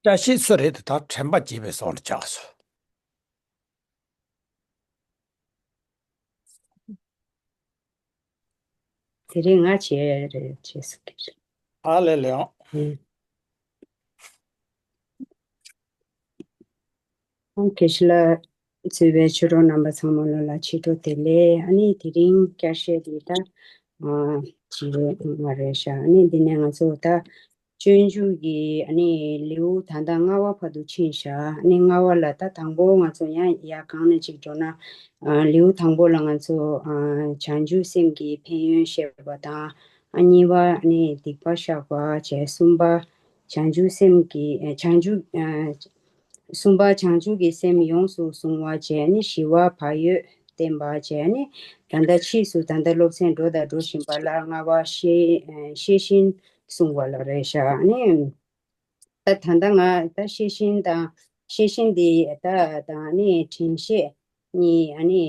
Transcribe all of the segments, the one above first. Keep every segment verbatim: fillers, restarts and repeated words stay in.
བཀྲ་ཤིས་སུ་རེད་དེ། ད་དྲན་པ་བརྗེད་པའི་སོང་ནས་ཆགས་སོང་། དེ་རིང་ང་བྱས་རེད་བྱས་སུ་ཀིར། ཨ་ལེ་ལེ་ཨང་། ཨང་། དགེ་བཤེས་ལགས་གཙོས་པའི་ཆོས་གྲོགས་རྣམ་པ་ཚང་མ་ལོ་ལ་ཕྱི་དྲོ་བདེ་ལེགས། ཨ་ནི་དེ་རིང་བསྐྱར་བཤད་འདི་ད་ཨ་བྱེད་ཡོད་མ་རེད་ཤག་ཨ་ནི་འདི་ནས་ང་ཚོ་ད་སྤྱོད་འཇུག་གི་ཨ་ནི་ལེའུ་ད་ལྟ་ལྔ་པ་བར་དུ་ཕྱིན་ཤག་ཨ་ནི་ལྔ་པ་ལ་ད་དང་པོ་ང་ཚོ་ཡང་ཡར་གོང་ནས་ཅིག་འགྲོ་ན། ཨ་ལེའུ་དང་པོ་ལ་ང་ཚོ་ཨ་བྱང་ཆུབ་སེམས་ཀྱི་ཕན་ཡོན་བཤད་པ་དང་། ཨ་གཉིས་པ་ནི་སྡིག་པ་བཤགས་པ་བྱས། གསུམ་པ་བྱང་ཆུབ་སེམས་ཀྱི་ཨ་བྱང་ཆུབ་ཨ་གསུམ་པ་བྱང་ཆུབ་ཀྱི་སེམས་ཡོངས་སུ་བཟུང་བ་བྱས། ནི་བཞི་པ་བག་ཡོད་བསྟེན་པ་བྱས། ནི་ད་ལྟ་ཕྱིས་སུ་ད་ལྟ་སློབ་ཚན་འགྲོ་དང་འགྲོ་བཞིན་པ་ལ་ལྔ་པ་ཤེས་ཨ་ཤེས་བཞིན་བསྲུང་བ་ལ་རེད་ཤག་ཨ་ནི། ད་ད་ལྟ་ང་ད་ཤེས་བཞིན་དང་ཤེས་བཞིན་འདི་ད་དང་ནི་དྲན་ཤེས་གཉིས་ཨ་ནི་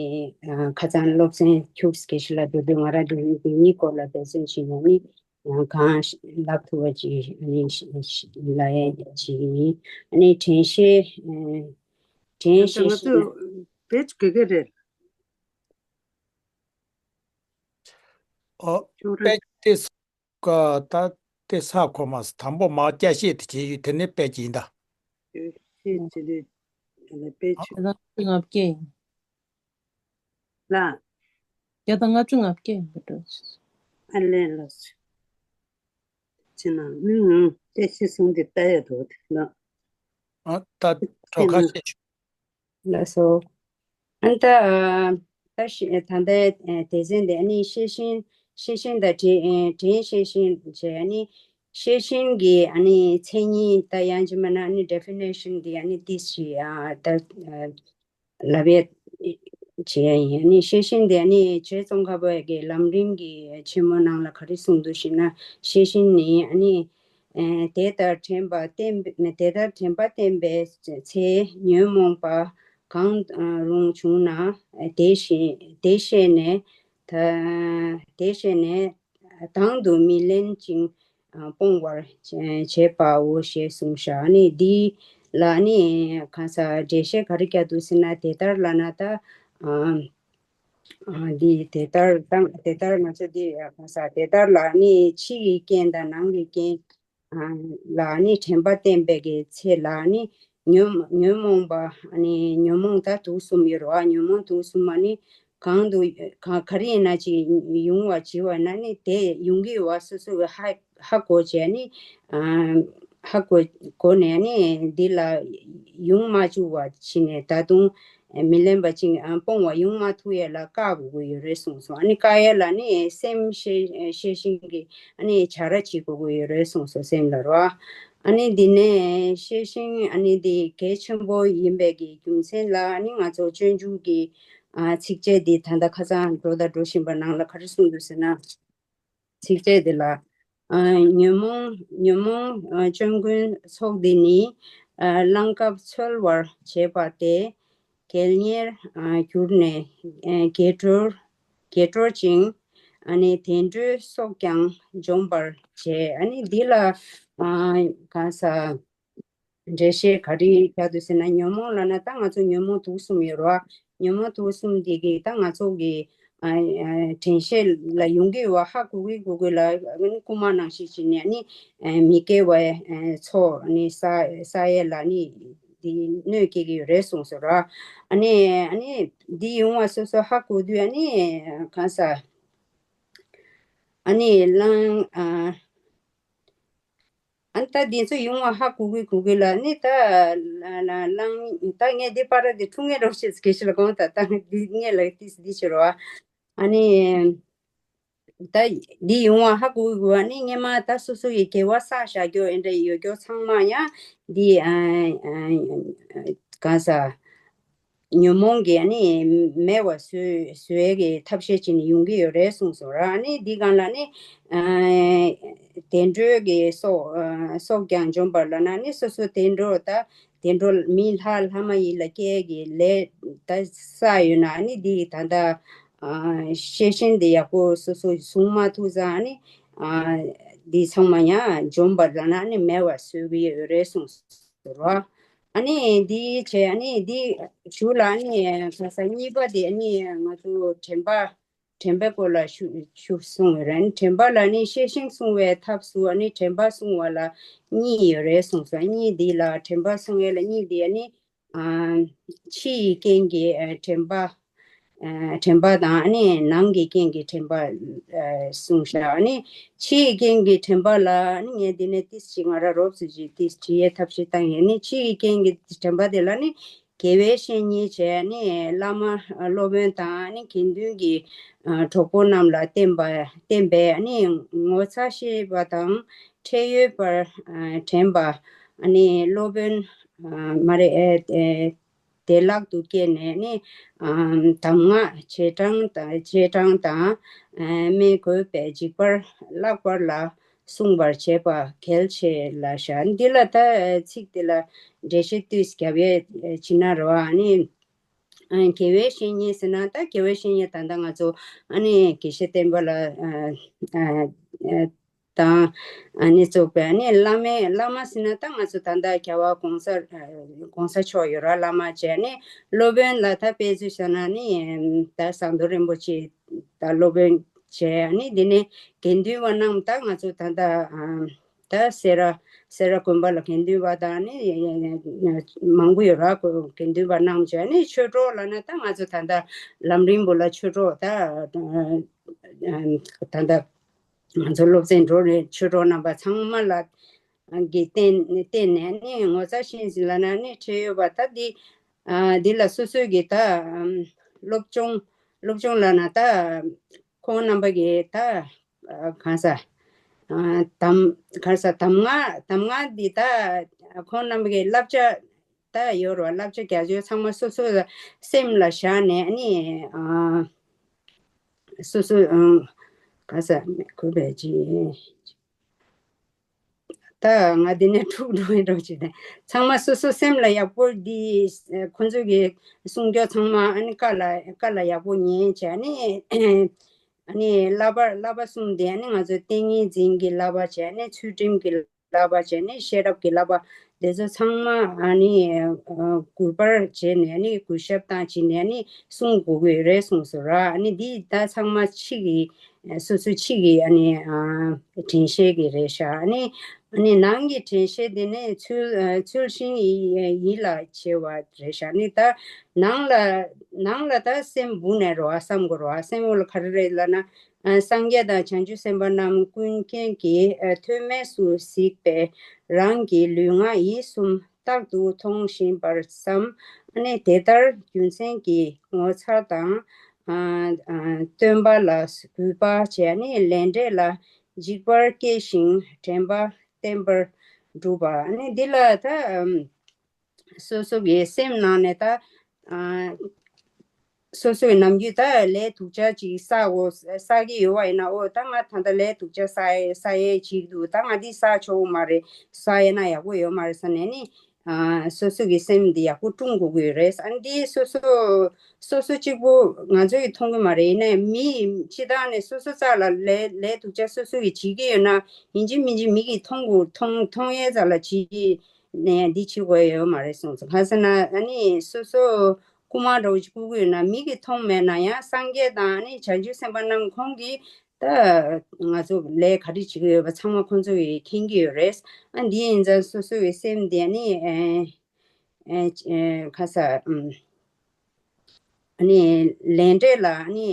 ཨ་ཁ་སང་སློབ་ཚན་ཁྱུག་ཙམ་སྐད་ཆ་ལ་འགྲོ་དུས་ང་རང་འདི་འདི་གཉིས་སྐོར་ལ་འབད་བརྩོན་བྱེད་ན་ནི་ཡང་གང་ལབ་ཐུབ་པ་ཅིག་ཨ་ནི་ལ་ཡ་ཅིག་ཡིན། ཨ་ནི་དྲན་ཤེས་ཨ་དྲན་ད་ཤེས་ང་ཤེས་ཚོ་བེད་དགོས་ཀྱི་རེད། ཨོ་ཁྱོད་རང་པེ་ཏི་ཀ་ད་དེ་ས་གོ་མ་སོང་། དང་པོ་མ་བསྐྱར་བཤད་དེ་བྱས་ཡོད། དེ་ནས་དཔེ་ཅིག་ཡིན་ད། ཤེས་ཅི་རེད། དེ་ལ་དཔེ་ཆོས། ང་ལྔ་བརྒྱ་ཡིན། ལ། ཡ་ད་ལྔ་བཅུ་ང་བརྒྱ་ཡིན་པ་འགྲོ། ཨ་ལས་ལ། ཅི་ན་མི་ངང་བསྐྱར་བཤད་གསུང་དེ་ལྟ་ཡ་འགྲོ་དེ་ལ། ཨ་ད་གྲོ་ཁ་ཤས་ཤིག་ལགས་སོ། ཨ་ནི་ད་ཨ་ད་ཤེ་ད་ལྟའི་ཨ་སྡེ་ཚན་དེ་ཨ་ནི་ཤེས་བཞིན་ཤེས་བཞིན་དང་དྲན་ཨ་དྲན་ཤེས་བཞིན་བྱས། ཨ་ནི་ཤེས་བཞིན་གྱི་ཨ་ནི་མཚན་ཉིད་ད་ཡང་ཅི་མ་ན་ཨ་ནི་ཌེ་ཕི་ནེ་ཤན་འདི་ཨ་ནི་ཏིས་ཤི་ཨ་ད་ཨ་ལབ་ཡས་བྱས་ཡིན། ཨ་ནི་ཤེས་བཞིན་དེ་ཨ་ནི་རྗེ་ཙོང་ཁ་པ་གི་ལམ་རིམ་གྱི་ཆེན་མོ་ནང་ལ་ག་རེ་གསུངས་འདུག་ཞེ་ན། ཤེས་བཞིན་ནི་ཨ་ནི། ཨ་དེ་ལྟར་དྲན་པ་བསྟེན་པ་དེ་ལྟར་དྲན་པ་བསྟེན་པའི་ཚེ་ཉོན་མོངས་པ་གང་རུང་བྱུང་ན་དེ་ཤེས་དེ་ཤེས་ནས་ད་དེ་ཤེས་ནས་དང་དུ་མི་ལེན་ཅིང་སྤོང་བར་བྱེད་པའོ་ཞེས་གསུངས་ཤག་ཨ་ནི་འདི་ལ་ནི་གང་ཟག་འགྲེལ་བཤད་ག་རེ་རྒྱག་འདུག་ཟེར་ན། དེ་ལྟར་ལབ་ན་ད་ཨ་ཨ་འདི་དེ་ལྟར་དང་དེ་ལྟར་ང་ཚོ་འདི་གང་ཟག་དེ་ལྟར་ལ་ནི་ཕྱི་ཡི་རྐྱེན་དང་ནང་གི་རྐྱེན་ལ་ནི་དྲན་པ་བསྟེན་པའི་གི་ཚེ་ལ་ནི་ཉོན་ཉོན་མོངས་པ་ནི་ཉོན་མོངས་ད་དུག་གསུམ་ཡོད་རེད་བ། ཉོན་མོངས་དུག་གསུམ་མ་ནི་གང་དུ་ག་ག་རེ་ཡིན་ན་ཅིག་ཡོང་བ་བྱེད་པ་ན་ནི་དེ་ཡོང་གི་ཡོད་བ། སོ་སོ་གི་ཧ་ཧ་གོ་བྱས་ནི་ཧ་གོ་གོ་ནས་ནི་འདི་ལ་ཡོང་མ་བཅུག་པ་བྱས་ནས་ད་དུང་མི་ལེན་པ་ཅིག་སྤོང་བ་ཡོང་མ་ཐུབ་ཡས་ལ་བཀག་དགོས་ཀྱི་ཡོད་རེད་གསུངས་སོང་། ཨ་ནི་བཀག་ཡས་ལ་ནི་སེམས་ཤེས་ཤེས་བཞིན་གྱི་ཨ་ནི་བྱ་ར་བྱེད་དགོས་ཀྱི་ཡོད་རེད་གསུངས་སོང་སེམས་ལ་རོ། ཨ་ནི་འདི་ནས་ཤེས་བཞིན་ཨ་ནི་འདི་གལ་ཆེན་པོ་ཡིན་པའི་གི་རྒྱུ་མཚན་ལ་ཨ་ནི་ང་ཚོ་སྤྱོད་འཇུག་གི་ཚིགས་བཅད་འདི་ད་ལྟ་ཁ་སང་འགྲོ་དང་འགྲོ་བཞིན་པ་ནང་ལ་ག་རེ་གསུངས་འདུག་ཟེར་ན། ཚིགས་བཅད་འདི་ལ། ཨ་ཉོན་མོངས་ཉོན་མོངས་ཨ་སྐྱོན་ཀུན་ཚོགས་འདི་ནི། ཨ་གླང་ཀར་འཚོལ་བར་བྱེད་པ་སྟེ། གལ་གཉེར་ཨ་གྱུར་ནས་ཨ་དགྱེས་གྲོལ་དགྱེས་གྲོལ་ཅིང་། ཨ་ནི་བདེ་འགྲོའི་སྲོག་ཀྱང་འཇོམས་པར་བྱེད། ཨ་ནི་འདི་ལ་ཨ་གང་ཟག་འགྲེལ་བཤད་ག་རེ་རྒྱག་འདུག་ཟེར་ན། ཉོན་མོངས་ལབ་ན་ད་ང་ཚོ་ཉོན་མོངས་དུག་གསུམ་ཡོད་རེད་བ། ཉོན་མོངས་དུག་གསུམ་འདི་གིས་ད་ང་ཚོ་གི་ཨ་ཨ་དྲན་ཤེས་ལ་ཡོང་གི་ཡོད་བ། ཧ་གོ་གི་གོ་གི་ལ་ཨ་ནི་རྐུན་མ་ནང་བཞིན་བྱས་ནས་ཨ་ནི་ཨ་མི་དགེ་བའི་ཨ་ཚོགས་ཨ་ནི་བསགས་བསགས་ཡས་ལ་ནི་འདི་གནོད་སྐྱེལ་གྱི་ཡོད་རེད་གསུངས་སོང་ར། ཨ་ནི་ཨ་ནི་འདི་ཡོང་བ་སོ་སོ་ཧ་གོ་དུས་ཨ་ནི་གང་ཟག་ཨ་ནི་གླང་ཨ། ཨ་ནི་ད་འདི་ཚོ་ཡོང་བ་ཧ་གོ་གི་གོ་གི་ལ་ནི་ད་ལ་ལ་གླང་ད་ངས་འདི་པར་ར་འདི་འཁྲུངས་ངེས་རོགས་བྱེད་ཟེར་གི་ཞིག་ལ་དགོངས་དག་ད་འདི་ངས་ལ་ཏིས་འདི་བྱེད་རོགས། ཨ་ནི་ད་འདི་ཡོང་བ་ཧ་གོ་གི་གོ་ཨ་ནི་སྔས་མ་ད་སོ་སོ་ཡི་དགེ་བ་བསགས་བཞག་རྒྱུ་ཨེ་འདྲ་ཡོད་རྒྱུ་ཚང་མ་ཡང་འདི་ཨ་ཨ་གང་ཟག་ཉོན་མོངས་ཀྱི་ཨ་ནི་མེད་པ་བཟོ་བཟོ་ཡས་ཀྱི་ཐབས་ཤེས་བྱས་ནས་ཡོང་གི་ཡོད་རེད་གསུངས་སོང་ར། ཨ་ནི་འདི་སྒང་ལ་ནི་ཨ་བདེ་འགྲོའི་གི་སྲོག་ཨ་སྲོག་ཀྱང་འཇོམས་པ་ལབ་ན་ནི་སོ་སོ་བདེ་འགྲོ་ད་བདེ་འགྲོ་མི་ལྷ་ལྷ་མ་ཡིན་ལ་སྐྱེ་གི་ལས་ད་བསགས་ཡོད་ན་ཨ་ནི་འདི་ད་ལྟ་ཨ་ཤེས་བཞིན་འདི་ཡག་པོ་སོ་སོ་བཟུང་མ་ཐུབ་ཙང་ཨ་ནི་ཨ་འདི་ཚང་མ་ཡང་འཇོམས་པ་ལབ་ན་ཨ་ནི་མེད་པ་བཟོ་གི་ཡོད་རེད་གསུངས། ཟེར་བ། ཨ་ནི་འདི་བྱས། ཨ་ནི་འདི་གཞུག་ལ་ཨ་ནི་ག་ས་གཉིས་པ་དེ་ཨ་ནི་ང་ཚོ་དྲན་པ། དྲན་པའི་སྐོར་ལ་ཞུ་ཞུ་གསུངས་ཡོད་རེད། དྲན་པ་ལ་ནི་ཤེས་བཞིན་བསྲུང་བའི་ཐབས་སུ་ཨ་ནི་དྲན་པ་བསྲུང་བ་ལ་གཉིས་ཡོད་རེད་གསུངས་སོང་། གཉིས་འདི་ལ་དྲན་པ་བསྲུང་ཡས་ལ་གཉིས་འདི་ཨ་ནི་ཨ་ཕྱི་ཡི་རྐྱེན་གྱིས་ཨ་དྲན་པ་ཨ་དྲན་པ་དང་ཨ་ནི་ནང་གི་རྐྱེན་གྱིས་དྲན་པ་ཨ་གསུངས་ཤག་ཨ་ནི་ཕྱི་ཡི་རྐྱེན་གྱིས་དྲན་པ་ལ་ཨ་ནི་ངས་འདི་ནས་ཏིས་ཅིག་ང་རང་རོབ་ཙམ་ཅིག་ཏིས་བྲིས་ཡས་ཐབས་ཤེས་བཏང་ཡོད། ཨ་ནི་ཕྱི་ཡི་རྐྱེན་གྱིས་དྲན་པ་དེ་ལ་ནི་དགེ་བའི་བཤེས་གཉེན་བྱས་ནས་བླ་མ་སློབ་དཔོན་དང་ནི་དགེ་འདུན་གྱི་གྲོགས་པོ་རྣམས་ལ་བསྟེན་པ་བསྟེན་པས་ནི་ངོ་ཚ་ཤེས་པ་དང་ཁྲེལ་ཡོད་པར་དྲན་པ། ནི་སློབ་དཔོན་མ་རེད། བདེ་བླག་ཏུ་སྐྱེས་ནས་ནི་གདམས་ངག་རྗེས་འབྲང་དང་རྗེས་འབྲང་དང་སྨྲས་དགོས་པས་འཇིགས་པར་བརླག་པར་ལ། བསྲུང་བར་བྱེད་པ་གལ་ཆེ་ལ་བཞག་འདི་ལ་ད་ཚིག་དེ་ལ་འགྲེལ་བཤད་ཏོག་ཙམ་རྒྱབ་ཡས་བྱེད་ན་རོ། ཨ་ནི་དགེ་བའི་བཤེས་གཉེན་ཟེར་ན་ད་དགེ་བའི་བཤེས་གཉེན་ད་ལྟ་ང་ཚོ་ཨ་ནི་དགེ་བཤེས་བསྟན་པ་ལ་དང་ཨ་ནི་ཚོགས་པའི་ཨ་ནི་བླ་མའི་བླ་མ་ཟེར་ན་ད་ང་ཚོ་ད་ལྟ་རྒྱལ་བ་གོང་ས་གོང་ས་མཆོག་ཡོད་ར་བླ་མ་བྱས་ནི་སློབ་དཔོན་ལ་ད་དཔེ་མཚོན་བཞག་ན་ནི་ད་ཟམ་གདོང་རིན་པོ་ཆེ་ད་སློབ་དཔོན་བྱས། ཨ་ནི་འདི་ནས་དགེ་འདུན་པ་རྣམས་ད་ང་ཚོ་ད་ལྟ་ད་སེ་ར་སེ་ར་དགོན་པ་ལ་དགེ་འདུན་པ་དང་ནི་མང་པོ་ཡོད་ར། དགེ་འདུན་པ་རྣམས་བྱས་ནི་ཆོས་གྲོགས་ལབ་ན་ད་ང་ཚོ་ད་ལྟ་ལམ་རིམ་པོ་ལ་ཆོས་གྲོགས་ད་ད་ལྟ་ང་ཚོ་སློབ་ཚན་འགྲོ་རེད། ཆོས་གྲོགས་རྣམ་པ་ཚང་མ་ལ་གི་བརྟེན་བརྟེན་ནས་ནི་ངོ་ཚ་ཤེས་བཞིན་ལབ་ན་ནི་ཁྲེལ་ཡོད་པ་ད་འདི་འདི་ལ་སོ་སོའི་གི་ད་སློབ་སྦྱོང་སློབ་སྦྱོང་ལབ་ན་ད་ཁོང་རྣམ་པ་གི་ད་གང་ས་དམ་གང་ས་གདམས་ངག་གདམས་ངག་འདི་ད་ཁོང་རྣམ་པ་གི་བསླབ་བྱ་ད་ཡོད་རེད་བ། བསླབ་བྱ་རྒྱ་ཆེ་ཚང་མ་སོ་སོ་སེམས་ལ་བཞག་ནས་ནི་སོ་སོ་གང་ས་གུས་པས་ཅི། ད་ང་འདི་ནས་འཁྲུག་འགྲོ་ཡི་འགྲོ་ཅི་དེ་ཚང་མ་སོ་སོ་སེམས་ལ་ཡག་པོ་འདི་ཁོང་ཚོ་གི་གསུང་སྐྱོ་ཚང་མ་ཨ་ནི་བཀའ་ལ་བཀའ་ལ་ཡག་པོ་ཉན་བྱས་ནི་ཨ་ནི་བསླབ་པ་བསླབ་པ་གསུམ་དེ་ཨ་ནི་ང་ཚོ་ཏིང་ངེ་འཛིན་གྱི་བསླབ་པ་བྱས་ནི་ཚུལ་ཁྲིམས་ཀྱི་བསླབ་པ་བྱས་ནི་ཤེས་རབ་ཀྱི་བསླབ་པ་དེ་ཚོ་ཚང་མ་ཨ་ནི་གུས་པར་བྱས་ནས་ཨ་ནི་གུས་ཞབས་བཏང་བྱས་ནས་ཨ་ནི་གསུང་དགོས་ཀྱི་རེད་གསུངས་སོ་ར། ཨ་ནི་འདི་ད་ཚང་མ་ཕྱི་གི་སོ་སོ་ཕྱི་གི་ཨ་ནི་ཨ་དྲན་ཤེས་ཀྱི་རེད་ཤག་ཨ་ནི་ཨ་ནི་ནང་གི་དྲན་ཤེས་དེ་ནི་ཚུལ་ཨ་ཚུལ་བཞིན་ཡིད་ཡིད་ལ་བྱེད་པ་རེད་ཤག་ཨ་ནི་ད་ནང་ལ་ནང་ལ་ད་སེམས་སྦུག་ནས་རོ་ཨ་བསམ་དགོས་རོ་ཨ། སེམས་འོག་ལ་ག་རེ་རེད་ལབ་ན་ཨ་སངས་རྒྱས་དང་བྱང་ཆུབ་སེམས་དཔའ་རྣམས་ཀུན་མཁྱེན་གྱིས་ཨ་ཐོགས་མེད་སུ་གཟིགས་པས་རང་གི་ལུས་ངག་ཡིད་གསུམ་རྟག་ཏུ་མཐོང་བཞིན་པར་བསམ། ཨ་ནི་དེ་ལྟར་རྒྱུ་མཚན་གྱིས་ངོ་མཚར་དང་། ཨ་ཨ་སྟོན་པ་ལ་གུས་པ་བྱས་ནས་ལས་འབྲས་ལ་འཇིགས་པར་སྐྱེ་ཞིང་དྲན་པ་བརྟན་པར་སྒྲུབ་པ། ཨ་ནི་འདི་ལ་ད་ཨམ་སོ་སོ་གི་སེམས་ནང་ནས་ད་ཨ་སོ་སོའི་ནམ་རྒྱུན་ད་ལས་སྡུག་ཅག་ཅིག་བསགས་འོ་བསགས་ཀྱི་ཡོད་པ་ཡིན་ན་ཨོ་ད་ང་ད་ལྟ་ལས་སྡུག་ཅག་བསགས་ཡས་བསགས་ཡས་ཅིག་འདུག་ད་ང་འདི་བསགས་ཆོག་གི་མ་རེད། བསགས་ཡས་ན་ཡག་པོ་ཡོད་མ་རེད་བསམ་ནས་ནི་ཨ་སོ་སོ་གི་སེམས་འདི་ཡག་པོ་སྲུང་དགོས་ཀྱི་ཡོད་རེད། ཨ་འདི་སོ་སོ་སོ་སོ་གཅིག་པུ་ང་ཚོ་ཡིས་མཐོང་གི་མ་རེད། ཡིན་ནའི་མི་སྤྱི་བཏང་ནས་སོ་སོ་རྩ་ལ་ལས་ལས་སྡུག་ཅག་སོ་སོ་གིས་བྱེད་ཀྱི་ཡོད་ན་ཡིན་གཅིག་མིན་གཅིག་མི་གིས་མཐོང་དགོས་མཐོང་མཐོང་ཡས་རྩ་ལ་བྱེད་ཀྱི་ནས་འདི་བྱེད་དགོས་ཡོད་མ་རེད་གསུངས་སོང་། གང་ཟེར་ན་ཨ་ནི་སོ་སོ་རྐུ་མ་འདྲ་བོ་ཅིག་རྐུ་གི་ཡོད་ན་མི་གིས་མཐོང་མེད་ན་ཡང་སངས་རྒྱས་དང་ཨ་ནི་བྱང་ཆུབ་སེམས་དཔའ་རྣམས་ཁོང་གིས་ད་ང་ཚོ་ལས་ག་རེ་བྱེད་ཀྱི་ཡོད་པ་ཚང་མ་ཁོང་ཚོ་གིས་མཁྱེན་གྱི་ཡོད་རེད། ཨ་འདི་ཡིན་ཙང་སོ་སོ་གི་སེམས་དེ་ནི་ཨེ་ཨེ་ཨེ་ཁ་ས་ཨམ་ཨ་ནི་ལས་འབྲས་ལ་ཨ་ནི་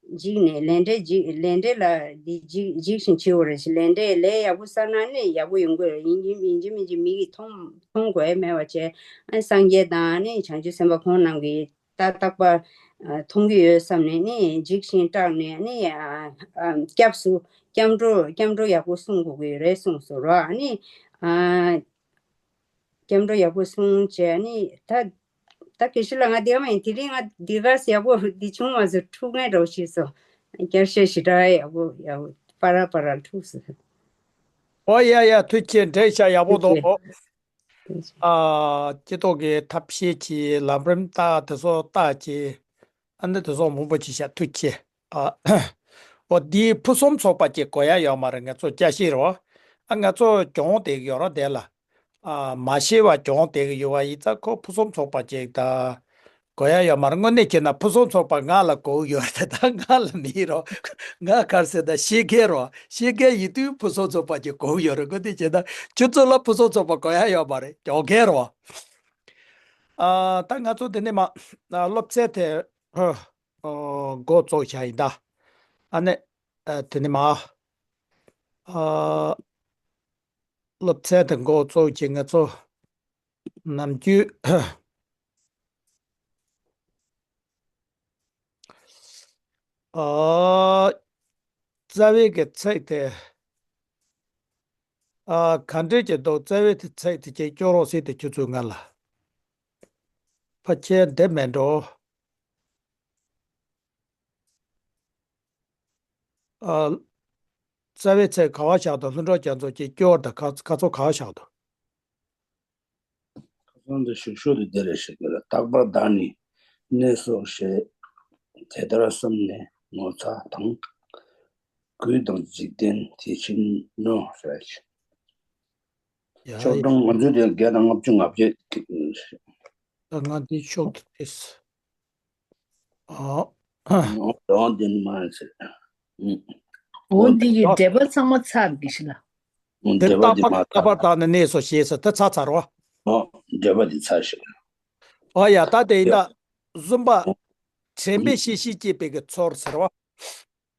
འཇིགས་ནས་ལས་འབྲས་འཇིགས་ལས་འབྲས་ལ་འདི་འཇིགས་འཇིགས་བཞིན་བྱེད་དགོས་རེད་ཞེས་ལས་འབྲས་ལས་ཡག་པོ་བསགས་ན་ནི་ཡག་པོ་ཡོང་གི་རེད། ཡིན་གྱི་ཡིན་གྱི་མིན་གྱི་མི་གིས་མཐོང་མཐོང་དགོས་མེད་པ་བྱས་ཨ་སངས་རྒྱས་དང་ཨ་ནི་བྱང་ཆུབ་སེམས་དཔའ་ཁོང་རྣམས་ཀྱིས། ད་རྟག་པ་མཐོང་གི་ཡོད་བསམ་ནས་ནི་འཇིགས་ཤིང་སྐྲག་ནས་ནི་སྐྱབས་སུ་སྐྱབས་འགྲོ་སྐྱབས་འགྲོ་ཡག་པོ་སྲུང་དགོས་ཀྱི་ཡོད་རེད་གསུངས་སོ་ར། ནི་སྐྱབས་འགྲོ་ཡག་པོ་སྲུང་བྱས་ནི་ད་ད་དགེ་བཤེས་ལགས་ང་དེ་མ་ཡིན་དེ་རིང་ང་འདི་ག་ཡག་པོ་འདི་བྱུང་མ་སོང་འཁྲུག་ངེས་འདྲ་བོ་ཞིག་སོང་། བསྐྱར་བཤད་ཞེ་དྲག་ཡག་པོ་ཡག་པོ་པ་ར་པ་ར་འཁྲུག་སོང་། ཨོ་ཡ་ཡ་ཐུགས་རྗེ་ཆེ་འགྲིག་ཤག་ཡག་པོ་འདུག་ཨ་སྤྱི་ཚོགས་ཀྱི་ཐབས་ཤེས་ཀྱི་ལམ་རིམ་ལྟ་དེ་ཚོ་ལྟ་ཀྱི། ཨ་ནི་དེ་ཚོ་མང་པོ་ཅིག་བཤད་ཐུགས་ཆེ། ཨ་འོ་འདིའི་ཕུན་སུམ་ཚོགས་པ་ཅིག་གོ་ཡ་ཡོད་མ་རེད། ང་ཚོ་སྐྱ་ཤེས་རོ། ཨ་ང་ཚོ་གྱོང་དེ་ཡོད་རོ་དེ་ལ། ཨ་མ་ཤེས་པ་གྱོང་དེ་གི་ཡོད་པ་ཡིན་ཙང་ཁོ་ཕུན་སུམ་ཚོགས་པ་ཅིག་ད་གོ་ཡ་ཡོད་མ་རེད། དངོས་གནས་བྱས་ན་ཕུན་སུམ་ཚོགས་པ་ང་ལ་གོ་གི་ཡོད་རེད། ད་ང་ལ་མི་རོ། ང་ག་རེ་ཟེར་ད་ཤེས་མཁན་རོ། ཤེས་མཁན་ཡིན་དུས་ཕུན་སུམ་ཚོགས་པ་ཅིག་གོ་གི་ཡོད་རེད། དངོས་གནས་བྱས་ན་ཁྱོད་ཚོ་ལ་ཕུན་སུམ་ཚོགས་པ་གོ་ཡ་ཡོད་མ་རེད། གྱོང་མཁན་རོ། ཨ་ད་ང་ཚོ་དེ་ནས་མ་ཨ་སློབ་ཚན་དེ་ཨ་ཨ་འགོ་བཙུགས་བྱ་ཡིན་ད། ཨ་ནི་ཨ་དེ་ནས་མ་ཨ་སློབ་ཚན་དེ་འགོ་བཙུགས་ཀྱི་ང་ཚོ་ནམ་རྒྱུན་ཨ་རྩ་བའི་གི་ཚིག་དེ་ཨ་ག་འདྲས་ཀྱི་འདུག་རྩ་བའི་དེ་ཚིག་དེ་ཅིག་སྐྱོར་རོགས་ཟེར་ཏེ་ཁྱོད་ཚོས་ང་ལ་ཕ་ཁྱེད་འདི་མེད་འགྲོ། ཨ་རྩ་བའི་ཚིག་ག་བ་བཞག་འདུག་ལྷུན་གྲུབ་རྒྱ་མཚོ་ཅིག་སྐྱོར་དང་ཁ་ཁ་ཚོ་ག་བ་བཞག་འདུག་ཁ་སང་དུ་ཞུགས་ཞུགས་དུ་དེ་རེ་ཞིག་གི་ལ་རྟག་པར་བདག་ནི་གནས་སོ་ཞེས་དེ་ལྟར་བསམས་ནས་ངོ་ཚ་དང་། གུས་དང་འཇིག་རྟེན་དེ་བཞིན་ནོ་ཟེར་ཞིང་། ཡ་ཤོག་གྲངས་ང་ཚོའི་དེ་བརྒྱ་དང་ལྔ་བཅུ་ང་བརྒྱད་ཀྱི་ད་ང་འདི་ཤོག་ཏུ་ཏེས། ཨ། འོ་འདི་ནི་མ་ཟེར། འོ་འདི་ཡི་འགྲེལ་པ་ཚང་མ་ཚར་གི་ཤི་ལ། འོ་དེ་འགྲེལ་པ་རྟག་འདི་པར་མ་རྟག་པར་ཚར། བཏང་ནས་གནས་སོ་ཞེས་ཟེར་ད་ཚར་ཚར་བ། འོ་འགྲེལ་པ་འདི་ཚར་ཞིག་འོ་ཡ་ད་དེ་ཡིན་ད། གཟུམ་པ། དྲན་པས་ཤེས་བྱའི་སྐྱེས་པའི་གི་ཚོར་ཟེར་བ།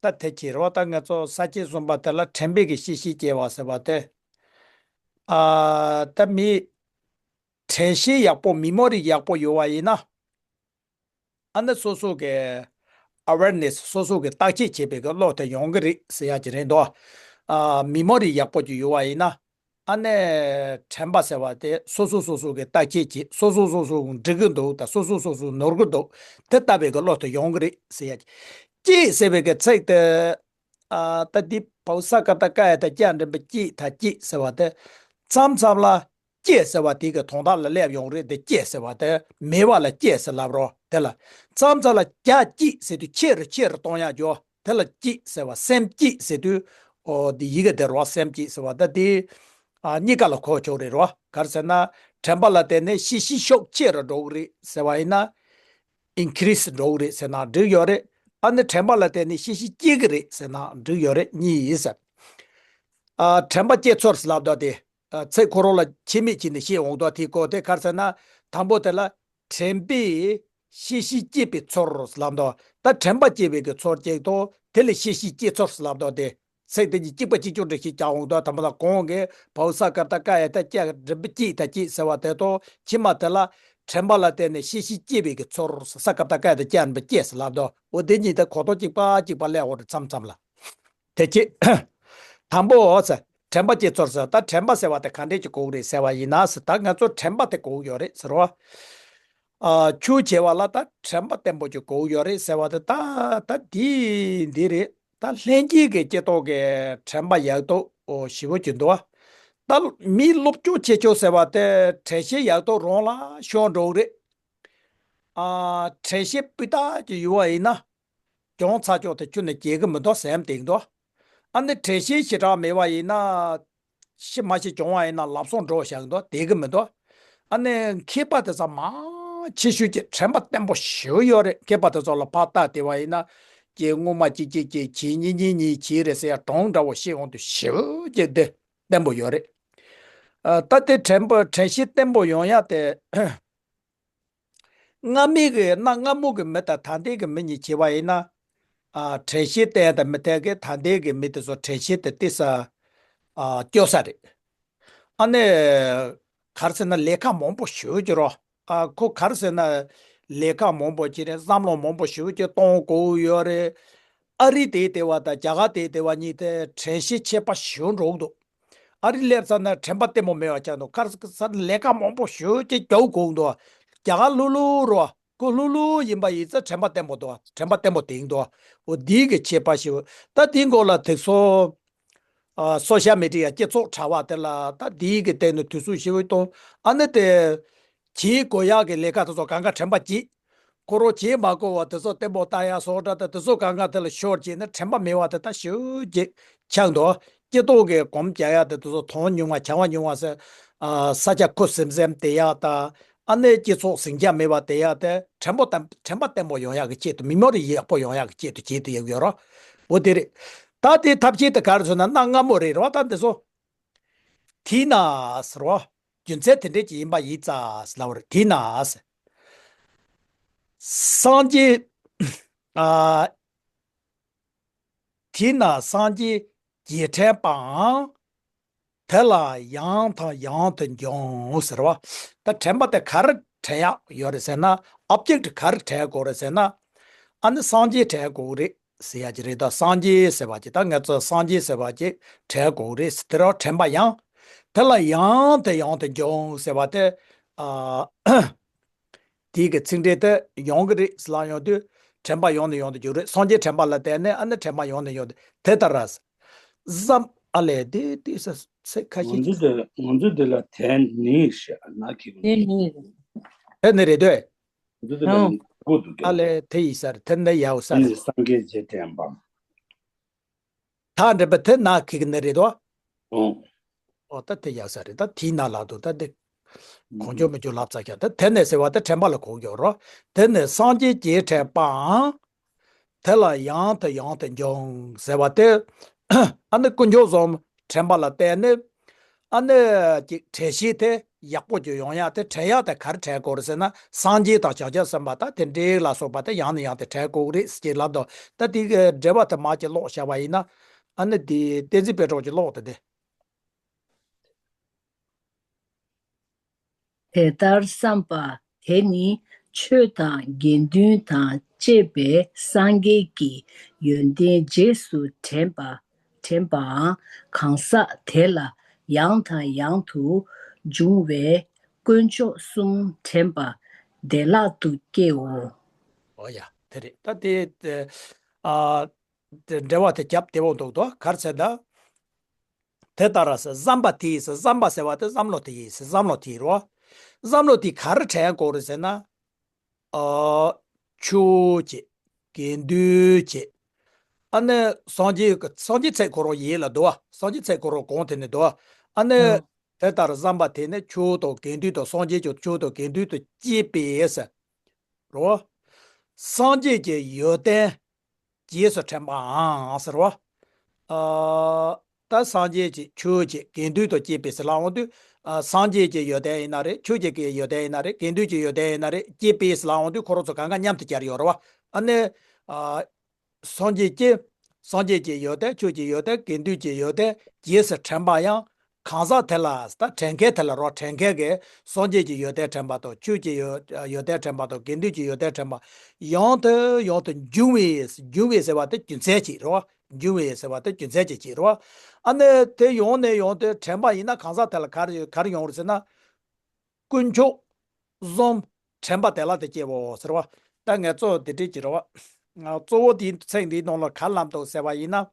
ད་དེ་ཁྱེར་བ་ད་ང་ཚོ་ས་བཅད་གསུམ་པ་དེ་ལ་དྲན་པའི་གི་ཤེས་བྱའི་སྐྱེ་བ་ཟེར་བ་དེ། ཨ་ད་མི། དྲན་ཤེས་ཡག་པོ་མི་མོ་རིག་ཡག་པོ་ཡོད་བ་ཡིན་ན། ཨ་ནི་སོ་སོ་གི་awareness སོ་སོ་གི་བརྟག་དཔྱད་བྱེད་པའི་གི་བློ་དེ་ཡོང་གི་རེད་ཟེར་ཡ་ཅིག་རེད་འདུག་ཨ་མི་མོ་རིག་ཡག་པོ་ཅིག་ཡོད་བ་ཡིན་ན། ཨ་ནི་དྲན་པ་ཟེར་བ་དེ་སོ་སོ་སོ་སོ་གི་བརྟག་དཔྱད་བྱེད། སོ་སོ་སོ་སོ་འགྲིག་གི་འདུག་དང་སོ་སོ་སོ་སོ་ནོར་གི་འདུག་དེ་ལྟ་བུའི་གི་བློ་དེ་ཡོང་གི་རེད་ཟེར་ཡ་ཅིག་སྐྱེས་ཟེར་བའི་གི་ཚིག་དེ། ཨ་ད་འདི་བའུ་ས་ཀ་བཏགས་སྐ་ཡ་བཏགས་སྐྱ་འགྲེང་བུ་སྐྱེས་ད་སྐྱེས་ཟེར་བ་དེ། མཚམས་མཚམས་ལ། སྐྱེས་ཟེར་བ་དེ་གི་དོན་དག་ལ་སླེབས་ཡོང་རེད་དེ་སྐྱེས་ཟེར་བ་དེ་མེད་པ་ལ་སྐྱེས་ཟེར་ལབ་རོ་དེ་ལ། མཚམས་མཚམས་ལ་རྒྱ་སྐྱེས་ཟེར་དུས་ཆེ་རུ་ཆེ་རུ་གཏོང་ཡག་འཇོག་དེ་ལ་སྐྱེས་ཟེར་བ་སེམས་སྐྱེས་ཟེར་དུས། ཨོ་དེ་ཡི་གེ་དེ་རོ་སེམས་སྐྱེས་ཟེར་བ་ད་དེ། ཨ་གཉིས་ཀ་ལ་གོ་ཆོག་རེད་རོ། ག་རེ་ཟེར་ན། དྲན་པ་ལ་བརྟེན་ནས་ཤེས་བྱའི་ཤུགས་ཆེ་རུ་འགྲོ་གི་རེད་ཟེར་བ་ཡིན་ན། increase འགྲོ་གི་རེད་ཟེར་ན་འགྲིག་ཡོད་རེད། ཨ་ནི་དྲན་པ་ལ་བརྟེན་ནས་ཤེས་བྱ་སྐྱེ་གི་རེད་ཟེར་ན་འགྲིག་ཡོད་རེད་གཉིས་ཡིན་ཟེར། ཨ་དྲན་པ་སྐྱེ་ཚོར་ཟེར་ལབ་དོ་དེ། ཨ་ཚིག་ཁོ་རང་ལ་ཁྱད་མེད་བྱས་ནས་བཤད་འོང་དོ་དེ་གོ་དེ་ག་རེ་ཟེར་ན། དང་པོ་དེ་ལ་དྲན་པས་ཤེས་བྱ་སྐྱེས་པའི་ཚོར་ཟེར་ལབ་དོ། ད་དྲན་པ་སྐྱེ་བའི་གི་ཚོར་གཅིག་དང་དེ་ལ་ཤེས་བྱ་སྐྱེ་ཚོར་ཟེར་ལབ་དོ་དེ། ཚིག་དེ་གཉིས་གཅིག་པ་གཅིག་རྐྱང་འདྲ་ཞིག་ཀྱང་འོང་དོ། དང་པོ་ལ་གོང་གི་བའུ་ས་ཀ་བཏགས་སྐ་ཡ་བཏགས་སྐྱ་འགྲེང་བུ་སྐྱེས་ད་སྐྱེས་ཟེར་བ་དེ་དང་ཕྱི་མ་དེ་ལ་དྲན་པ་ལ་བརྟེན་ནས་ཤེས་བྱ་སྐྱེ་བའི་གི་ཚོར་ས་ཀ་བཏགས་སྐ་ཡ་བཏགས་སྐྱ་འགྲེང་བུ་སྐྱེས་ཟེར་ལབ་དོ། འོ་དེ་གཉིས་དེ་གོ་རྟོགས་གཅིག་པ་གཅིག་པ་སླེབས་འོང་རེད་མཚམས་མཚམས་ལ། དེ་ཅི། དང་པོ་འོ་ཟེར། དྲན་པ་སྐྱེ་ཚོར་ཟེར་ད་དྲན་པ་ཟེར་བ་དེ་ག་འདྲས་ཀྱི་གོ་གི་རེད་ཟེར་བ་ཡིན་ན་ཟེར་ད་ང་ཚོ་དྲན་པ་དེ་གོ་གི་ཡོད་རེད་ཟེར་བ། ཨ་ཆོས་བྱེད་པ་ལ་ད་དྲན་པ་བརྟན་པོ་ཅིག་དགོས་ཡོད་རེད་ཟེར་བ་དེ་ད་ད་འདི་འདི་རེད། ད་ལྷན་སྐྱེས་ཀྱི་སྐྱེ་སྟོབས་ཀྱི་དྲན་པ་ཡག་སྟོབས་ཞེ་པོ་ཅིག་འདུག་ད་མིའི་སློབ་སྦྱོང་བྱེད་ཆོག་ཟེར་བ་དེ་དྲན་ཤེས་ཡག་སྟོབས་རང་ལ་ཤོར་འགྲོ་གི་རེད། ཨ་དྲན་ཤེས་སྤུས་དག་ཅིག་ཡོད་པ་ཡིན་ན། གྱོང་ཚ་ཅོག་དེ་ཁྱོན་ནས་སྐྱེ་གི་མི་འདུག་སེམས་གཏིང་དུ། ཨ་ནི་དྲན་ཤེས་ཞེ་དྲག་མེད་པ་ཡིན་ན། ཤི་མ་ཤི་གྱོང་བ་ཡིན་ན་ལབ་སོང་འགྲོ་བཞག་གི་འདུག་བསྡད་གི་མི་འདུག་ཨ་ནི་མཁས་པ་དེ་ཚོ་མང་ཆེ་ཤོས་ཀྱི་དྲན་པ་བརྟན་པོ་ཞེ་པོ་ཡོད་རེད། མཁས་པ་དེ་ཚོ་ལ་ཕར་ལྟ་བལྟས་པ་ཡིན་ན། ཀྱེ་སྔོན་མ་ཅིག་ཅིག་ཅིག་བྱས་གཉིས་གཉིས་གཉིས་བྱས་རེད་ཟེར་ཡ་གྲངས་འདྲ་བོ་ཤེས་འོང་དུས་ཞེ་པོ་ཀྱི་དེ་བརྟན་པོ་ཡོད་རེད། ཨ་ད་དེ་དྲན་པ་དྲན་ཤེས་བརྟན་པོ་ཡོང་ཡ་དེ། སྔ་མའི་གི་གནའ་སྔ་མོ་གི་མི་དང་ད་ལྟའི་གི་མི་གཉིས་བྱས་པ་ཡིན་ན། ཨ་དྲན་ཤེས་བརྟན་དང་མི་བརྟན་གི་ད་ལྟའི་གི་མི་དེ་ཚོ་དྲན་ཤེས་དེ་ཏོག་ཙམ་ཨ་སྐྱོ་ས་རེད། ཨ་ནི་ག་རེ་ཟེར་ན་ལས་ཀ་མང་པོ་ཞེ་པོ་ཅིག་རོ། ཨ་ཁོ་ག་རེ་ཟེར་ན་ལས་ཀ་མང་པོ་ཅིག་རེད། བསམ་བློ་མང་པོ་ཞེ་པོ་ཅིག་གཏོང་དགོས་ཡོད་རེད། ཨ་རི་དེའི་ལྟེ་བ་དང་རྒྱ་གར་དེའི་ལྟེ་བ་གཉིས་དེ་དྲན་ཤེས་ཁྱད་པར་ཞེ་པོ་འགྲོ་གི་འདུག་ཨ་རི་སླེབས་ཚར་ན་དྲན་པ་བརྟན་པོ་མེད་པ་ཆགས་འདུག་ག་རེ་ཟེར་ན་ལས་ཀ་མང་པོ་ཞེ་པོ་ཅིག་རྒྱག་དགོས་འདུག་རྒྱ་གར་ལྷུག་ལྷུག་རོ། ཁོ་ལྷུག་ལྷུག་ཡིན་པ་ཡིན་ཙང་དྲན་པ་བརྟན་པོ་འདུག་དྲན་པ་བརྟན་པོ་དེ་ཡིན་འདུག་འོ་འདིའི་གི་ཁྱད་པར་ཞེ་པོ། ད་དེའི་མགོ་ལ་དེ་ཚོ་ཨ་སོ་ཤལ་མི་ཌི་ཡ་སྤྱི་ཚོགས་དྲ་བ་དེ་ལ་ད་འདིའི་གི་སྟེང་ནས་དུས་ཚོད་ཞེ་པོ་གཏོང་། ཨ་ནི་དེ་བྱེད་དགོས་ཡག་གི་ལས་ཀ་དེ་ཚོ་གང་ག་དྲན་པ་བྱེད། ཁོ་རང་བྱེད་མ་དགོས་པ་དེ་ཚོ་བརྟན་པོ་བཏང་ཡ་སོགས་འདྲ་དང་དེ་ཚོ་གང་ག་དེ་ལ་ཤོར་བྱས་ན་དྲན་པ་མེད་པ་དེ་ད་ཞེ་པོ་ཅིག་ཆགས་འདུག་སྐྱེ་སྟོབས་ཀྱི་གོམས་རྒྱག་ཡ་དེ་དེ་ཚོ་མཐོང་ཉུང་བ་བྱ་བ་ཉུང་བ་ཟེར། ཨ་ས་ཆ་ཁུ་སིམ་སིམ་བསྡད་ཡག་དང་། ཨ་ནི་སྤྱི་ཚོགས་ཟིང་ཆ་མེད་པ་བསྡད་ཡག་དེ་དྲན་པ་དང་དྲན་པ་བརྟན་པོ་ཡོང་ཡག་གི་ཆེད་དུ། མི་མོ་རི་ཡག་པོ་ཡོང་ཡག་གི་ཆེད་དུ་བྱེད་དུ་ཡོད་ཡོད་རོ། འོ་དེ་རེད། ད་དེ་ཐབས་ཤེས་དེ་ག་རེ་ཟེར་ན། གནའ་སྔ་མོ་རེད་རོ། ད་འདི་ཚོ། དེས་ན་ཟེར་བ། རྒྱུ་མཚན་དེ་འདྲས་ཅིག་ཡིན་པ་ཡིན་ཙང་ཟེར་ལབ་པ་རེད། དེས་ན་ཟེར། སངས་རྒྱས། ཨ། དེས་ན་སངས་རྒྱས་རྗེས་དྲན་པའང་། དེ་ལ་ཡང་དང་ཡང་དུ་འབྱུང་ཟེར་བ། ད་དྲན་པ་དེ་ག་རེ་དྲན་ཡག་ཡོད་རེད་ཟེར་ན། ཨོབ་ཇེག་ག་རེ་དྲན་དགོས་རེད་ཟེར་ན། ཨ་ནི་སངས་རྒྱས་དྲན་དགོས་རེད་ཟེར་ཡག་ཅིག་རེད། ད་སངས་རྒྱས་ཟེར་བ་ཅིག་ད་ང་ཚོ་སངས་རྒྱས་ཟེར་བ་ཅིག་དྲན་དགོས་རེད་ཟེར། དེ་རང་དྲན་པ་ཡང་། དེ་ལ་ཡང་དུ་ཡང་དུ་འབྱུང་ཟེར་བ་དེ། ཨ། དེའི་གི་ཚིག་འགྲེལ་དེ་ཡོང་གི་རེད་ཟེར་ལབ་ཡོང་དུས། དྲན་པ་ཡང་ནས་ཡང་དུ་འགྱུར་རེད། སངས་རྒྱས་དྲན་པ་ལ་བརྟེན་ནས་ཨ་ནི་དྲན་པ་ཡང་ནས་ཡང་དུ། དེ་ལྟར་བསམ། ཨ་ལས་དེ་དེ་ས་ཚིག་ཁ་ཤས་ང་ཚོ་དེ་ང་ཚོ་དེ་ལ་དེ་ནི་ཞེས་ན་གི། དེ་ནི་རེད། དེ་ནི་རེད་དོ། ང་ཚོ་དེ་ལ་ཨང་། ནི་གོ་འདུག་ཨ་ལས་དེ་ཡིན་ས་རེད། དེ་ནི་ཡག་ས་རེད། སངས་རྒྱས་རྗེས་དྲན་པ། ད་འདྲ་པ་དེ་ན་གི་གི་ནི་རེད་དོ། ཨོ། ཨོ་ད་དེ་ཡག་ས་རེད། ད་དེས་ན་ལབ་འདུག་ད་དེ་གང་བྱུང་མི་བྱུང་ལབ་ཚར་ཀྱང་། ད་དེ་ནས་ཟེར་བ་དེ་དྲན་པ་ལ་གོ་གི་ཡོད་རོ། དེ་ནས་སངས་རྒྱས་རྗེས་དྲན་པའང་། དེ་ལ་ཡང་དུ་ཡང་དུ་འབྱུང་ཟེར་བ་དེ། ཨ་ནི་དཀོན་མཆོག་གསུམ་དྲན་པ་ལ་བརྟེན་ནས། ཨ་ནི་ཅིག་དྲན་ཤེས་དེ་ཡག་པོ་ཅིག་ཡོང་ཡག་དེ། དྲན་ཡག་དེ་ག་རེ་དྲན་དགོས་རེད་ཟེར་ན། སངས་རྒྱས་དང་བྱང་ཆུབ་སེམས་དཔའ་དང་དེ་འདྲའི་ལ་སོགས་པ་དེ་ཡང་ནས་ཡང་དུ་དྲན་དགོས་རེད་ཟེར་ལབ་འདུག་ད་དེ་གི་འགྲེལ་པ་དེ་མར་ཅིག་ཀློག་བཞག་པ་ཡིན་ན། ཨ་ནི་དེ་བསྟན་འཛིན་དཔལ་སྒྲོན་གྱིས་ཀློག་དེ་དེ། དེ་ལྟར་བསམ་པ་དེ་ནི་ཆོས་དང་དགེ་འདུན་དང་བཅས་པའི་སངས་རྒྱས་ཀྱི་ཡོན་ཏན་རྗེས་སུ་དྲན་པ། དྲན་པའང་གང་ཟག་དེ་ལ་ཡང་དང་ཡང་དུ་འབྱུང་བས་དཀོན་མཆོག་གསུམ་དྲན་པ་བདེ་བླག་ཏུ་སྐྱེའོ། ཨོ་ཡ། དེ་རེད། ད་དེ་དེ་ཨ་དེ་འགྲེལ་པ་དེ་རྒྱབ་བདེ་བོ་འདུག་དོ། ག་རེ་ཟེར་ན། དེ་ལྟར་ཟེར། བསམ་པ་དེས་ཟེར། བསམ་པ་ཟེར་བ་དེ་བསམ་བློ་དེ་ཡིན་ཟེར། བསམ་བློ་དེ་ཡིན་རོ། བསམ་བློ་དེ་ག་རེ་དྲན་དགོས་རེད་ཟེར་ན། ཨ། ཆོས་ཀྱི། དགེ་འདུན་གྱི། ཨ་ནི་སངས་རྒྱས་ཀྱི། སངས་རྒྱས་ཚེ་འཁོར་བ་ཡིན་ལ་འདུག་བ། སངས་རྒྱས་ཚེ་འཁོར་བ་གོང་དེ་ནས་འདུག་བ། ཨ་ནི་ཨ། དེ་ལྟར་བསམ་པ་དེ་ནི་ཆོས་དང་དགེ་འདུན་དང་། སངས་རྒྱས་ཀྱི་ཆོས་དང་དགེ་འདུན་དང་བཅས་པའི་ཟེར་རོ། སངས་རྒྱས་ཀྱི་ཡོན་ཏན་རྗེས་སུ་དྲན་པའང་ཟེར་བ། ཨ། ད་སངས་རྒྱས་ཀྱི་ཆོས་ཀྱི་དགེ་འདུན་དང་བཅས་པའི་ཟེར་ལབ་འོང་དུས། ཨ། སངས་རྒྱས་ཀྱི་ཡོན་ཏན་ཡིན་ན་རེད། ཆོས་ཀྱི་ཡོན་ཏན་ཡིན་ན་རེད། དགེ་འདུན་གྱི་ཡོན་ཏན་ཡིན་ན་རེད། བཅས་པའི་ཟེར་ལབ་འོང་དུས་ཁོ་རང་ཚོ་གང་ག་མཉམ་དུ་སྦྱར་ཡོད་རེད་བ། ཨ་ནི། ཨ། སངས་རྒྱས་ཀྱི། སངས་རྒྱས་ཀྱི་ཡོན་ཏན། ཆོས་ཀྱི་ཡོན་ཏན། དགེ་འདུན་གྱི་ཡོན་ཏན་རྗེས་སུ་དྲན་པ་ཡང་། གང་ཟག་དེ་ལ། ད་དྲན་མཁན་དེ་ལ་རོ། དྲན་མཁན་གྱིས་སངས་རྒྱས་ཀྱི་ཡོན་ཏན་དྲན་པ་དང་། ཆོས་ཀྱི་ཡོན་ཡོན་ཏན་དྲན་པ་དང་། དགེ་འདུན་གྱི་ཡོན་ཏན་དྲན་པ། ཡང་དུ་ཡང་དུ་འབྱུང་བའི། འབྱུང་བའི་ཟེར་བ་དེ་རྒྱུ་མཚན་ཅིག་རེད་བ། འབྱུང་བའི་ཟེར་བ་དེ་རྒྱུ་མཚན་ཅིག་ཅིག་རེད་བ། ཨ་ནི་དེ་ཡང་ནས་ཡང་དུ་དྲན་པ་ཡིན་ན་གང་ཟག་དེ་ལ་ག་རེ་ག་རེ་ཡོང་རེད་ཟེར་ན། དཀོན་མཆོག་གསུམ་དྲན་པ་བདེ་བླག་ཏུ་སྐྱེའོ་ཟེར་བ། ད་ངས་གཙོ་བོ་དེ་འདྲས་ཀྱི་རེད་བ། གཙོ་བོ་དེའི་ཚིག་འདིའི་ནང་ལ་ག་རེ་ལབ་འདུག་ཟེར་བ་ཡིན་ན།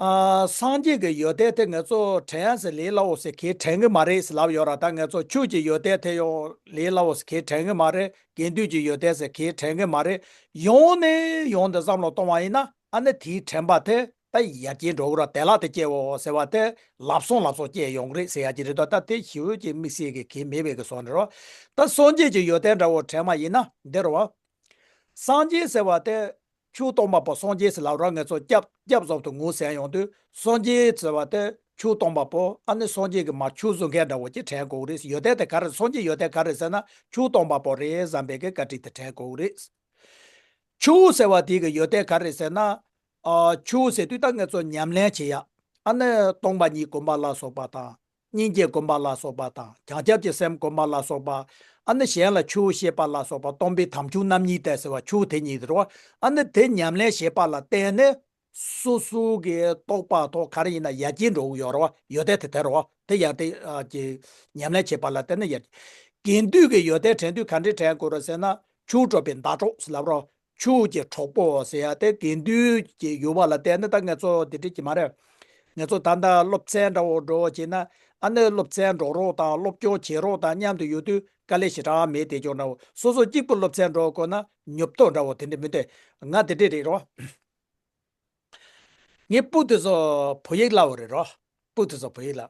ཨ། སངས་རྒྱས་ཀྱི་ཡོན་ཏན་དེ་ང་ཚོ་དྲན་ཡག་ཟེར་ལས་སླ་བོ་ཟེར་གས་དྲན་གི་མ་རེད་ཟེར་ལབ་ཡོད་ར། ད་ང་ཚོ་ཆོས་ཀྱི་ཡོན་ཏན་དེ་ཡང་ལས་སླ་བོ་ཟེར་གས་དྲན་གི་མ་རེད། དགེ་འདུན་གྱི་ཡོན་ཏན་ཟེར་གས་དྲན་གི་མ་རེད། ཡང་ནས་ཡང་དུ་བསམ་བློ་གཏོང་བ་ཡིན་ན། ཨ་ནི་དེའི་དྲན་པ་དེ་ད་ཡར་རྒྱས་འགྲོ་གི་ར། བདེ་བླག་ཏུ་སྐྱེའོ་ཟེར་བ་དེ་ལབ་སོང་ལབ་སོང་སྐྱེ་ཡོང་གི་རེད་ཟེར་ཡག་ཅིག་རེད་དོ། ད་དེ་ཞེ་པོ་ཅིག་དམིགས་བསལ་གྱི་གལ་མེད་པའི་གི་བཟོ་འདྲ་རོ། ད་སངས་རྒྱས་ཀྱི་ཡོན་ཏན་འདྲ་བོ་དྲན་པ་ཡིན་ན་འདི་རེད་བ། སངས་རྒྱས་ཟེར་བ་དེ་ཆོས་སྟོང་པ་པོ་སངས་རྒྱས་ཟེར་ལབ་ར། ང་ཚོ་སྐྱབས་སྐྱབས་ཟབ་ཏུ་ངོས་ཟིན་ཡོང་དུས་སངས་རྒྱས་ཟེར་བ་དེ་ཆོས་སྟོང་པ་པོ། ཨ་ནི་སངས་རྒྱས་ཀྱི་མར་ཆོས་བཟོ་མཁན་འདྲ་བོ་ཅིག་དྲན་དགོས་ཀྱི་རེད། ཡོན་ཏན་དེ་ག་རེ། སངས་རྒྱས་ཡོན་ཏན་ག་རེ་ཟེར་ན། ཆོས་སྟོང་པ་པོ་རེད་བསམ་པའི་གི་བཀའ་དྲིན་དེ་དྲན་དགོས་ཀྱི་རེད། ཆོས་ཟེར་བ་དེ་གི་ཡོན་ཏན་ག་རེ་ཟེར་ན། ཨ། ཆོས་ཟེར་དུས་ད་ང་ཚོ་ཉམས་ལེན་བྱེད་ཡ། ཨ་ནི་སྟོང་པ་ཉིད་སྒོམ་པ་ལ་སོགས་པ་དང་། སྙིང་རྗེ་སྒོམ་པ་ལ་སོགས་པ་དང་། བྱང་ཆུབ་ཀྱི་སེམས་སྒོམ་པ་ལ་སོགས་པ། ཨ་ནི་གཞན་ལ་ཆོས་བཤད་པ་ལ་སོགས་པ། སྟོན་པའི་དམ་ཆོས་རྣམ་གཉིས་ལྟར་ཟེར་བ་ཆོས་དེ་གཉིས་རེད་བ། ཨ་ནི་དེ་ཉམས་ལེན་བྱེད་པ་ལ་བརྟེན་ནས་སོ་སོ་གི་རྟོགས་པ་ཐོག་ག་རེ་ཡིན་ན་ཡར་རྒྱས་འགྲོ་གི་ཡོད་རེད་བ། ཡོན་ཏན་དེ་དེ་རེད་བ། དེ་ཡར་དེ་ཨ་ཀྱི་ཉམས་ལེན་བྱེད་པ་ལ་བརྟེན་ནས་ཡར། དགེ་འདུན་གྱི་ཡོན་ཏན་དྲན་དུས་ག་འདྲས་དྲན་དགོས་རེད་ཟེར་ན། ཆོས་གྲོགས་པའི་ཟླ་གྲོགས་ཟེར་ལབ་རོ། ཆོས་ཀྱི་གྲོགས་པོ་ཟེར་ཡ་དེ་དགེ་འདུན་གྱི་ཡུལ་བ་ལ་བརྟེན་ནས། ད་ང་ཚོ་དེ་འདྲ་གྱི་མ་རེད། ང་ཚོ་ད་ལྟ་སློབ་ཚན་འདྲ་བོ་འགྲོ་བྱས་ན། ཨ་ནི་སློབ་ཚན་འགྲོ་རོགས་དང་སློབ་སྐྱོར་བྱེད་རོགས་དང་མཉམ་དུ་ཡོད་དུས་དཀའ་ལས་ཞེ་དྲག་མེད་དེ་ཅོག་འདྲ་བོ། སོ་སོ་གཅིག་པུ་སློབ་ཚན་འགྲོ་དགོས་ན་ཉོབ་ཏོ་འདྲ་བོ་དེ་འདྲ་མི་འདུག་ང་དེ་འདྲ་རེད་རོ། ངའི་སྤུ་དེ་ཚོ་བོད་ཡིག་སླ་བོ་རེད་རོ། སྤུ་དེ་ཚོ་བོད་ཡིག་སླ།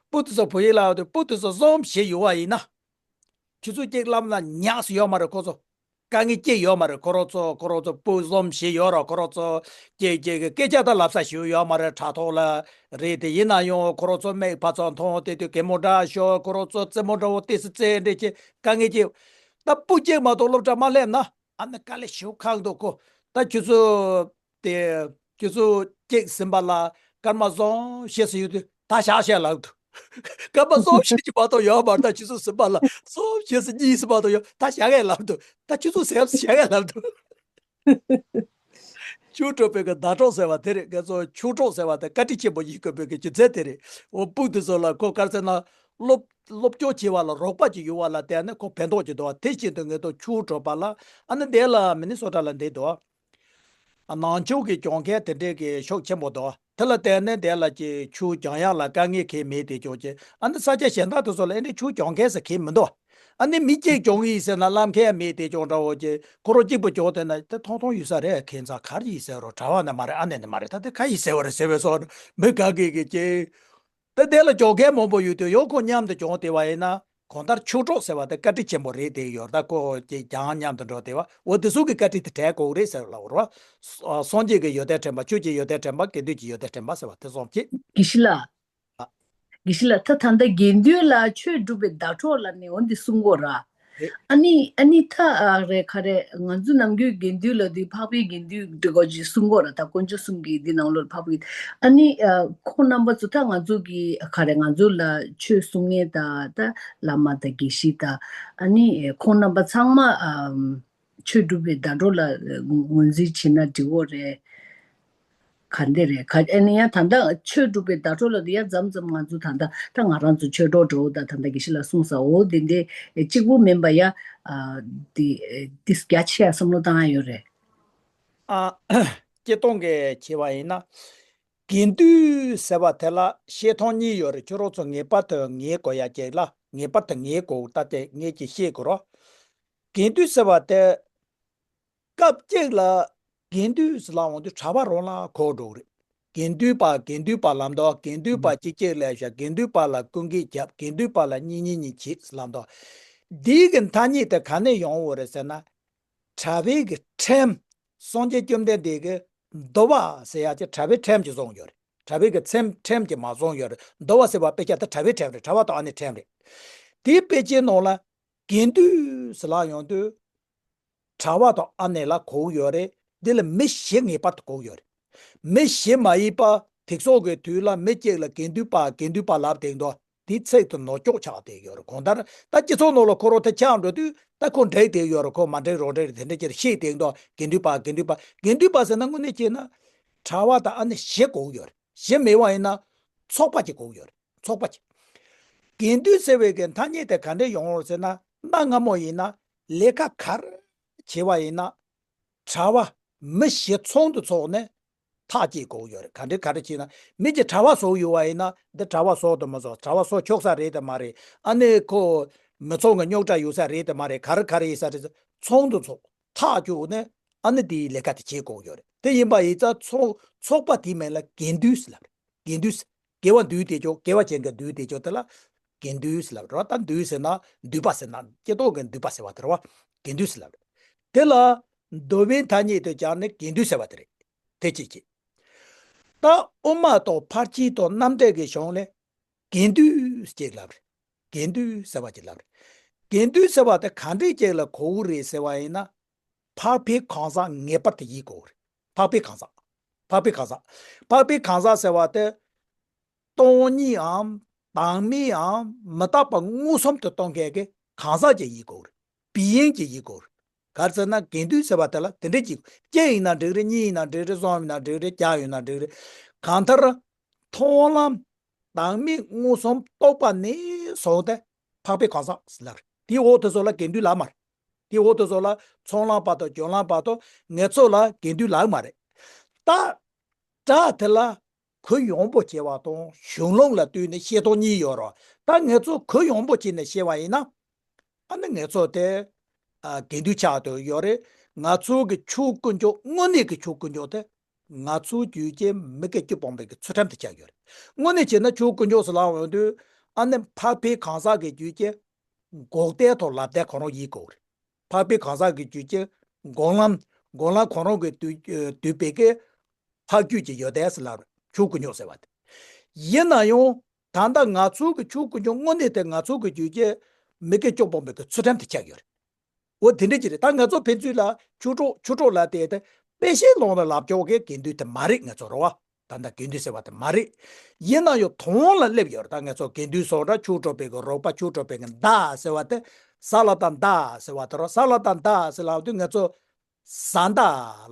སྤུ་དེ་ཚོ་བོད་ཡིག་ལ་ཡོད་དུས་སྤུ་དེ་ཚོ་གསུམ་བཞི་ཡོད་པ་ཡིན་ན། ཁྱོད་ཚོ་གཅིག་བླམ་ལ་ཉག་སུ་ཡོད་མ་རེད་ཁོ་ཚོ། དཀའ་ངལ་གཅིག་ཡོད་མ་རེད། ཁོ་རང་ཚོ་ཁོ་རང་ཚོ་སྤུ་གསུམ་བཞི་ཡོད་ར། ཁོ་རང་ཚོ་གཅིག་གཅིག་གི་སྐད་ཆ་ད་ལབ་ས་ཞིག་ཡོད་མ་རེད། དྲ་ཐོག་ལ་རེད་དེ། ཡིན་ན་ཡང་ཁོ་རང་ཚོ་མིག་ཕར་ཚུར་མཐོང་དེ་དུས་གད་མོ་འདྲ་ཤོར། ཁོ་རང་ཚོ་རྩེད་མོ་འདྲ་བོ་ཏོག་ཙམ་རྩེ་འདྲ་བྱེད། དཀའ་ངལ་གཅིག་ད་སྤུ་གཅིག་མ་གཏོགས་སློབ་གྲྭ་མ་སླེབས་ན་ཨ་ནི་དཀའ་ལས་ཞེ་པོ་ཁག་འདུག་གོ། ད་ཁྱོད་ཚོ་དེ་ཁྱོད་ཚོ་གཅིག་ཟིན་པ་ལ་སྐར་མ་གསུམ་བཞི་ཙམ་ཡོད་དུས་ད་བཞག་བཞག་ལབ་འདུག་སྐར་མ་གསུམ་བཞི་ཅིག་མ་གཏོགས་ཡོད་མ་རེད། ད་ཁྱོད་ཚོ་ཟིན་པ་ལ་གསུམ་བཞི་ཙམ་གཉིས་ཙམ་མ་གཏོགས་ཡོད། ད་བཞག་གས་ལབ་འདུག་ད་ཁྱོད་ཚོ་ཟེར་བཞག་གས་ལབ་འདུག་ཆོས་གྲོགས་པའི་གི་ཟླ་གྲོགས་ཟེར་བ་དེ་རེད། ཁྱེད་ཚོ་ཆོས་གྲོགས་ཟེར་བ་དེ་བཀའ་དྲིན་ཆེན་པོ་ཡིན་དགོས་པའི་གི་རྒྱུ་མཚན་དེ་རེད། འོ་སྤུ་དེ་ཚོ་ལ་ཁོ་ག་རེ་ཟེར་ན། སློབ་སློབ་སྦྱོང་བྱེད་པ་ལ་རོགས་པ་ཅིག་ཡོང་བ་ལ་བརྟེན་ནས་ཁོ་ཕན་ཐོགས་ཅིག་འདུག་བ། དེ་བཞིན་དུ་ངེད་ཚོ་ཆོས་གྲོགས་པ་ལ་ཨ་ནི་འདི་ལ་མི་ནི་སོ་ཊ་ལ་འདི་འདུག་བ། ནང་ཆོས་ཀྱི་སྦྱོང་མཁན་དེ་འདྲས་ཀྱི་ཤུགས་ཆེན་པོ་འདུག་དེ་ལ་བརྟེན་ནས་དེ་ལ་ཀྱི་ཆོས་སྦྱང་ཡག་ལ་དཀའ་ངལ་གང་མེད་དེ་ཅོག་ཅེ། ཨ་ནི་ས་ཆ་གཞན་དག་དེ་ཚོ་ལ་ཨེ་འདྲས་ཆོས་སྦྱང་མཁན་ཟེར་མཁན་མི་འདུག་ཨ་ནི་མི་གཅིག་སྦྱོང་གི་ཡིན་ཟེར་ན་བླ་མཁན་མེད་དེ་ཅོག་འདྲ་བོ་ཅེ། ཁོ་རང་གཅིག་པུ་སྦྱོང་དེ་ན་དེ་ཐོང་ཐོང་ཡོད་ས་རེད། ཁྱད་མཚར་ག་རེ་ཡིན་ཟེར་རོ། གྲྭ་བ་ན་མ་རེད། ཨ་ནི་ནི་མ་རེད། ད་དེ་ག་ཡིན་ཟེར་བ་རེད་ཟེར་བས་སོ། མི་ག་གེ་གེ་ཅེ། ད་དེ་ལ་སྦྱོང་མཁན་མང་པོ་ཡོད་དུས་ཡང་ཁོ་མཉམ་དུ་སྦྱོང་བསྡད་པ་ཡིན་ན། གང་ལྟར་ཆོས་གྲོགས་ཟེར་བ་དེ་བཀའ་དྲིན་ཆེན་པོ་རེད་དེ་ཡོད། ད་ཁོ་ཀྱི་ཀྱང་མཉམ་དུ་འགྲོ་བསྡད་པ་འོ་དེ་ཚོ་གི་བཀའ་དྲིན་དེ་འཕྲད་དགོས་རེད་ཟེར་ལབ་རོ། སངས་རྒྱས་ཀྱི་ཡོན་ཏན་དྲན་པ། ཆོས་ཀྱི་ཡོན་ཏན་དྲན་པ། དགེ་འདུན་གྱི་ཡོན་ཏན་དྲན་པ་ཟེར་བ་དེ་གསུམ་གྱིས། དགེ་བཤེས་ལགས། དགེ་བཤེས་ལགས། ད་ད་ལྟ་དགེ་འདུན་ལ་ཆོས་སྒྲུབ་པའི་ཟླ་གྲོགས་ལབ་ནས་འོ་འདི་གསུང་གོ་ར། རེད། ཨ་ནི་ཨ་ནི་ད་ཨ་རེད་ག་རེ། ང་ཚོ་ནམ་རྒྱུན་དགེ་འདུན་ལབ་དུས་འཕགས་པའི་དགེ་འདུན་འདྲི་དགོས་ཅེས་གསུང་གོ་ར། ད་དཀོན་མཆོག་གསུམ་གྱི་འདི་ནང་ལོགས་འཕགས་པའི། ཨ་ནི་ཨ་ཁོང་རྣམ་པ་ཚོ་ད་ང་ཚོ་གི་ག་རེ། ང་ཚོ་ལ་ཆོས་གསུང་མཁན་ད་ད་བླ་མ་ད་དགེ་བཤེས་ད་ཨ་ནི་ཁོང་རྣམ་པ་ཚང་མ་ཨ་ཆོས་སྒྲུབ་པའི་ཟླ་གྲོགས་ལ་ངོས་འཛིན་བྱེད་ན་འགྲིག་གོ་རེད། ག་འདི་རེད། ག་ཨ་ནི་ཡང་ད་ལྟ་ཆོས་སྒྲུབ་པའི་ཟླ་གྲོགས་ལ་འདི་ཡང་མཚམས་མཚམས་ང་ཚོ་ད་ལྟ་ད་ང་རང་ཚོ་ཆོས་གྲོགས་འགྲོ་ད་ད་ལྟ་དགེ་བཤེས་ལགས་གསུངས་ས་འོ་འདི་འདི་གཅིག་པུ་མིན་པ་ཡ། ཨ་འདི་འདི་རྒྱ་ཆེ་ཡ་བསམ་བློ་བཏང་ཡ་ཡོད་རེད། ཨ་སྤྱིར་བཏང་གི་བྱས་པ་ཡིན་ན། དགེ་འདུན་ཟེར་བ་དེ་ལ་བཤད་སྟངས་གཉིས་ཡོད་རེད། ཁྱོད་རང་ཚོ་ངེས་པར་དུ་ངེས་དགོས་ཡ་གཅིག་ལ་ངེས་པར་དུ་ངེས་དགོས། ད་དེ་ངས་ཀྱིས་བཤད་དགོས་རོགས། དགེ་འདུན་ཟེར་བ་དེ། སྐབས་གཅིག་ལ་དགེ་འདུན་ཟེར་ལབ་འོང་དུས་གྲྭ་པ་རང་ལ་གོ་འགྲོ་གི་རེད། དགེ་འདུན་པ་དགེ་འདུན་པ་ལབ་འདུག་དགེ་འདུན་པ་ཅིག་ཅིག་ལབ་ཤག་དགེ་འདུན་པ་ལ་ཀུན་གྱིས་རྒྱབ། དགེ་འདུན་པ་ལ་གཉིས་གཉིས་གཉིས་བྱེད་ལབ་འདུག་འདིའི་གི་ཐ་སྙད་དེ་ག་ནས་ཡོང་བ་རེད་ཟེར་ན། གྲྭ་པའི་གི་ཁྲིམས། སངས་རྒྱས་བཅོམ་ལྡན་འདས་ཀྱི་འདུལ་བ་ཟེར་ཡ་ཅིག་གྲྭ་པའི་ཁྲིམས་ཀྱིས་བཟུང་ཡོད་རེད། གྲྭ་པའི་གི་ཁྲིམས་ཁྲིམས་ཀྱིས་མ་བཟུང་ཡོད་རེད། འདུལ་བ་ཟེར་བ་དཔེ་ཆ་དེ་གྲྭ་པའི་ཁྲིམས་རེད། གྲྭ་པ་དང་ཨ་ནེ་ཁྲིམས་རེད། དེའི་དཔེ་ཆའི་ནང་ལ། དགེ་འདུན་ཟེར་ལབ་ཡོང་དུས། གྲྭ་པ་དང་ཨ་ནེ་ལ་གོ་གི་ཡོད་རེད། འདི་ལ་མི་བཞི་ངེས་པར་དུ་གོ་གི་ཡོད་རེད། མི་བཞི་མ་ཡིན་པ་དེང་སང་གི་དུས་ལ་མི་གཅིག་ལ་དགེ་འདུན་པ་དགེ་འདུན་པ་ལབ་དེ་འདུག་དེའི་ཚིག་དེ་ནོར་འཁྱོག་ཆགས་བསྡད་ཡོད་རེད། གང་ལྟར་ད་སྤྱི་ཚོགས་ནང་ལ་ཁོ་རང་དེ་ཆགས་འགྲོ་དུས་ད་ཁོ་འགྲིག་བསྡད་ཡོད་རེད། ཁོ་མ་འགྲིག་རང་འགྲིག་རེད། དེ་འདྲ་ཅིག་ཤེས་བསྡད་འདུག་དགེ་འདུན་པ་དགེ་འདུན་པ་དགེ་འདུན་པ་ཟེར་ན་དངོས་གནས་བྱས་ན་གྲྭ་པ་དང་ཨ་ནེ་བཞི་གོ་གི་ཡོད་རེད། བཞི་མེད་པ་ཡིན་ན་ཚོགས་པ་གཅིག་གོ་གི་ཡོད་རེད། ཚོགས་པ་གཅིག་དགེ་འདུན་ཟེར་བའི་གི་ཐ་སྙད་དེ་ག་འདྲས་ཡོང་བ་ཟེར་ན། གནའ་སྔ་མོ་ཡིན་ན་ལས་ཀ་ག་རེ་བྱེད་པ་ཡིན་ན། གྲྭ་པ་མི་བཞི་ཚོགས་འདུ་ཚོགས་ནས་ཐག་བཅད་དགོས་ཡོད་རེད། ག་འདྲས་ག་རེ་བྱས་ན་མི་གཅིག་གྲྭ་པ་བཟོ་ཡོད་པ་ཡིན་ན་འདི་གྲྭ་པ་བཟོ་དང་མི་བཟོ། གྲྭ་པ་བཟོ་ཆོག་ས་རེད་དམ་མ་རེད། ཨ་ནི་ཁོ་མི་ཚོགས་ཀྱི་རྙོག་དྲ་ཡོད་ས་རེད་དམ་མ་རེད། ག་རེ་ག་རེ་ཡིན་ས་རེད། ཚོགས་འདུ་ཚོགས་ཐག་བཅད་ནས་ཨ་ནི་དེའི་ལས་ཀ་དེ་བྱེད་དགོས་ཡོད་རེད། དེ་ཡིན་པ་ཡིན་ཙང་ཚོགས་ཚོགས་པ་དེའི་མིང་ལ་དགེ་འདུན་ཟེར་ལབ་རེད། དགེ་འདུན་ཟེར། དགེ་བ་འདུས་ཏེ་ཆོག་དགེ་བ་ཅན་གྱི་འདུས་ཏེ་ཆོག་དེ་ལ་དགེ་འདུན་ཟེར་ལབ་རེད་བ། ད་འདུས་ཟེར་ན་འདུས་པ་ཟེར་ན་སྤྱིར་བཏང་གི་འདུས་པ་ཟེར་བ་དེ་རེད་བ། དགེ་འདུན་ཟེར་ལབ་རེད། དེ་ལ་འདུལ་བའི་ཐ་སྙད་དུ་སྦྱར་ནས་དགེ་འདུན་ཟེར་བ་དེ་རེད། དེ་གཅིག་བྱས། ད་དབུ་མ་དང་ཕར་ཕྱིན་དང་རྣམ་འགྲེལ་གྱི་གཞུང་ལས་དགེ་འདུན་ཅིག་ལབ་རེད། དགེ་འདུན་ཟེར་བ་ཅིག་ལབ་རེད། དགེ་འདུན་ཟེར་བ་དེ་ག་འདྲས་ཅིག་ལ་གོ་གི་རེད་ཟེར་བ་ཡིན་ན། འཕགས་པའི་གང་ཟག་ངེས་པར་དུ་ཡིན་དགོས་རེད། འཕགས་པའི་གང་ཟག་འཕགས་པའི་གང་ཟག་འཕགས་པའི་གང་ཟག་ཟེར་བ་དེ། སྟོང་ཉིད་འམ། བདག་མེད་འམ། མི་རྟག་པ་མངོན་སུམ་དུ་སྟོན་མཁན་གྱི་གང་ཟག་ཅིག་ཡིན་དགོས་རེད། བི་ཡིན་ཅིག་ཡིན་དགོས་རེད། ག་རེ་ཟེར་ན་དགེ་འདུན་ཟེར་བ་དེ་ལ་དེ་འདྲས་ཅིག་གཅིག་ཡིན་ན་འགྲིག་རེད། གཉིས་ཡིན་ན་འགྲིག་རེད། གསུམ་ཡིན་ན་འགྲིག་རེད། བརྒྱ་ཡིན་ན་འགྲིག་རེད། གང་ལྟར། མཐོང་ལམ། བདག་མེད་མངོན་སུམ་རྟོགས་པ་ནས་བཟུང་སྟེ་འཕགས་པའི་གང་ཟག་ཟེར་ལབ་རེད། དེའི་འོག་དེ་ཚོ་ལ་དགེ་འདུན་ལབ་མ་རེད། དེའི་འོག་དེ་ཚོ་ལ་ཚོགས་ལམ་བར་དུ་སྦྱོར་ལམ་བར་དུ་ངེད་ཚོ་ལ་དགེ་འདུན་ལབ་མ་རེད། ད་སྒྲ་དེ་ལ་གུ་ཡངས་པོ་བྱས་པ་དང་གཞུང་ལུགས་ལ་ལྟོས་ནས་བཤད་སྟངས་གཉིས་ཡོད་རེད། ད་ངེད་ཚོ་གུ་ཡངས་པོ་བྱས་ནས་བཤད་པ་ཡིན་ན། ཨ་ནི་ངེད་ཚོ་དེ་ཨ་དགེ་འདུན་ཆགས་བསྡད་ཡོད་རེད། ང་ཚོ་གི་ཆོས་དཀོན་མཆོག་དངོས་གནས་ཀྱི་ཆོས་དཀོན་མཆོག་དེ། ང་ཚོའི་རྒྱུད་ཀྱི་མི་དགེ་བཅུ་སྤངས་པའི་གི་ཚུལ་ཁྲིམས་དེ་ཆགས་ཡོད་རེད། དངོས་གནས་བྱས་ན་ཆོས་དཀོན་མཆོག་ཟེར་ལབ་ཡོང་དུས། ཨ་ནི་འཕགས་པའི་གང་ཟག་གི་རྒྱུད་ཀྱི་འགོག་བདེན་དང་ལམ་བདེན་གང་རུང་ཡིན་དགོས་རེད། འཕགས་པའི་གང་ཟག་གི་རྒྱུད་ཀྱི་འགོག་ལམ་འགོག་ལམ་གང་རུང་གི་དུས་དུས་པའི་གི་འཕགས་རྒྱུད་ཀྱི་ཡོན་ཏན་ཟེར་ལབ་རེད། ཆོས་ཀུན་འབྱུང་ཟེར་བ་དེ། ཡིན་ན་ཡང་ད་ལྟ་ང་ཚོ་གི་ཆོས་ཀུན་འབྱུང་དངོས་གནས་དེ་ང་ཚོ་གི་རྒྱུད་ཀྱི་མི་དགེ་བཅུ་སྤོང་བའི་གི་ཚུལ་ཁྲིམས་དེ་ཆགས་ཡོད་རེད། འོ་དེ་འདྲ་ཅིག་རེད། ད་ང་ཚོ་ཕན་ཚུན་ལ་ཆོས་གྲོགས་ཆོས་གྲོགས་ལ་དེ་དེ་དཔེ་བཤད་ལོང་ལ་ལབ་ཆོག་གི་དགེ་འདུན་དེ་མ་རེད། ང་ཚོ་རེད་བ། ད་ལྟ་དགེ་འདུན་ཟེར་བ་དེ་མ་རེད། ཡིན་ན་ཡང་དོན་ལ་སླེབས་ཡོད་རེད། ད་ང་ཚོ་དགེ་འདུན་སོགས་འདྲ་ཆོས་གྲོགས་པའི་གི་རོགས་པ་ཆོས་གྲོགས་པའི་གི་མདའ་ཟེར་བ་དེ་ས་ལ་དང་མདའ་ཟེར་བ་དེ་རེད། ས་ལ་དང་མདའ་ཟེར་ལབ་དུས་ང་ཚོ་བཟའ་ཟླ་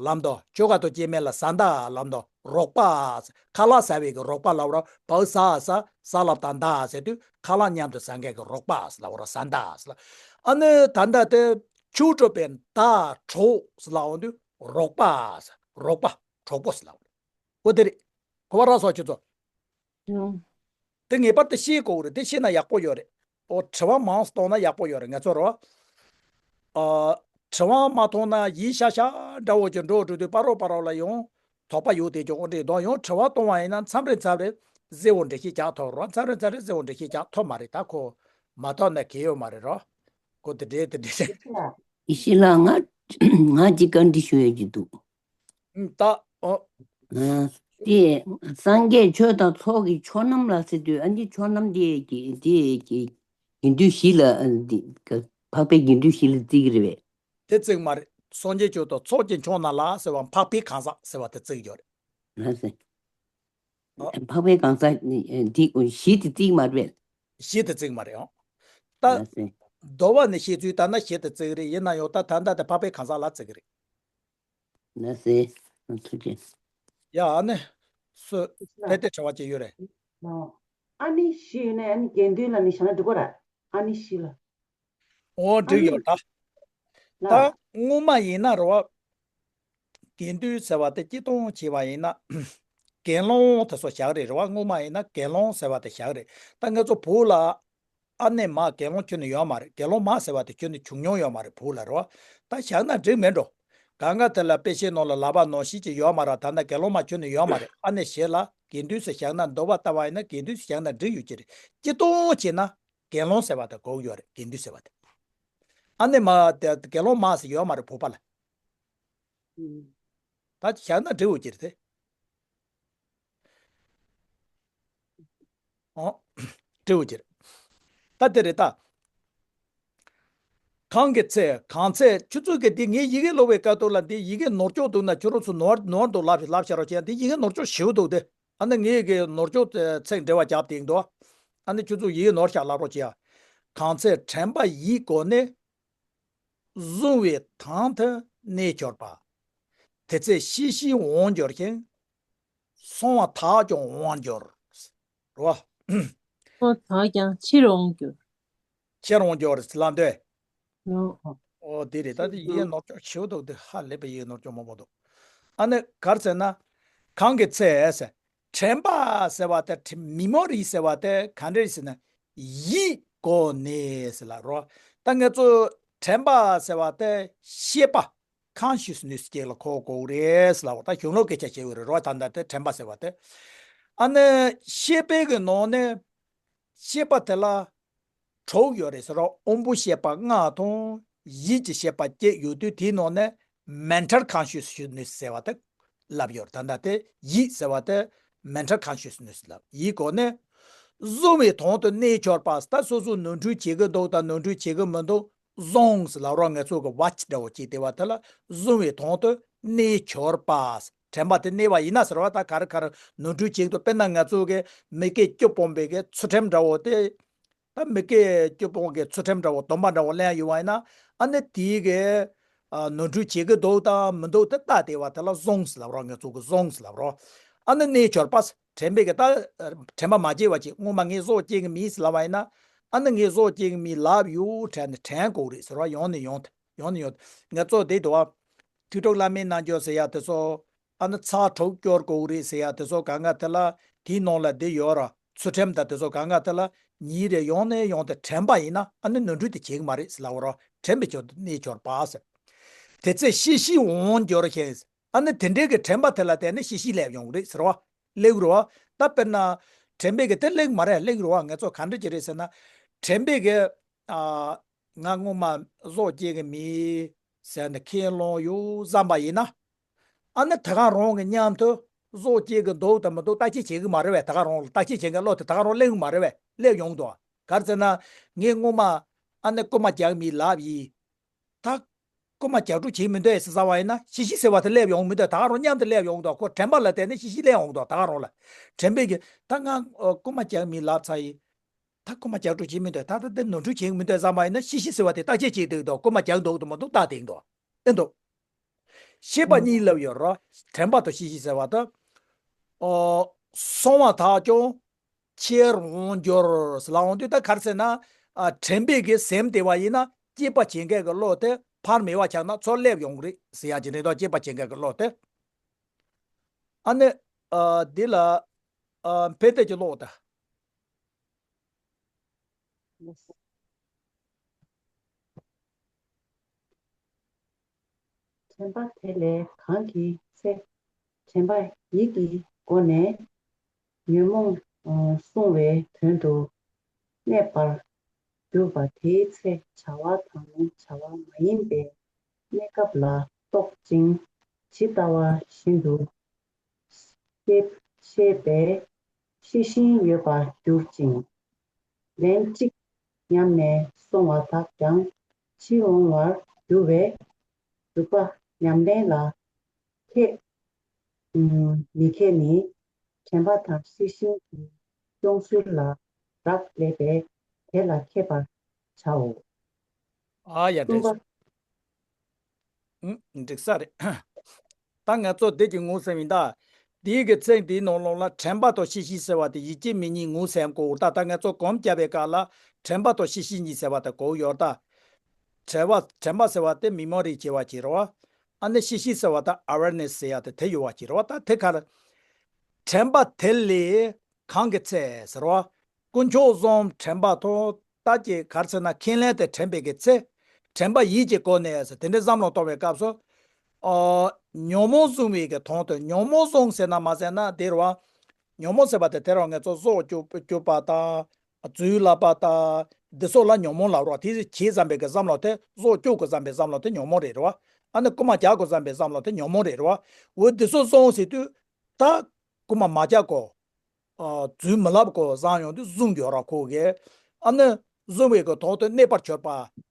ལབ་འདུག་ཆོལ་ཁ་དང་སྐྱེ་དམན་ལ་བཟའ་ཟླ་ལབ་འདུག་རོགས་པ། ཁ་ལག་ཟ་བའི་གི་རོགས་པ་ལབ་ར། བའུ་ཟ་ཟ་ཟ་ལབ་དང་མདའ་ཟེར་དུས་ཁ་ལག་མཉམ་དུ་ཟ་མཁན་གི་རོགས་པ་ལབ་ར། བཟའ་ཟླ་ཟེར་ལ། ཨ་ནི་ད་ལྟ་དེ་ཆོས་གྲོགས་པའི་མདའ་གྲོགས་ཟེར་ལབ་འོང་དུས་རོགས་པ་ཟེར། རོགས་པ་གྲོགས་པོ་ཟེར་ལབ་འོང་། འོ་དེ་རེད། གོ་བ་རག་སོང་ཁྱོད་ཚོ། ཡང་། དེ་ངེས་པར་དུ་ཤེས་དགོས་རེད། དེ་ཤེས་ན་ཡག་པོ་ཡོད་རེད། ཨོ་དྲི་བ་མང་སོང་ན་ཡག་པོ་ཡོད་རེད། ང་ཚོ་རོ། ཨ། དྲི་བ་མ་མཐོང་ན་ཡིད་ཤ་ཤ་འདྲ་བོ་ཅིག་འགྲོ་འགྲོ་དུས་པ་རོ་པ་རོ་ལ་ཡང་དོགས་པ་ཡོད་དེ་ཅོག་འདྲེ་དོ་ཡང་དྲི་བ་གཏོང་བ་ཡིན་ན་མཚམས་རེ་མཚམས་རེ་གཟེར་བོ་འདྲེ་ཤེས་རྒྱག་ཐོབ་རོ། མཚམས་རེ་མཚམས་རེ་གཟེར་བོ་འདྲེ་ཤེས་རྒྱག་ཐོབ་མ་རེད། ད་ཁོ་མ་ཐོབ་ན་གལ་ཡོད་མ་རེད་རོ། ཁོ་དེ་འདྲེ་དེ་འདྲེ། ཡེ་ཤེས་ལགས། ང་ང་ཅིག་བཀའ་འདྲི་ཞུ་ཡ་ཅིག་འདུག་ད། ཨོ། ཨ། དེ་སངས་རྒྱས་ཆོས་དང་ཚོགས་ཀྱི་མཆོག་རྣམས་ལ་ཟེར་དུས། ཨ་ནི་མཆོག་རྣམས་དེ་གི་དེ་གི་དགེ་འདུན་བཞི་ལ། ཨ། འདི་ག་འཕགས་པའི་དགེ་འདུན་བཞི་ལ་བརྩི་གི་རེད་པས། དེ་བརྩི་གི་མ་རེད། སངས་རྒྱས་ཆོས་དང་ཚོགས་ཀྱི་མཆོག་རྣམས་ལ་ཟེར་བ་འཕགས་པའི་གང་ཟག་ཟེར་བ་དེ་བརྩི་གི་ཡོད་རེད། ལགས་སེ། ཨོ། འཕགས་པའི་གང་ཟག་འདི་བཞི་དེ་བརྩི་གི་མ་རེད་པས། བཞི་དེ་བརྩི་གི་མ་རེད་ཨང་། ད། ལགས་སེ། མདོ་བ་ནས་བཤད་ཚུལ་ལྟར་ན་བཞི་དེ་བརྩི་གི་རེད། ཡིན་ན་ཡང་ད་ད་ལྟ་དེ་འཕགས་པའི་གང་ཟག་ལ་བརྩི་གི་རེད། ལགས་སེ། ཐུགས་རྗེ་ཆེ། ཡ། ཨ་ནི། སུ། ལགས། དཔེ་དེ་དྲི་བ་ཅིག་ཡོད་རེད། ལགས། ཨ་ནི་བཞི་ཡོད་ན་ཨ་ནི་དགེ་འདུན་ལ་ནི་བཞག་ན་འགྲིག་གོ་ར། ཨ་ནི་བཞི་ལ། འོ་ཨ་འགྲིག་ནི། ཡོད་ད། ད་ལགས། སྔོན་མ་ཡིན་ན་རོ། དགེ་འདུན་ཟེར་བ་དེ་སྤྱིར་བཏང་བྱས་པ་ཡིན་ན། དགེ་སློང་དེ་ཚོ་བཞག་རེད་རོ། སྔོན་མ་ཡིན་ན་དགེ་སློང་ཟེར་བ་དེ་བཞག་རེད། ད་ང་ཚོ་བོད་ལ། ཨ་ནེ་མ་དགེ་སློང་ཁྱོན་ནས་ཡོད་མ་རེད། དགེ་སློང་མ་ཟེར་བ་དེ་ཁྱོན་ནས་བྱུང་མྱོང་ཡོད་མ་རེད་བོད་ལ་རེད་བ། ད་བཞག་ན་འགྲིག་མེད་འགྲོ། གང་ག་དེ་ལ་དཔེ་ཆའི་ནང་ལ་ལག་པ་ནང་བཞིན་གྱི་ཡོད་མ་རེད། ད་ལྟ་དགེ་སློང་མ་ཁྱོན་ནས་ཡོད་མ་རེད། ཨ་ནེ་བྱས་ལ་དགེ་འདུན་ཟེར་བཞག་ན། འདོད་པ་ལྟ་བ་ཡིན་ན་དགེ་འདུན་ཟེར་བཞག་ན་འགྲིག་ཡོད་ཀྱི་རེད། སྤྱིར་བཏང་བྱས་ན་དགེ་སློང་ཟེར་བ་དེ་དགོས་ཡོད་རེད། དགེ་འདུན་ཟེར་བ་དེ། ཨ་ནེ་མ་དེ་དགེ་སློང་མ་ཟེར་ཡོད་མ་རེད་བོད་པ་ལ། ཨུམ། ད་བཞག་ན་འགྲིག་ཡོད་ཀྱི་རེད་དེ། ཨོ། སྤྲེའུ་ཅེར། ད་དེ་རེད་ད། གང་གི་ཚེ། གང་ཚེ། ཁྱོད་ཚོ་གི་འདི་ངའི་ཡི་གེ་ཀློག་པའི་སྐབས་ཐོག་ལ་འདི་ཡི་གེ་ནོར་ཅོག་འདུག་ན་ཁྱོད་རང་ཚོ་ནོར་ནོར་འདུག་ལབ་ལབ་བྱ་རོགས་བྱས། འདི་ཡི་གེ་ནོར་ཅོག་ཞེ་པོ་འདུག་སྟེ། ཨ་ནི་ངའི་གི་ནོར་ཅོག་ཚེག་འབྲེལ་བ་རྒྱབ་སྟེ་འདུག་ཨ་ནི་ཁྱོད་ཚོ་ཡི་གེ་ནོར་ཤག་ལབ་རོགས་བྱས་ཨ། གང་ཚེ་དྲན་པ་ཡིད་བསྒོམས་ནས། བཟུང་བའི་དོན་དུ་གནས་གྱུར་པ། དེ་ཚེ་ཤེས་བཞིན་འོང་འགྱུར་ཞིང་། སོང་བ་དག་ཀྱང་འོང་འགྱུར། རོ། སོང་བ་དག་ཀྱང་ཕྱིར་འོང་འགྱུར། ཕྱིར་འོང་འགྱུར་ལབ་འདོད། ནོ། ཨོ་དེ་རེད། ད་དེ་ཡི་གེ་ནོར་ཅོག་ཞེ་པོ་འདུག་དེ་ཧ་ལས་པའི་ཡི་གེ་ནོར་ཅོག་མང་པོ་འདུག་ཨ་ནི་ག་རེ་ཟེར་ན། གང་གི་ཚེ་ཟེར། དྲན་པ་ཟེར་བ་དེ་དྲན་མེ་མོ་རི་ཟེར་བ་དེ་ག་འདྲ་ཟེར་ན། ཡིད་བསྒོམས་ནས་ཟེར་ལ་རོ། ད་ང་ཚོ་དྲན་པ་ཟེར་བ་དེ་ཤེས་པ། consciousness་ཅིག་ལ་གོ་དགོས་རེད་ཟེར་ལ། ད་གཞུང་ལུགས་སྐད་ཆ་བཤད་ཡོད་རེད་རོ། ད་ལྟ་དེ་དྲན་པ་ཟེར་བ་དེ། ཨ་ནི་ཤེས་པའི་གི་ནང་ནས་ཤེས་པ་དེ་ལ་དྲུག་ཡོད་རེད་ཟེར་རོ། དབང་པོའི་ཤེས་པ་ལྔ་དང་། ཡིད་ཀྱི་ཤེས་པ་བཅས་ཡོད་དུས། དེའི་ནང་ནས་mental consciousness་ཟེར་བ་དེ་ལབ་ཡོད་རེད། ད་ལྟ་དེ་ཡིད་ཟེར་བ་དེ་mental consciousness་ལབ། ཡིད་བསྒོམས་ནས། བཟུང་བའི་དོན་དུ་གནས་གྱུར་པ། ད་སོ་སོ་ནོར་འཁྲུལ་བྱེད་ཀྱི་འདུག་དང་ནོར་འཁྲུལ་བྱེད་ཀྱི་མི་འདུག་བཟུང་ཟེར་ལབ་རོགས། ང་ཚོ་གི་watch་འདྲ་བོ་ཅིག་དེ་བ་དེ་ལ་བཟུང་བའི་དོན་དུ་གནས་གྱུར་པ། དྲན་པ་དེ་གནས་པ་ཡིན་ན་ཟེར་བ། ད་ག་རེ་ག་རེ་ནོར་འཁྲུལ་བྱེད་ཀྱི་འདུག་དཔེར་ན་ང་ཚོ་གི་མི་དགེ་བཅུ་སྤོང་བའི་གི་ཚུལ་ཁྲིམས་འདྲ་བོ་དེ། ད་མི་དགེ་བཅུ་སྤོང་གི་ཚུལ་ཁྲིམས་འདྲ་བོ་སྡོམ་པ་འདྲ་བོ་ལེན་ཡོང་བ་ཡིན་ན། ཨ་ནི་དེའི་གི་ཨ་ནོར་འཁྲུལ་བྱེད་ཀྱི་འདུག་དང་མི་འདུག་དེ་ལྟ་དེ་བ་དེ་ལ་བཟུང་ཟེར་ལབ་རོགས། ང་ཚོ་གི་བཟུང་ཟེར་ལབ་རོགས། ཨ་ནི་གནས་གྱུར་པ། དྲན་པའི་གི་ད་དྲན་པ་མ་བརྗེད་པ་ཅིག་སྔོན་མ་ངས་བཟོ་བྱེད་ཀྱི་མིན་ཟེར་ལབ་པ་ཡིན་ན། ཨ་ནི་ངས་བཟོ་བྱེད་ཀྱི་མིན་ལབ་ཡོད་དྲན་ནས་དྲན་དགོས་རེད་ཟེར་བ། ཡོང་ནས་ཡོང་ཐལ། ཡོང་ནས་ཡོང་། ང་ཚོ་དེ་དུ་བ། ཐོས་གྲོགས་བླ་མའི་རྣལ་འབྱོར་ཟེར་ཡ་དེ་ཚོ། ཨ་ནི་ཚར་དྲུག་སྐྱོར་དགོས་རེད་ཟེར་ཡ་དེ་ཚོ་གང་ག་དེ་ལ། དེའི་ནང་ལ་འདི་ཡོད་ར། ཚུལ་ཁྲིམས་དང་དེ་ཚོ་གང་ག་དེ་ལ་ཉིན་རེ་ཡོང་ནས་ཡོང་དེ་དྲན་པ་ཡིན་ན། ཨ་ནི་ནོར་འཁྲུལ་དེ་བྱེད་ཀྱི་མ་རེད་ཟེར་ལབ་པ་རོ། དྲན་པའི་ཆོས་དེ་གནས་གྱུར་པ་ཟེར། དེ་ཚེ་ཤེས་བཞིན་འོང་འགྱུར་ཞིང་། ཨ་ནི་དེ་འདྲའི་གི་དྲན་པ་དེ་ལ་བརྟེན་ནས་ཤེས་བཞིན་སླེབས་ཡོང་གི་རེད་ཟེར་བ། སླེབས་རོ། ད་དཔེར་ན། དྲན་པས་ཀྱི་དེ་གླེང་མ་རེད། གླེང་རུང་བ་ང་ཚོ་ག་འདྲ་ཅིག་རེད་ཟེར་ན། དྲན་པས་ཀྱི་ཨ། ང་སྔོན་མ་བཟོ་སྐྱེལ་གི་མི་ཟེར་ནས་ཁས་བླངས་ཡོད་བསམ་པ་ཡིན་ན། ཨ་ནི་ད་ག་རང་གི་མཉམ་དུ་བཟོ་སྐྱེལ་གི་འདུག་དང་མི་འདུག་བརྟག་དཔྱད་བྱེད་གི་མ་རེད་བས། ད་ག་རང་ལ་བརྟག་དཔྱད་བྱེད་མཁན་བློ་དེ་ད་ག་རང་སླེབས་གི་མ་རེད་བས། སླེབས་ཡོང་འདུག་ག་རེ་ཟེར་ན། ངས་སྔོན་མ་ཨ་ནི་རྐུ་མ་རྒྱག་མི་ལབ་ཡིན། ད་རྐུ་མ་རྒྱག་འགྲོ་བྱེད་མི་འདོད་ཟེར་བསམ་པ་ཡིན་ན་ཤི་ཤི་ཟེར་བ་དེ་སླེབས་ཡོང་མི་འདོད། ད་ག་རང་མཉམ་དུ་སླེབས་ཡོང་འདུག་ཁོ་དྲན་པ་ལ་བརྟེན་ནས་ཤི་ཤི་སླེབས་ཡོང་འདུག་ད་ག་རང་ལ་དྲན་པས་ཀྱི་ད་ང་ཨ་རྐུ་མ་རྒྱག་མི་ལབ་ཚར་ཡིན། ད་རྐུ་མ་རྒྱག་འགྲོ་བྱེད་མི་འདོད། ད་ད་དེ་ནོར་འཁྲུལ་བྱེད་མི་འདོད་བསམ་པ་ཡིན་ན་ཤི་ཤི་ཟེར་བ་དེ་བརྟག་དཔྱད་བྱེད་འདུག་དང་རྐུ་མ་རྒྱག་འདུག་དང་མི་འདུག་བལྟ་བསྡད་འདུག་ཨེ་འདུག་ཤེས་པ་གཉིས་ལབ་ཡོད་རོ། དྲན་པ་དང་ཤེས་བཞིན་ཟེར་བ་དང་། ཨོ། སོང་བ་དག་ཀྱང་ཕྱིར་འོང་འགྱུར་ཟེར་ལ་འོང་དུས་ད་ག་རེ་ཟེར་ན། ཨ། དྲན་པས་ཀྱི་སེམས་བདེ་བ་ཡིན་ན་སྐྱེད་པ་བྱེད་མཁན་གྱི་བློ་དེ་ཕར་མེད་པ་ཆགས་ན་ཚུར་སླེབས་ཡོང་གི་རེད་ཟེར་ཡ་ཅིག་རེད་དོ། སྐྱེད་པ་བྱེད་མཁན་གྱི་བློ་དེ། ཨ་ནི། ཨ། འདི་ལ། ཨ། ཕན་བདེ་ཀྱི་བློ་དང་། དྲན་པ་དེ་ལས་གང་གི་ཚེ། དྲན་པ་ཡིད་ཀྱི་སྒོ་ནས་ཉོན་མོངས་བསྲུང་བའི་དོན་དུ་གནས་པར་གྱུར་པ་དེའི་ཚེ་བྱ་བ་དང་བྱ་བ་མ་ཡིན་པའི་གནས་སྐབས་ལ་རྟོག་ཅིང་ཇི་ལྟ་བ་བཞིན་དུ་ཤེས་ཤེས་པས་ཤེས་བཞིན་ཡོད་པར་གྱུར་ཅིང་། ལན་གཅིག་ཉམས་ནས་སོང་བ་དག་ཀྱང་ཕྱིར་འོང་བར་འགྱུར་བས། རིག་པ་ཉམས་ལེན་ལ་མཁས་མི་མཁས་ནི་དྲན་པ་དང་ཤེས་བཞིན་གྱི་སྐྱོང་ཚུལ་ལ་རག་ལས་པས་དེ་ལ་མཁས་པར་བྱའོ། ཨ་ཡ་གསུམ་པ། འགྲིག་ས་རེད། ད་ང་ཚོ་འདི་གི་ངོ་ཟེར་མིན་ད། འདིའི་གི་ཚིག་འདིའི་ནང་ལོགས་ལ་དྲན་པ་དང་ཤེས་བཞིན་ཟེར་བ་དེ་ཡིད་ཀྱི་མི་གཉིས་ངོ་ཟེར་གོ། ད་ད་ང་ཚོ་གོམས་བརྒྱབ་པའི་སྐབས་ལ་དྲན་པ་དང་ཤེས་བཞིན་གཉིས་ཟེར་བ་དེ་གོ་ཡོད་ད། དྲན་པ་དྲན་པ་ཟེར་བ་དེ་མི་མོ་རི་བྱེད་པ་བྱེད་རོ། ཨ་ནི་ཤེས་བཞིན་ཟེར་བ་དེ་ཨ་ཝེར་ནེ་སི་ཟེར་ཡ་དེ་དེ་ཡོད་པ་བྱེད་རོ། ད་དེ་གར། དྲན་པ་དེ་ལས་གང་གི་ཚེ་ཟེར་བ། དཀོན་མཆོག་གསུམ་དྲན་པ་དང་ད་ཀྱི་གར་ཚེ་ན་ཁས་ལེན་དེ་དྲན་པའི་གི་ཚེ། དྲན་པ་ཡིད་ཀྱི་སྒོ་ནས་ཟེར་དེ་འདྲའི་བསམ་བློ་གཏོང་བའི་སྐབས་སུ། ཨོ། ཉོན་མོངས་བསྲུང་བའི་གི་དོན་དུ་ཉོན་མོངས་བསྲུང་ཟེར་ན་མ་ཟེར་ན་དེ་རུ་བ། ཉོན་མོངས་ཟེར་བ་དེ་དེ་རུ་ང་ཚོ་བཟོ་བཅུག་བཅུག་པ་དང་། རྫུན་ལབ་པ་དང་། འདི་སོགས་ལ་ཉོན་མོངས་ལབ་རོ། དེ་བྱེད་བསམ་པའི་གི་བསམ་བློ་དེ་བཟོ་བཅུག་གི་བསམ་པའི་བསམ་བློ་དེ་ཉོན་མོངས་རེད་རོ། ཨ་ནི་རྐུ་མ་རྒྱག་གི་བསམ་པའི་བསམ་བློ་དེ་ཉོན་མོངས་རེད་རོ། འོ་འདི་སོགས་བསྲུང་ཟེར་དུས། ད་རྐུ་མ་མ་རྒྱག་གོ། ཨ། རྫུན་མི་ལབ་གོ་བཟང་ཡོང་དུས་བཟུང་རྒྱུ་ར་ཁོ་གིས། ཨ་ནི་བཟུང་བའི་གི་དོན་དུ་གནས་པར་གྱུར་པ་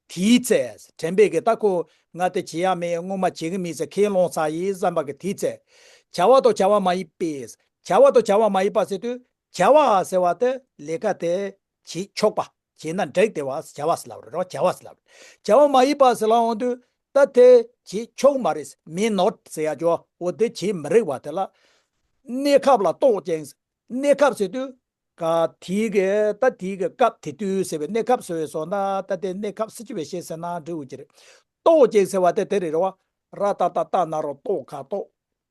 དེའི་ཚེ། དྲན་པས་གི་ད་ཁོ་ང་དེ་བྱེད་ཡ་མེད། སྔོན་མ་བྱེད་གི་མེད་ཟེར་ཁས་བླངས་ཚར་ཡིན་བསམ་པ་གི་དེའི་ཚེ། བྱ་བ་དང་བྱ་བ་མ་ཡིན་པས། བྱ་བ་དང་བྱ་བ་མ་ཡིན་པ་ཟེར་དུས་བྱ་བ་ཟེར་བ་དེ་ལས་ཀ་དེ་བྱེད་ཆོག་པ། བྱས་ན་འགྲིག་བསྡད་པ་བྱ་བ་ཟེར་ལབ་རེད་རོ། བྱ་བ་ཟེར་ལབ་རེད། བྱ་བ་མ་ཡིན་པ་ཟེར་ལབ་འོང་དུས་ད་དེ་བྱེད་ཆོག་མ་རེད། མི་ནོར་ཟེར་ཡ་ཅོ་འོ་དེ་བྱེད་མི་རིགས་པ་དེ་ལ། གནས་སྐབས་ལ་རྟོག་ཅིང་། གནས་སྐབས་ཟེར་དུས། ག་དེའི་གི་ད་དེའི་གི་སྐབས་དེ་དུས་ཟེར་བའི་གནས་སྐབས་ཟེར་བའི་སོགས་ན་ད་དེ་གནས་སྐབས་སུ་ཅི་བའི་ཤེས་ཟེར་ན་འགྲིག་འོ་ཅི་རེད། རྟོག་ཅིང་ཟེར་བ་དེ་དེ་རེད་རོ། ར་ཏ་ཏ་ཏ་ན་རོ་རྟོག་ཁ་རྟོག་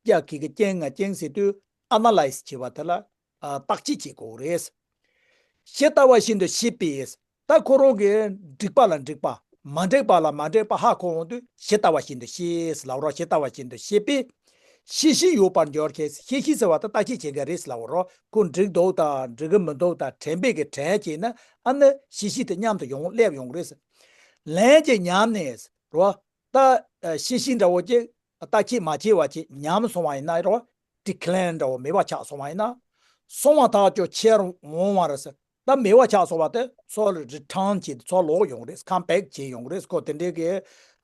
རྒྱ་གི་གི་རྐྱེན་ང་རྐྱེན་ཟེར་དུས་ཨ་ན་ལའི་སི་བྱེད་པ་དེ་ལ། ཨ། བརྟག་དཔྱད་བྱེད་དགོས་རེད། ཇི་ལྟ་བ་བཞིན་དུ་ཤེས་པས། ད་ཁོ་རང་གིས་འགྲིག་པ་ལ་འགྲིག་པ། མ་འགྲིག་པ་ལ་མ་འགྲིག་པ་ཧ་གོ་འོང་དུས་ཇི་ལྟ་བ་བཞིན་དུ་ཤེས་ལབ་རོགས། ཇི་ལྟ་བ་བཞིན་དུ་ཤེས་པས། ཤེས་བཞིན་ཡོད་པར་འགྱུར་ཞེས། ཤེས་བཞིན་ཟེར་བ་ད་བརྟག་དཔྱད་བྱེད་མཁན་རེད་ལབ་རོགས། ཁོ་འགྲིག་འདུག་དང་འགྲིག་གི་མི་འདུག་དང་དྲན་པས་གི་དྲན་བྱས་ན་ཨ་ནི་ཤེས་བཞིན་དེ་མཉམ་དུ་ཡོང་སླེབས་ཡོང་གི་རེད། ལན་གྱི་ཉམས་ནས་རོ། ད་ཤེས་བཞིན་འདྲ་བོ་ཅིག་བརྟག་དཔྱད་མ་བྱས་པ་ཅིག་ཉམས་སོང་བ་ཡིན་ན་རོ། ཌི་ཀི་ལེན་འདྲ་བོ་མེད་པ་ཆགས་སོང་བ་ཡིན་ན། སོང་བ་དག་ཀྱང་ཕྱིར་འོང་བར་ཟེར། ད་མེད་པ་ཆགས་སོང་བ་དེ་ཚུར་རི་ཊརན་བྱེད་དུས་ཚུར་ལོག་ཡོང་གི་རེད། ཁམ་བེག་བྱེད་ཡོང་གི་རེད། ཁོ་དེ་འདྲའི་གི་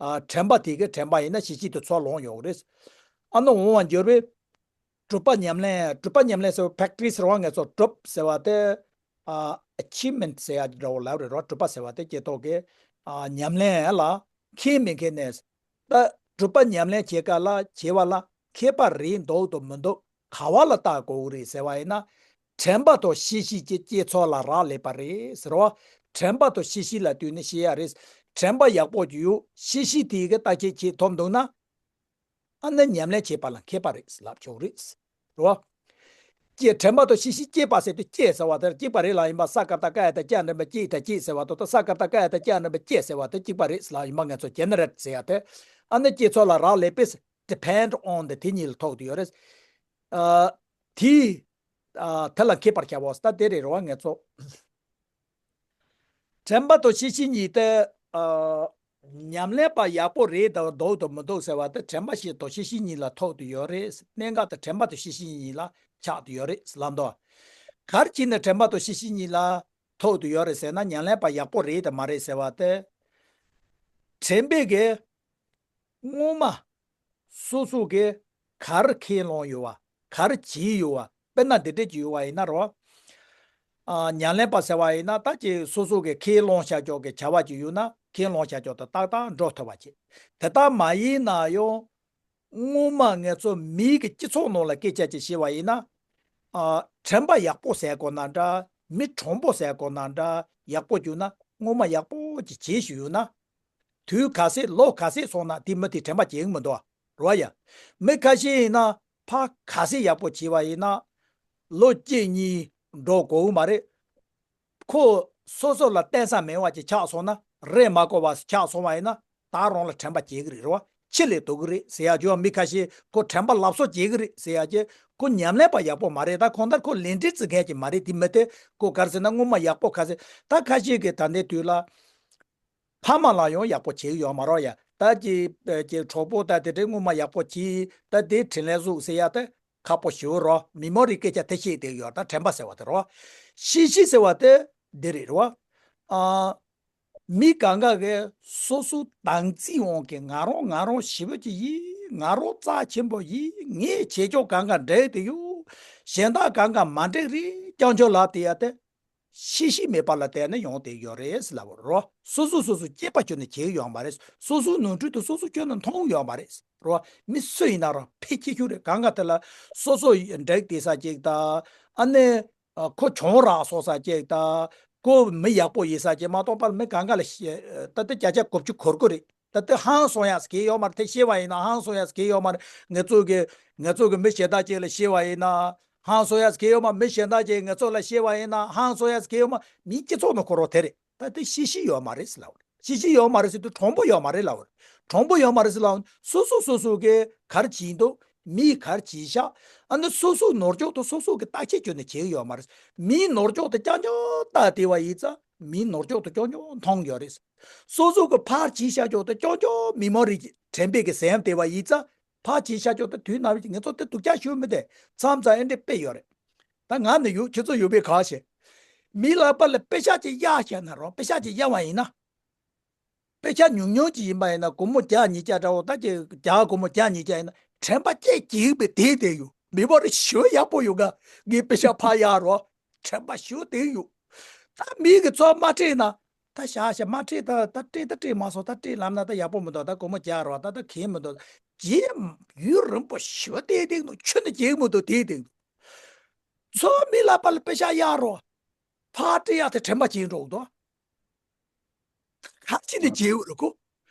ཨ། དྲན་པ་དེ་གི་དྲན་པ་ཡིན་ན་ཤེས་བཞིན་དུ་ཚུར་ལོག་ཡོང་གི་རེད། ཨ་ནི་འོང་བ་འགྱུར་བས། གྲུབ་པ་ཉམས་ལེན། གྲུབ་པ་ཉམས་ལེན་ཟེར་བ་པེག་ཊི་སི་རེད་བ། ང་ཚོ་གྲུབ་ཟེར་བ་དེ་ཨ། ཨ་ཆིབ་མེན་ཊི་ཟེར་ཡ་འདྲ་བོ་ལབ་རེད་རོ། གྲུབ་པ་ཟེར་བ་དེ་སྐྱེ་ཐོག་གི་ཨ། ཉམས་ལེན་ལ་མཁས་མི་མཁས་ནས། ད་གྲུབ་པ་ཉམས་ལེན་བྱེད་ག་ལ་བྱེད་པ་ལ་མཁས་པ་རེད་འདུག་དང་མི་འདུག་ག་བ་ལ་བལྟ་དགོས་རེད་ཟེར་བ་ཡིན་ན། དྲན་པ་དང་ཤེས་བཞིན་གྱི་སྐྱེ་ཚོགས་ལ་རག་ལས་པ་རེད་ཟེར་བ། དྲན་པ་དང་ཤེས་བཞིན་ལ་ལྟོས་ནས་ཤེས་ཡ་རེད། དྲན་པ་ཡག་པོ་ཡོད། ཤེས་བཞིན་དེའི་གི་བརྟག་དཔྱད་བྱེད་ཐུབ་འདུག་ན། ཨ་ནི་ཉམས་ལེན་བྱེད་པ་ལ་མཁས་པ་རེད་ལབ་ཆོག་རེད། རེད་བ། སྐྱེ་དྲན་པ་དང་ཤེས་བཞིན་སྐྱེས་པ་ཟེར་དུས་སྐྱེས་ཟེར་བ་དེར་སྐྱེས་པ་རེད་ལ་ཡིན་པ། ས་ཀ་བཏགས་སྐ་ཡ་བཏགས་སྐྱ་འགྲེང་བུ་སྐྱེས་དང་སྐྱེས་ཟེར་བ་དང་། ད་ས་ཀ་བཏགས་སྐ་ཡ་བཏགས་སྐྱ་འགྲེང་བུ་སྐྱེས་ཟེར་བ་དེ་གཅིག་པ་རེད་ལ་ཡིན་པ། ང་ཚོ་ཇེ་ནེ་རལ་ཟེར་ཡ་དེ། ཨ་ནི་སྐྱེ་ཚོགས་ལ་རག་ལས་པས། ཌི་པེན་ཌི་ཨོན་དེ་དེ་གཉིས་ལ་ཐུག་དུ་ཡོད་རེད། ཨ། དེའི་ ཨ་དེ་ལ་མཁས་པར་བྱའོ། ད་དེ་རེད་རོ་ང་ཚོ། དྲན་པ་དང་ཤེས་བཞིན་ཉིད་དེ། ཨ་ཉམས་ལེན་པ་ཡག་པོ་རེད་དང་འདུག་དང་མི་འདུག་ཟེར་བ་དེ་དྲན་པ་ཞིག་དང་ཤེས་བཞིན་ཉིད་ལ་ཐུག་ཏུ་ཡོད་རེད། གནད་འགག་དེ་དྲན་པ་དང་ཤེས་བཞིན་ཉིད་ལ་ཆགས་ཏུ་ཡོད་རེད་ལབ་འདུག་ག་རེ་བྱས་ནས་དྲན་པ་དང་ཤེས་བཞིན་ཉིད་ལ་ཐུག་ཏུ་ཡོད་རེད་ཟེར་ན། ཉམས་ལེན་པ་ཡག་པོ་རེད་དང་མ་རེད་ཟེར་བ་དེ། དྲན་པས་ཀྱི་སྔོན་མ་སོ་སོ་གིས་ག་རེ་ཁས་བླངས་ཡོད་བ། ག་རེ་བྱས་ཡོད་བ། དཔེར་ན་འདི་འདྲས་ཅིག་ཡོད་བ་ཡིན་ན་རོ། ཨ་ཉམས་ལེན་པ་ཟེར་བ་ཡིན་ན་ད་ཅིག་སོ་སོ་གིས་ཁས་བླངས་བཞག་ཀྱོག་གི་བྱ་བ་ཅིག་ཡོད་ན་ཁས་བླངས་བཞག་ཀྱོག་དང་ཏག་ཏག་འགྲོ་ཐུབ་པ་བྱེད། དེ་ལྟར་མ་ཡིན་ན་ཡང་། སྔོན་མ་ང་ཚོ་མིའི་གི་སྤྱི་ཚོགས་ནང་ལ་སྐད་ཆ་ཅིག་བཤད་པ་ཡིན་ན། ཨ་དྲན་པ་ཡག་པོ་ཟེར་དགོས་ན་འདྲ། མི་དྲང་པོ་ཟེར་དགོས་ན་འདྲ། ཡག་པོ་བྱུང་ན་སྔོན་མ་ཡག་པོ་ཅིག་བྱས་བཞག་ཡོད་ན། དུས་ག་ཚད་ལོ་ག་ཚད་སོང་ན་དེ་མི་དེ་དྲན་པ་བརྗེད་གི་མི་འདུག་རོ་ཡ། མི་ཁ་ཤས་ཡིན་ན་ཕར་ག་ཚད་ཡག་པོ་བྱས་པ་ཡིན་ན། ལོ་གཅིག་གཉིས་འགྲོ་དགོས་མ་རེད། ཁོ་སོ་སོ་ལ་བརྟེན་ས་མེད་པ་ཅིག་ཆགས་སོང་ན། རེད་མ་གོ་བ་ཆགས་སོང་བ་ཡིན་ན། ད་རང་ལ་དྲན་པ་བརྗེད་གི་རེད་རོ། ཕྱི་ལས་ལྡོག་གི་རེད་ཟེར་ཡ་ཅིག་ཡོད། མི་ཁ་ཤས་ཁོ་དྲན་པ་ལབ་སོ་བརྗེད་གི་རེད་ཟེར་ཡ་ཅིག་ཁོ་ཉམས་ལེན་པ་ཡག་པོ་མ་རེད། ད་གང་ལྟར་ཁོ་ལས་འབྲས་བརྩི་མཁན་ཅིག་མ་རེད། དེ་མི་དེ་ཁོ་ག་རེ་ཟེར་ན་སྔོན་མ་ཡག་པོ་ག་ཚད། ད་ཁ་ཤས་ཀྱིས་ད་ལྟའི་དུས་ལ། ཕ་མ་ལ་ཡང་ཡག་པོ་བྱེད་ཀྱི་ཡོད་མ་རེད་ཡ། ད་ཀྱི་ཀྱི་གྲོགས་པོ་ད་དེ་འདྲའི་སྔོན་མ་ཡག་པོ་བྱས། ད་དེ་དྲིན་ལན་གཟོ་ཟེར་ཡ་ད་ཁག་པོ་ཞེ་པོ་རེད། མི་མོ་རི་སྐད་ཆ་དེ་བཤད་བསྡད་ཡོད། ད་དྲན་པ་ཟེར་བ་དེ་རེད། ཤེས་བཞིན་ཟེར་བ་དེ་འདི་རེད་རེད། ཨ་མི་གང་ག་གིས་སོ་སོ་བདག་འཛིན་འོང་གི་ང་རང་ང་རང་ཞེ་པོ་ཅིག་ཡིན། ང་རང་རྩ་ཆེན་པོ་ཡིན། ངས་བྱེད་ཕྱོགས་གང་ག་འགྲིག་དེ་ཡོད། གཞན་དག་གང་ག་མ་འགྲིག་རེད་རྐྱང་ཕྱོགས་ལ་དེ་ཡ་དེ། ཤེས་བཞིན་མེད་པ་ལ་བརྟེན་ནས་ཡོང་བསྡད་ཡོད་རེད་ལབ་རོ། སོ་སོ་སོ་སོ་སྐྱེས་པ་ཁྱོན་ནས་བྱེད་ཡོད་མ་རེད། སོ་སོའི་ནོར་འཁྲུལ་དེ་སོ་སོ་ཁྱོན་ནས་མཐོང་ཡོད་མ་རེད་རོ། མི་སུ་ཡིན་ན་རང་ཕལ་ཆེ་ཤོས་རེད། གང་ག་དེ་ལ་སོ་སོ་འགྲིག་བསྡད་ས་ཅིག་དང་། ཨ་ནི་ཁོ་གྱོང་རག་སོང་ས་ཅིག་དང་། ཁོ་མི་ཡག་པོ་ཡིན་ས་ཅིག་མ་གཏོགས་པར་མི་གང་ག་ལ་ཤེས། ད་ལྟ་བརྒྱ་ཆ་དགུ་བཅུ་གོ་དགུ་རེད། ད་ལྟ་ཧང་སང་ཡག་ཟེར་གྱི་ཡོད་མ་རེད། དེ་ཤེས་པ་ཡིན་ན་ཧང་སང་ཡག་ཟེར་གྱི་ཡོད་མ་རེད། ང་ཚོ་གི་ང་ཚོ་གི་མི་གཞན་དག་ཅིག་ལ་ཤེས་པ་ཡིན་ན་ཧང་སང་ཡག་ཟེར་གྱི་ཡོད་མ། མི་གཞན་དག་ཅིག་ང་ཚོ་ལ་ཤེས་པ་ཡིན་ན་ཧང་སང་ཡག་ཟེར་གྱི་ཡོད་མ། མིའི་སྤྱི་ཚོགས་ནང་ཁོ་རང་དེ་རེད། ད་དེ་ཤེས་བཞིན་ཡོད་མ་རེད་ཟེར་ལབ་རེད། ཤེས་བཞིན་ཡོད་མ་རེད་ཟེར་དུས་དྲང་པོ་ཡོད་མ་རེད་ལབ་རེད། དྲང་པོ་ཡོད་མ་རེད་ཟེར་ལབ་སོ་སོ་སོ་སོ་གི་ག་རེ་བྱེད་འདུག་མིས་ག་རེ་བྱེད་ཤག་ཨ་ནི་སོ་སོའི་ནོར་འཁྱོག་དང་སོ་སོ་གི་བརྟག་དཔྱད་བྱས་ནས་བྱེད་ཀྱི་ཡོད་མ་རེད། མིའི་ནོར་འཁྱོག་དེ་རྐྱང་རྐྱང་བལྟས་བསྡད་པ་ཡིན་ཙང་མིའི་ནོར་འཁྱོག་དེ་རྐྱང་རྐྱང་མཐོང་ཡོད་རེད། སོ་སོ་གི་ཕར་བྱས་བཞག་ཀྱོག་དེ་རྐྱང་རྐྱང་མི་མ་རིག་གི་དྲན་པས་ཀྱི་ཟིན་བསྡད་པ་ཡིན་ཙང་། ཕར་བྱས་བཞག་ཀྱོག་དེ་དུས་ནམ་ཡིན་ང་ཚོ་དེ་སྡུག་ཅག་ཞུ་མི་དེ་མཚམས་མཚམས་ཨེ་འདྲས་དཔེ་ཡོད་རེད། ད་ང་ནི་ཡོད། ཁྱེད་ཚོ་ཡོད་པའི་ག་ཞེ། མི་ལག་པ་ལ་པེ་ཤག་ཅིག་གཡར་བཞག་ན་རོ། པེ་ཤག་ཅིག་གཡར་བ་ཡིན་ན། པེ་ཤག་ཉུང་ཉུང་ཅིག་ཡིན་པ་ཡིན་ན་སྒོར་མོ་བརྒྱ་ཉིས་བརྒྱ་འདྲ་བོ་ད་ཅིག་བརྒྱ། སྒོར་མོ་བརྒྱ་ཉིས་བརྒྱ་ཡིན་ན་དྲན་པ་སྐྱེད་ཀྱི་ཡོད་པའི་དེ་དེ་ཡོད། མི་མ་རིག་ཞོ་ཡག་པོ་ཡོད་ག་ངས་པེ་ཤག་ཕར་གཡར་རོ། དྲན་པ་ཞོ་དེ་ཡོད། ད་མི་གི་ཚོ་མ་སྤྲད་ན། ད་ཤ་ཤ་མ་སྤྲད། ད་ད་སྤྲད་ད་སྤྲད་མ་སོང་། ད་སྤྲད་ལབ་ན་ད་ཡག་པོ་མི་འདུག་ད་སྒོར་མོ་བརྒྱ་རོ། ད་ད་གལ་མི་འདུག་རྗེས་ཡུན་རིང་པོ་ཞོ་དེ་དེ་ནོ་ཁྱོན་ནས་རྗེས་མི་འདུག་དེ་དེ་ཚོ་མི་ལག་པ་ལ་པེ་ཤག་གཡར་རོ། ཕར་སྤྲད་ཡག་དེ་དྲན་པ་བྱེད་འགྲོ་གི་འདུག་ག་ཅི་ནས་བརྗེད་འོས་རེད་ཁོ།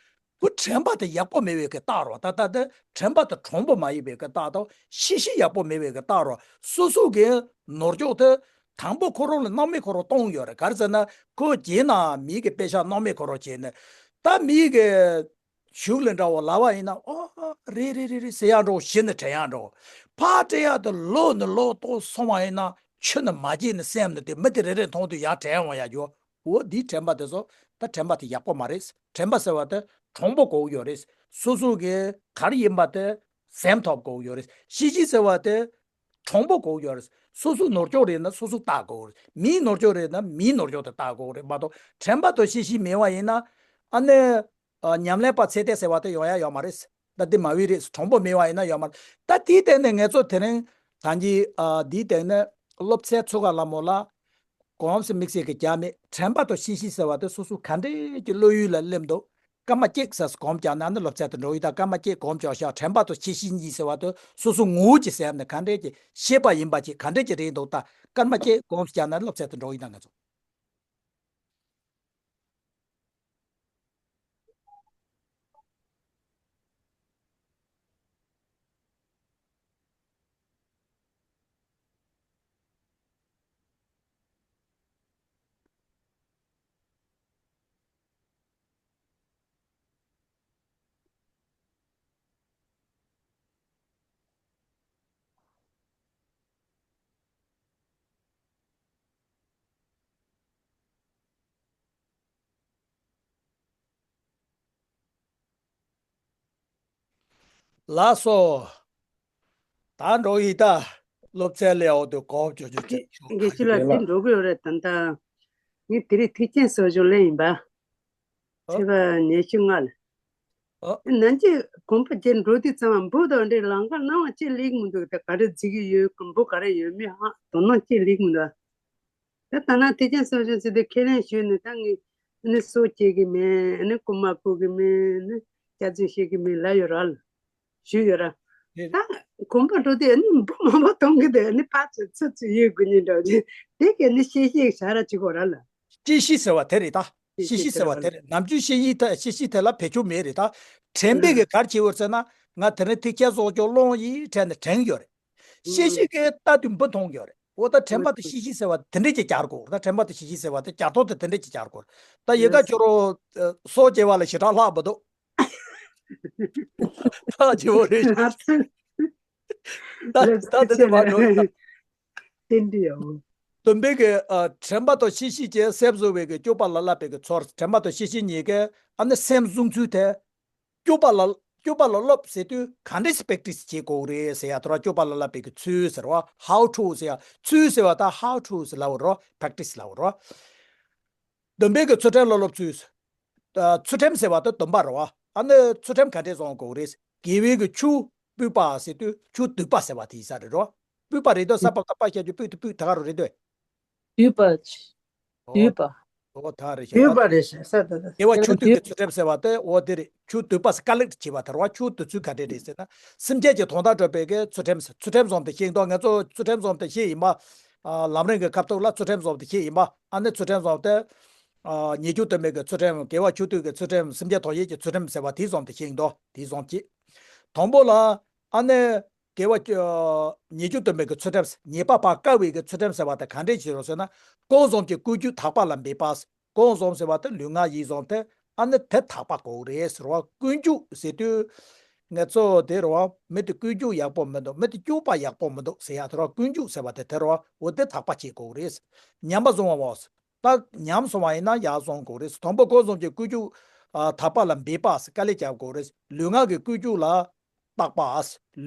ཁོ་དྲན་པ་དེ་ཡག་པོ་མེད་པའི་གི་རྟགས་རོ། ད་ལྟ་དེ་དྲན་པ་དེ་དྲང་པོ་མ་ཡིན་པའི་གི་རྟགས་དང་ཤེས་བཞིན་ཡག་པོ་མེད་པའི་གི་རྟགས་རོ། སོ་སོ་གི་ནོར་འཁྱོག་དེ་དང་པོ་ཁོ་རང་ལ་སྣང་མེད་ཁོ་རང་གཏོང་ཡོད་རེད། ག་རེ་ཟེར་ན་ཁོ་རྗེས་ན་མིའི་གི་པེ་ཤག་སྣང་མེད་ཁོ་རང་བྱས་ནས་ད་མིའི་གི་གཞུག་ལ་འདྲ་བོ་ལབ་པ་ཡིན་ན། ཨོ་རེད་རེད་རེད་རེད་ཟེར་ཡག་འདྲ་བོ། གཞི་ནས་དྲན་ཡག་འདྲ་བོ། ཕར་སྤྲད་ཡག་དེ་ལོ་ནས་ལོ་ལྟོགས་སོང་བ་ཡིན་ན་ཁྱོན་ནས་མ་བརྗེད་ནས་སེམས་ནས་དེ་མི་དེ་རེ་རེ་མཐོང་དུས་ཡར་དྲན་འོང་ཡག་རྒྱུ། འོ་འདིའི་དྲན་པ་དེ་ཚོ་ད་དྲན་པ་དེ་ཡག་པོ་མ་རེད། དྲན་པ་ཟེར་བ་དེ་དྲང་པོ་དགོས་ཀྱི་ཡོད་རེད། སོ་སོ་གི་ག་རེ་ཡིན་པ་དེ་སེམས་ཐོབ་དགོས་ཀྱི་ཡོད་རེད། ཤེས་བཞིན་ཟེར་བ་དེ་དྲང་པོ་དགོས་ཀྱི་ཡོད་རེད། སོ་སོའི་ནོར་འཁྱོག་རེད་ན་སོ་སོ་བལྟ་དགོས་རེད། མིའི་ནོར་འཁྱོག་རེད་ན་མིའི་ནོར་འཁྱོག་དེ་བལྟ་དགོས་རེད་མ་གཏོགས། དྲན་པ་དང་ཤེས་བཞིན་མེད་པ་ཡིན་ན་ཨ་ནི་ཨ་ཉམས་ལེན་པ་ཚད་ལྡན་ཟེར་བ་དེ་ཡོང་ཡག་ཡོད་མ་རེད། ད་དེ་མ་བི་རེད། དྲང་པོ་མེད་པ་ཡིན་ན་ཡོད་མ་རེད། ད་དེའི་སྟེང་ནས་ང་ཚོ་དེ་རིང་ད་གིན་ཨ་དེའི་སྟེང་ནས་སློབ་ཚན་ཚུགས་ཀ་ལ་མོ་ལ། གོམས་སུ་དམིགས་བསལ་གྱི་རྒྱ་མེད། དྲན་པ་དང་ཤེས་བཞིན་ཟེར་བ་དེ་སོ་སོ་ག་འདྲས་ཀྱི་བློ་ཡུལ་ལ་སླེབས་འདུག་སྐར་མ་གཅིག་ཟེར་གོམས་བརྒྱབ་ན་ནི་སློབ་ཚན་དུ་འགྲོ་ཡི། ད་སྐར་མ་གཅིག་གོམས་བརྒྱབ་ཤག་དྲན་པ་དང་ཤེས་བཞིན་གཉིས་ཟེར་བ་དེ་སོ་སོ་ངོ་བོ་གྱི་སེམས་ནི་ག་འདྲས་ཀྱི་ཤེས་པ་ཡིན་པ་ཅིག་ག་འདྲས་ཀྱི་རེད་འདུག་ད་སྐར་མ་གཅིག་གོམས་བརྒྱབ་ན་ནི་སློབ་ཚན་དུ་འགྲོ་ཡི། ད་ང་ཚོ། ལགས་སོ། ད་འགྲོ་ཡི་ད། སློབ་ཚན་ལས་འོག་ཏུ་གོ་བ་ཅོ་ཅོ་ཅོ་ཅོ། དགེ་བཤེས་ལགས། འདི་འགྲོ་གི་ཡོད་རེད། ད་ལྟ་ངས་དེ་རིང་ཐེག་ཆེན་གསོ་སྦྱོང་ལེན་ཡིན་པ། ཨ། ཚེས་པ་ཉི་ཤུ་ལྔ་ལ། ཨ། ནན་ཅི་གོམ་པ་བརྒྱད་འགྲོ་དུས་ཙམ་པ་འབུ་དང་འདྲེ་ལམ་ཁ་སྣང་བ་ཅི་ལེགས་མི་འདུག་ད་ག་རེ་འཛིག་གི་ཡོད་གི། འབུ་ག་རེ་ཡོད་མེད་ཧ་དོ་སྣང་ཅི་ལེགས་མི་འདུག་ད་ད་ན་ཐེག་ཆེན་གསོ་སྦྱོང་ཟེར་དུས་ཁས་ལེན་ཞུས་ནས་ད་ངས་ནི་སྲོག་བཅད་གི་མེད། ནི་རྐུན་མ་རྐུ་གི་མེད། ནི་སྐྱག་རྫུན་བཤད་གི་མེད་ལབ་ཡོད་ར་ལ། ཞུས་ཡོད་ར། རེད། ད་གོམ་པ་འགྲོ་དུས་ནི་འབུ་མང་པོ་གཏོང་གི་འདུག་ནི་ཕར་ཚུར་ཚུར་ཚུར་ཡོད་དགོས་ཉིན་འདྲ་བ་དེ་གས་ནི་གཤེ་གཤེ་ཞ་ར་བྱེད་དགོས་ར་ལ། གཤེ་གཤེ་ཟེར་བ་དེ་རེད་ད། གཤེ་གཤེ་ཟེར་བ་དེ་རེད། ནམ་རྒྱུན་གཤེ་གཤེ་དེ་གཤེ་གཤེ་དེ་ལ་བེད་སྤྱོད་མེད་རེད་ད། དྲན་པས་གི་གར་བྱེད་འོར་ཟེར་ན། ང་དེ་རིང་ཐེག་ཆེན་གསོ་སྦྱོང་སློང་ཡིན་དྲན་ནས་དྲན་ཡོད་རེད། གཤེ་གཤེ་གི་ལྟ་དུས་འབུ་མཐོང་ཡོད་རེད། འོ་ད་དྲན་པ་དང་གཤེ་གཤེ་ཟེར་བ་དེ་འདྲས་ཀྱི་སྦྱར་དགོས། ད་དྲན་པ་དང་གཤེ་གཤེ་ཟེར་བ་དེ་སྦྱར་ཐོག་དེ་དེ་འདྲས་ཀྱི་སྦྱར་དགོས། ད་ཡི་ག་ཁྱོད་རང་སྲོག་བཅད་པ་ལ་ཞེ་དྲག་ལྷག་མི་འདུག་ཐག་ཆེ་བོ་རེད། ད་ད་དེ་དེ་མ་འགྲོ། བསྟན་འདི་ཡོད། སྟོན་པའི་གི་ཨ། དྲན་པ་དང་གཤེ་གཤེ་བཅས་སེམས་བཟུང་བའི་གི་སྤྱོད་པ་ལ་བསླབ་པའི་གི་ཚུལ། དྲན་པ་དང་གཤེ་གཤེ་གཉིས་ཀའི་ཨ་ནི་སེམས་བཟུང་ཚུལ་དེ། སྤྱོད་པ་ལ་སྤྱོད་པ་ལ་སློབ་ཟེར་དུས་ག་འདྲས་སེ་པེག་ཊི་སི་བྱེད་དགོས་རེད་ཟེར་ཡ་དེ་ར། སྤྱོད་པ་ལ་བསླབ་པའི་གི་ཚུལ་ཟེར་བ། how to ཟེར་ཡ། ཚུལ་ཟེར་བ་ད་how to ཟེར་ལབ་རོ། པེག་ཊི་སི་ལབ་རོ། སྡོམ་པའི་གི་ཚུལ་ཁྲིམས་ལ་སློབ་ཚུལ། ཨ། ཚུལ་ཁྲིམས་ཟེར་བ་དེ་སྡོམ་པ་རེད་བ། ཨ་ནི་ཚུལ་ཁྲིམས་ག་འདྲས་བཟུང་དགོས་རེད། དགེ་བའི་གི་ཆུ་སྤོས་པ་ཟེར་དུས་ཆུ་དུད་པ་ཟེར་བ་དེ་ཡིན་ས་རེད་རོ། སྤོས་པ་རེད་དོ། ས་པ་ཀ་པ་ཤ་ཆུ་སྤོས་དུ་སྤོས་ད་ག་རུ་རེད་དོ། དུད་པ། ཨོ། དུད་པ། ཨོ་ད་རེད་ཤག་དུད་པ་རེད་ཤག་ས་ད་ད། དགེ་བ་ཆུ་དུད་ཀྱི་ཚུལ་ཁྲིམས་ཟེར་བ་དེ་འོ་དེ་རེད། ཆུ་དུད་པ་ཀ་ལེག་ཊི་བྱེད་པ་དེ་རེད་བ། ཆུ་དུད་ཚུལ་ག་འདྲས་རེད་ཟེར་ན། སེམས་ཅན་གྱི་དོན་དག་སྒྲུབ་པའི་གི་ཚུལ་ཁྲིམས། ཚུལ་ཁྲིམས་བཟུང་དེ་ཤེས་འདུག་ང་ཚོ་ཚུལ་ཁྲིམས་བཟུང་དེ་ཤེས་ཡིན་པ། ཨ། ལམ་རིམ་གྱི་ཁ་ཐུག་ལ་ཚུལ་ཁྲིམས་བཟུང་དེ་ཤེས་ཡིན་པ། ཨ་ནི་ཚུལ་ཁྲིམས་བཟུང་དེ། ཨ། ཉེས་སྤྱོད་དུ་མེད་ཀྱི་ཚུལ་ཁྲིམས། དགེ་བ་ཆུ་དུད་ཀྱི་ཚུལ་ཁྲིམས། སེམས་ཅན་དོན་བྱེད་ཀྱི་ཚུལ་ཁྲིམས་ཟེར་བ་དེ་བཟུང་དེ་ཤེས་འདུག་དེ་བཟུང་གཅིག་དང་པོ་ལ། ཨ་ནི། དགེ་བ། ཉེས་སྤྱོད་དུ་མེད་ཀྱི་ཚུལ་ཁྲིམས། ཉེས་པ་ཕར་དཀའ་བའི་གི་ཚུལ་ཁྲིམས་ཟེར་བ་དེ་ག་འདྲས་བྱེད་རོགས་ཟེར་ན། ཀུན་རྫོབ་ཀྱི་ཀུན་རྒྱུད་དག་པ་ལ་འབད་པ། ཀུན་རྫོབ་ཟེར་བ་དེ་ལུས་ངག་ཡིད་གསུམ་དེ། ཨ་ནི་དེ་དག་པ་དགོས་རེད་ཟེར་བ། ཀུན་རྒྱུད་ཟེར་དུས། ང་ཚོ་དེ་རེད་བ། མི་དེ་ཀུན་རྒྱུད་ཡག་པོ་མི་འདུག་མི་དེ་སྤྱོད་པ་ཡག་པོ་མི་འདུག་ཟེར་ཡ་དེ་རེད་བ། ཀུན་རྒྱུད་ཟེར་བ་དེ་དེ་རེད་བ། འོ་དེ་དག་པ་བྱེད་དགོས་རེད། ཉམས་པ་བཟུང་བ་བ། ད་ཉམས་སོང་བ་ཡིན་ན་ཡར་སོང་དགོས་རེད། དང་པོ་ཀུན་རྫོབ་ཀྱི་ཀུན་རྒྱུད། ཨ། དག་པ་ལ་འབད་པ་ཟེར་དཀའ་ལས་རྒྱབ་དགོས་རེད། ལུས་ངག་གི་ཀུན་རྒྱུད་ལ་བརྟག་པ།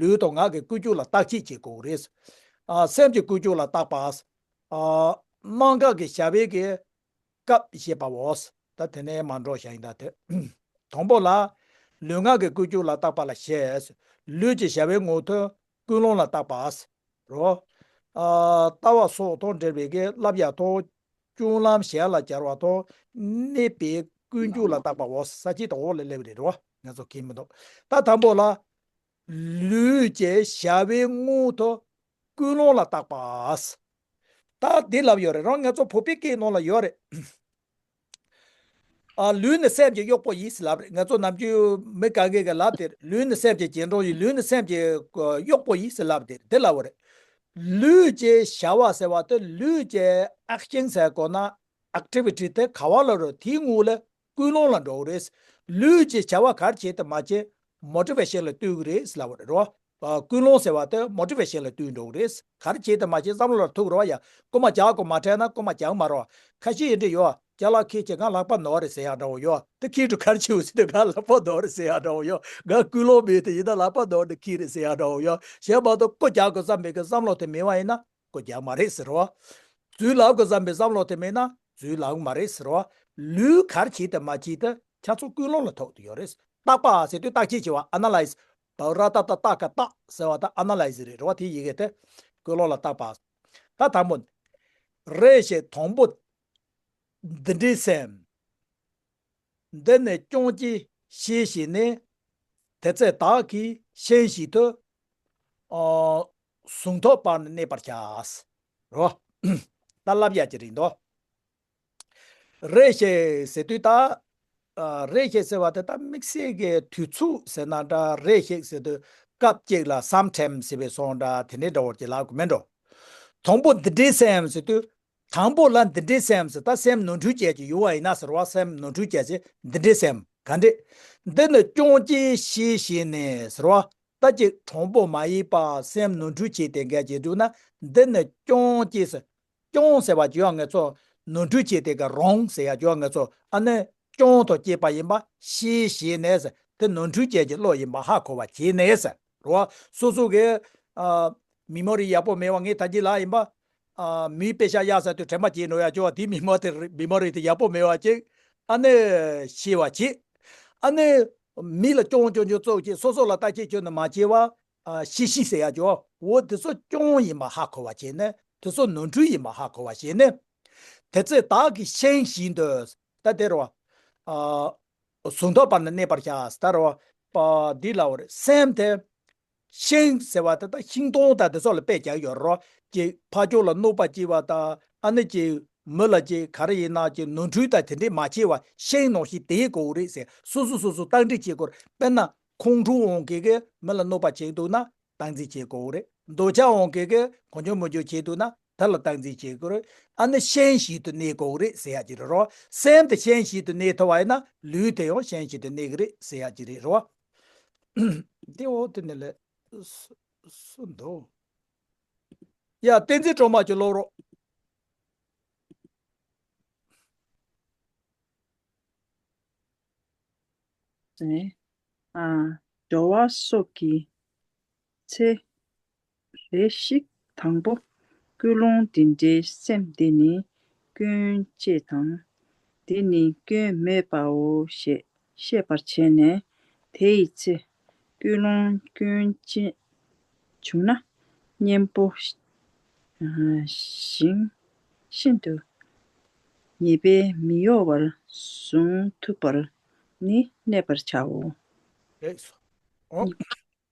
ལུས་དང་ངག་གི་ཀུན་རྒྱུད་ལ་བརྟག་དཔྱད་བྱེད་དགོས་རེད། ཨ། སེམས་ཀྱི་ཀུན་རྒྱུད་ལ་བརྟག་པ། ཨ། གནང་བཀག་གི་བྱ་བའི་གི་སྐབས་བཤད་པའོ། ད་དེ་ནས་མར་འགྲོ་བྱ་ཡིན་ད་དེ། དང་པོ་ལ། ལུས་ངག་གི་ཀུན་རྒྱུད་ལ་བརྟག་པ་ལ་བཤད། ལུས་ཀྱི་བྱ་བའི་དངོས་དོན་ཀུན་སློང་ལ་བརྟག་པ། རོ། ཨ། ལྟ་བ་སོགས་དང་འབྲེལ་བའི་གི་བསླབ་བྱ་དང་། སྤྱོད་ལམ་གཞན་ལ་སྦྱར་བ་དང་། གནས་པའི་ཀུན་རྒྱུད་ལ་བརྟག་པའོ། ས་བཅད་དང་འོག་ལ་སླེབས་རེད་རོ། ང་ཚོ་མཁྱེན་མི་འདུག་ད་དང་པོ་ལ། ལུས་ཀྱི་བྱ་བའི་དངོས་དང་ཀུན་སློང་ལ་བརྟག་པ། ད་འདི་ལབ་ཡོད་རེད་རོ། ང་ཚོ་བོད་པའི་སྐད་ནང་ལ་ཡོད་རེད། ཨ། ལུས་ནི་སེམས་ཀྱི་གཡོག་པོ་ཡིན་ཟེར་ལབ་རེད། ང་ཚོ་ནམ་རྒྱུན་མི་ག་གེ་གི་ལབ་དེ། ལུས་ནི་སེམས་ཀྱི་རྗེས་འབྲང་ཡིན། ལུས་ནི་སེམས་ཀྱི་གཡོག་པོ་ཡིན་ཟེར་ལབ་དེ་དེ་ལབ་པ་རེད། ལུས་ཀྱི་བྱ་བ་ཟེར་བ་དེ། ལུས་ཀྱི་ཨེག་ཤན་ཟེར་དགོས་ན། ཨེག་ཊི་བི་ཊི་དེ་ག་བ་ལ་རོ། དེའི་དངོས་ལ་ཀུན་སློང་ལ་འགྲོ་གི་རེད། ལུས་ཀྱི་བྱ་བ་ག་རེ་བྱེད་དེ་མ་བྱེད། མོ་ཊི་ཝེ་ཤན་ལ་ལྟོས་ཀྱི་རེད་ལབ་པ་རེད་རོ། ཨ། ཀུན་སློང་ཟེར་བ་དེ་མོ་ཊི་ཝེ་ཤན་ལ་ལྟོས་འགྲོ་གི་རེད། ག་རེ་བྱེད་དེ་མ་བྱེད་བསམ་བློ་ལ་ཐུག་རོགས་ཡ། རྐུན་མ་རྒྱག་དགོས་མ་དྲན་ན་རྐུན་མ་རྒྱག་མ་རོགས། ཁ་ཤས་ཡིན་འདྲ་ཡོད། ཅ་ལག་ཁྱེར་བྱས་ང་ལག་པ་ནོར་རེད་ཟེར་ཡ་འདྲ་བོ་ཡོད། དེ་ཁྱེར་དུས་ག་རེ་བྱེད་འོ་ཟེར་དུས་ང་ལག་པ་ནོར་རེད་ཟེར་ཡ་འདྲ་བོ་ཡོད། ང་ཀུན་སློང་མེད་དེ་ཡིན་ན་ལག་པ་ནོར་ནས་ཁྱེར་རེད་ཟེར་ཡ་འདྲ་བོ་ཡོད། གཞན་མ་གཏོགས་རྐུ་རྒྱག་དགོས་བསམ་པའི་གི་བསམ་བློ་དེ་མེད་པ་ཡིན་ན། རྐུ་རྒྱག་མ་རེད་ཟེར་བ། རྫུན་ལབ་དགོས་བསམ་པའི་བསམ་བློ་དེ་མེད་ན་རྫུན་ལབ་མ་རེད་ཟེར་བ། ལུས་ག་རེ་བྱེད་དེ་མ་བྱེད་དེ་ཁྱེད་ཚོ་ཀུན་སློང་ལ་ཐུག་དེ་ཡོད་རེད། བརྟག་པ་ཟེར་དུས་བརྟག་དཔྱད་བྱེད་པ། ཨ་ན་ལའི་ཛི། བ་ར་ཏ་བཏགས་བརྟག་གི་བརྟག་ཟེར་བ་དེ་ཨ་ན་ལའི་ཛི་རེད་རེད་བ། དེ་ཡི་གེ་དེ་ཀུན་སློང་ལ་བརྟག་པ། ད་དང་པོ། རེ་ཞིག་དང་པོ། འདི་འདྲའི་སེམས། འདི་ནི་སྐྱོང་གྱིས་ཤེས་བྱས་ནས། དེ་ཚེ་བདག་གིས་ཤེས་བྱེད་དུ། ཨ། གཟུང་ཐོག་བར་ནི་གནས་པར་བྱ། རོ། ད་བསླབ་བྱ་ཅིག་རེད་འདུག་རེ་ཞིག་ཟེར་དུས་ད། ཨ། རེ་ཞིག་ཟེར་བ་དེ་ད་དམིགས་བསལ་གྱི་དུས་ཚོད་ཟེར་ན་འདྲ། རེ་ཞིག་ཟེར་དུས་སྐབས་གཅིག་ལ། སམ་ཊའིམ་ཟེར་བའི་སོང་འདྲ། དེ་འདྲའི་འདྲ་བོ་ཅིག་ལབ་དགོས་མེད་འགྲོ། དང་པོ་འདི་འདྲའི་སེམས་ཟེར་དུས། དང་པོ་ལ་འདི་འདྲའི་སེམས་ཟེར། ད་སེམས་ནོར་འཁྲུལ་བྱས་ཀྱི་ཡོད་པ་ཡིན་ན་ཟེར་བ། སེམས་ནོར་འཁྲུལ་བྱས་ཚེ་འདི་འདྲའི་སེམས་ག་འདྲས། འདི་ནི་སྐྱོང་གྱིས་ཤེས་བྱས་ནས་ཟེར་བ། ད་ཅིག་དྲང་པོ་མ་ཡིན་པ་སེམས་ནོར་འཁྲུལ་བྱས་ཏེ་འགལ་གྱི་འདུག་ན། འདི་ནི་སྐྱོང་གྱིས་ཟེར། སྐྱོང་ཟེར་བ་ཅི་ཡང་ངེས་ཚོ། ནོར་འཁྲུལ་བྱས་ཏེ་ག་རང་ཟེར་ཡ་ཅི་ཡང་ངེས་ཚོ། ཨ་ནི་སྐྱོང་དུ་སྐྱེས་པ་ཡིན་པ་ཤེས་བྱས་ནས་ཟེར། དེ་ནོར་འཁྲུལ་ཅན་གྱི་བློ་ཡིན་པ་ཧ་གོ་བ་བྱས་ནས་ཟེར་རོ། སོ་སོ་གི་ཨ་མི་མོ་རི་ཡག་པོ་མེད་པ། ངས་ད་གིན་ལབ་ཡིན་པ། ཨ་མིའི་དཔེ་ཆ་གཡར་ས་དུས་དྲན་པ་བརྗེད་འགྲོ་ཡག་ཅིག་ཡོད་པ། དེ་མི་མོ་དེ་མི་མོ་རི་དེ་ཡག་པོ་མེད་པ་ཅིག་ཨ་ནི་ཤེས་པ་བྱེད། ཨ་ནི་མི་ལ་སྐྱོན་སྐྱོན་སྐྱོན་བཙུགས་བྱས། སོ་སོ་ལ་བརྟག་དཔྱད་བྱས་ནས་མ་བྱས་པ། ཨ་ཤེས་བཞིན་ཟེར་ཡག་ཅིག་ཡོད་པ། འོ་དེ་ཚོ་སྐྱོན་ཡིན་པ་ཧ་གོ་བ་བྱས་ནས། དེ་ཚོ་ནོར་འཁྲུལ་ཡིན་པ་ཧ་གོ་བ་བྱས་ནས། དེ་ཚེ་བདག་གིས་ཤེས་བཞིན་དུ། ད་དེ་རེད་པ། ཨ་གཟུང་རྟོག་བར་ན་གནས་པར་བྱ་ཟེར་ད་རེད་པ། འདི་ལབ་པ་རེད། སེམས་དེ། ཤིང་ཟེར་བ་དེ་ད་ཤིང་སྡོང་དང་དེ་ཚོ་ལ་དཔེ་རྒྱག་ཡོད་རེད་པ། ཅིག་ཕར་ཕྱོགས་ལ་གནོད་པ་བྱེད་པ་དང་། ཨ་ནི་ཅིག་མི་ལ་ཅིག་ག་རེ་ཡིན་ན་ཅིག་ནོར་འཁྲུལ་དང་དེ་འདྲས་མ་བྱེད་པ། ཤིང་ནང་བཞིན་དེ་དགོས་རེད་ཟེར། སོ་སོ་སོ་སོ་བརྟག་འདྲི་བྱེད་དགོས་རེད། དཔེར་ན་ཁོང་ཁྲོ་འོང་མཁན་གྱིས་མི་ལ་གནོད་པ་བྱེད་འདུག་ན་བརྟག་འཛིན་བྱེད་དགོས་རེད། འདོད་ཆགས་འོང་མཁན་གྱིས་གང་བྱུང་མང་བྱུང་བྱེད་འདུག་ན་དེ་ལ་བརྟག་འཛིན་བྱེད་དགོས་རེད། ཨ་ནི་ཤིང་བཞིན་དུ་གནས་དགོས་རེད་ཟེར་ཡག་ཅིག་རེད་པ། སེམས་དེ་ཤིང་བཞིན་དུ་གནས་ཐུབ་པ་ཡིན་ན་ལུས་དེ་ཡང་ཤིང་བཞིན་དུ་གནས་ཀྱི་རེད་ཟེར་ཡག་ཅིག་རེད་རེད་པ། དེ་འོ་དེ་ནས་ལས་སུ་འདུག་ཡ། བསྟན་འཛིན་སྒྲོལ་མ་ཅིག་ཀློག་རོགས། ཨ། འགྲོ་བ་སོགས་ཀྱི་ཚེ། རེ་ཞིག་དང་པོ་ཀུན་སློང་འདི་འདྲའི་སེམས་འདི་ནི་སྐྱོན་ཅེས་དང་། འདི་ནི་སྐྱོན་མེད་པའོ་ཞེས་ཤེས་པར་བྱས་ནས། དེ་ཡི་ཚེ་ཀུན་སློང་སྐྱོན་ཅན་བྱུང་ན་གཉེན་པོ་ཤིང་བཞིན་དུ་ཉེས་པས་མི་གཡོ་བར་བཟུང་ཐུབ་པར་ནི་གནས་པར་བྱའོ། རེད་སོ།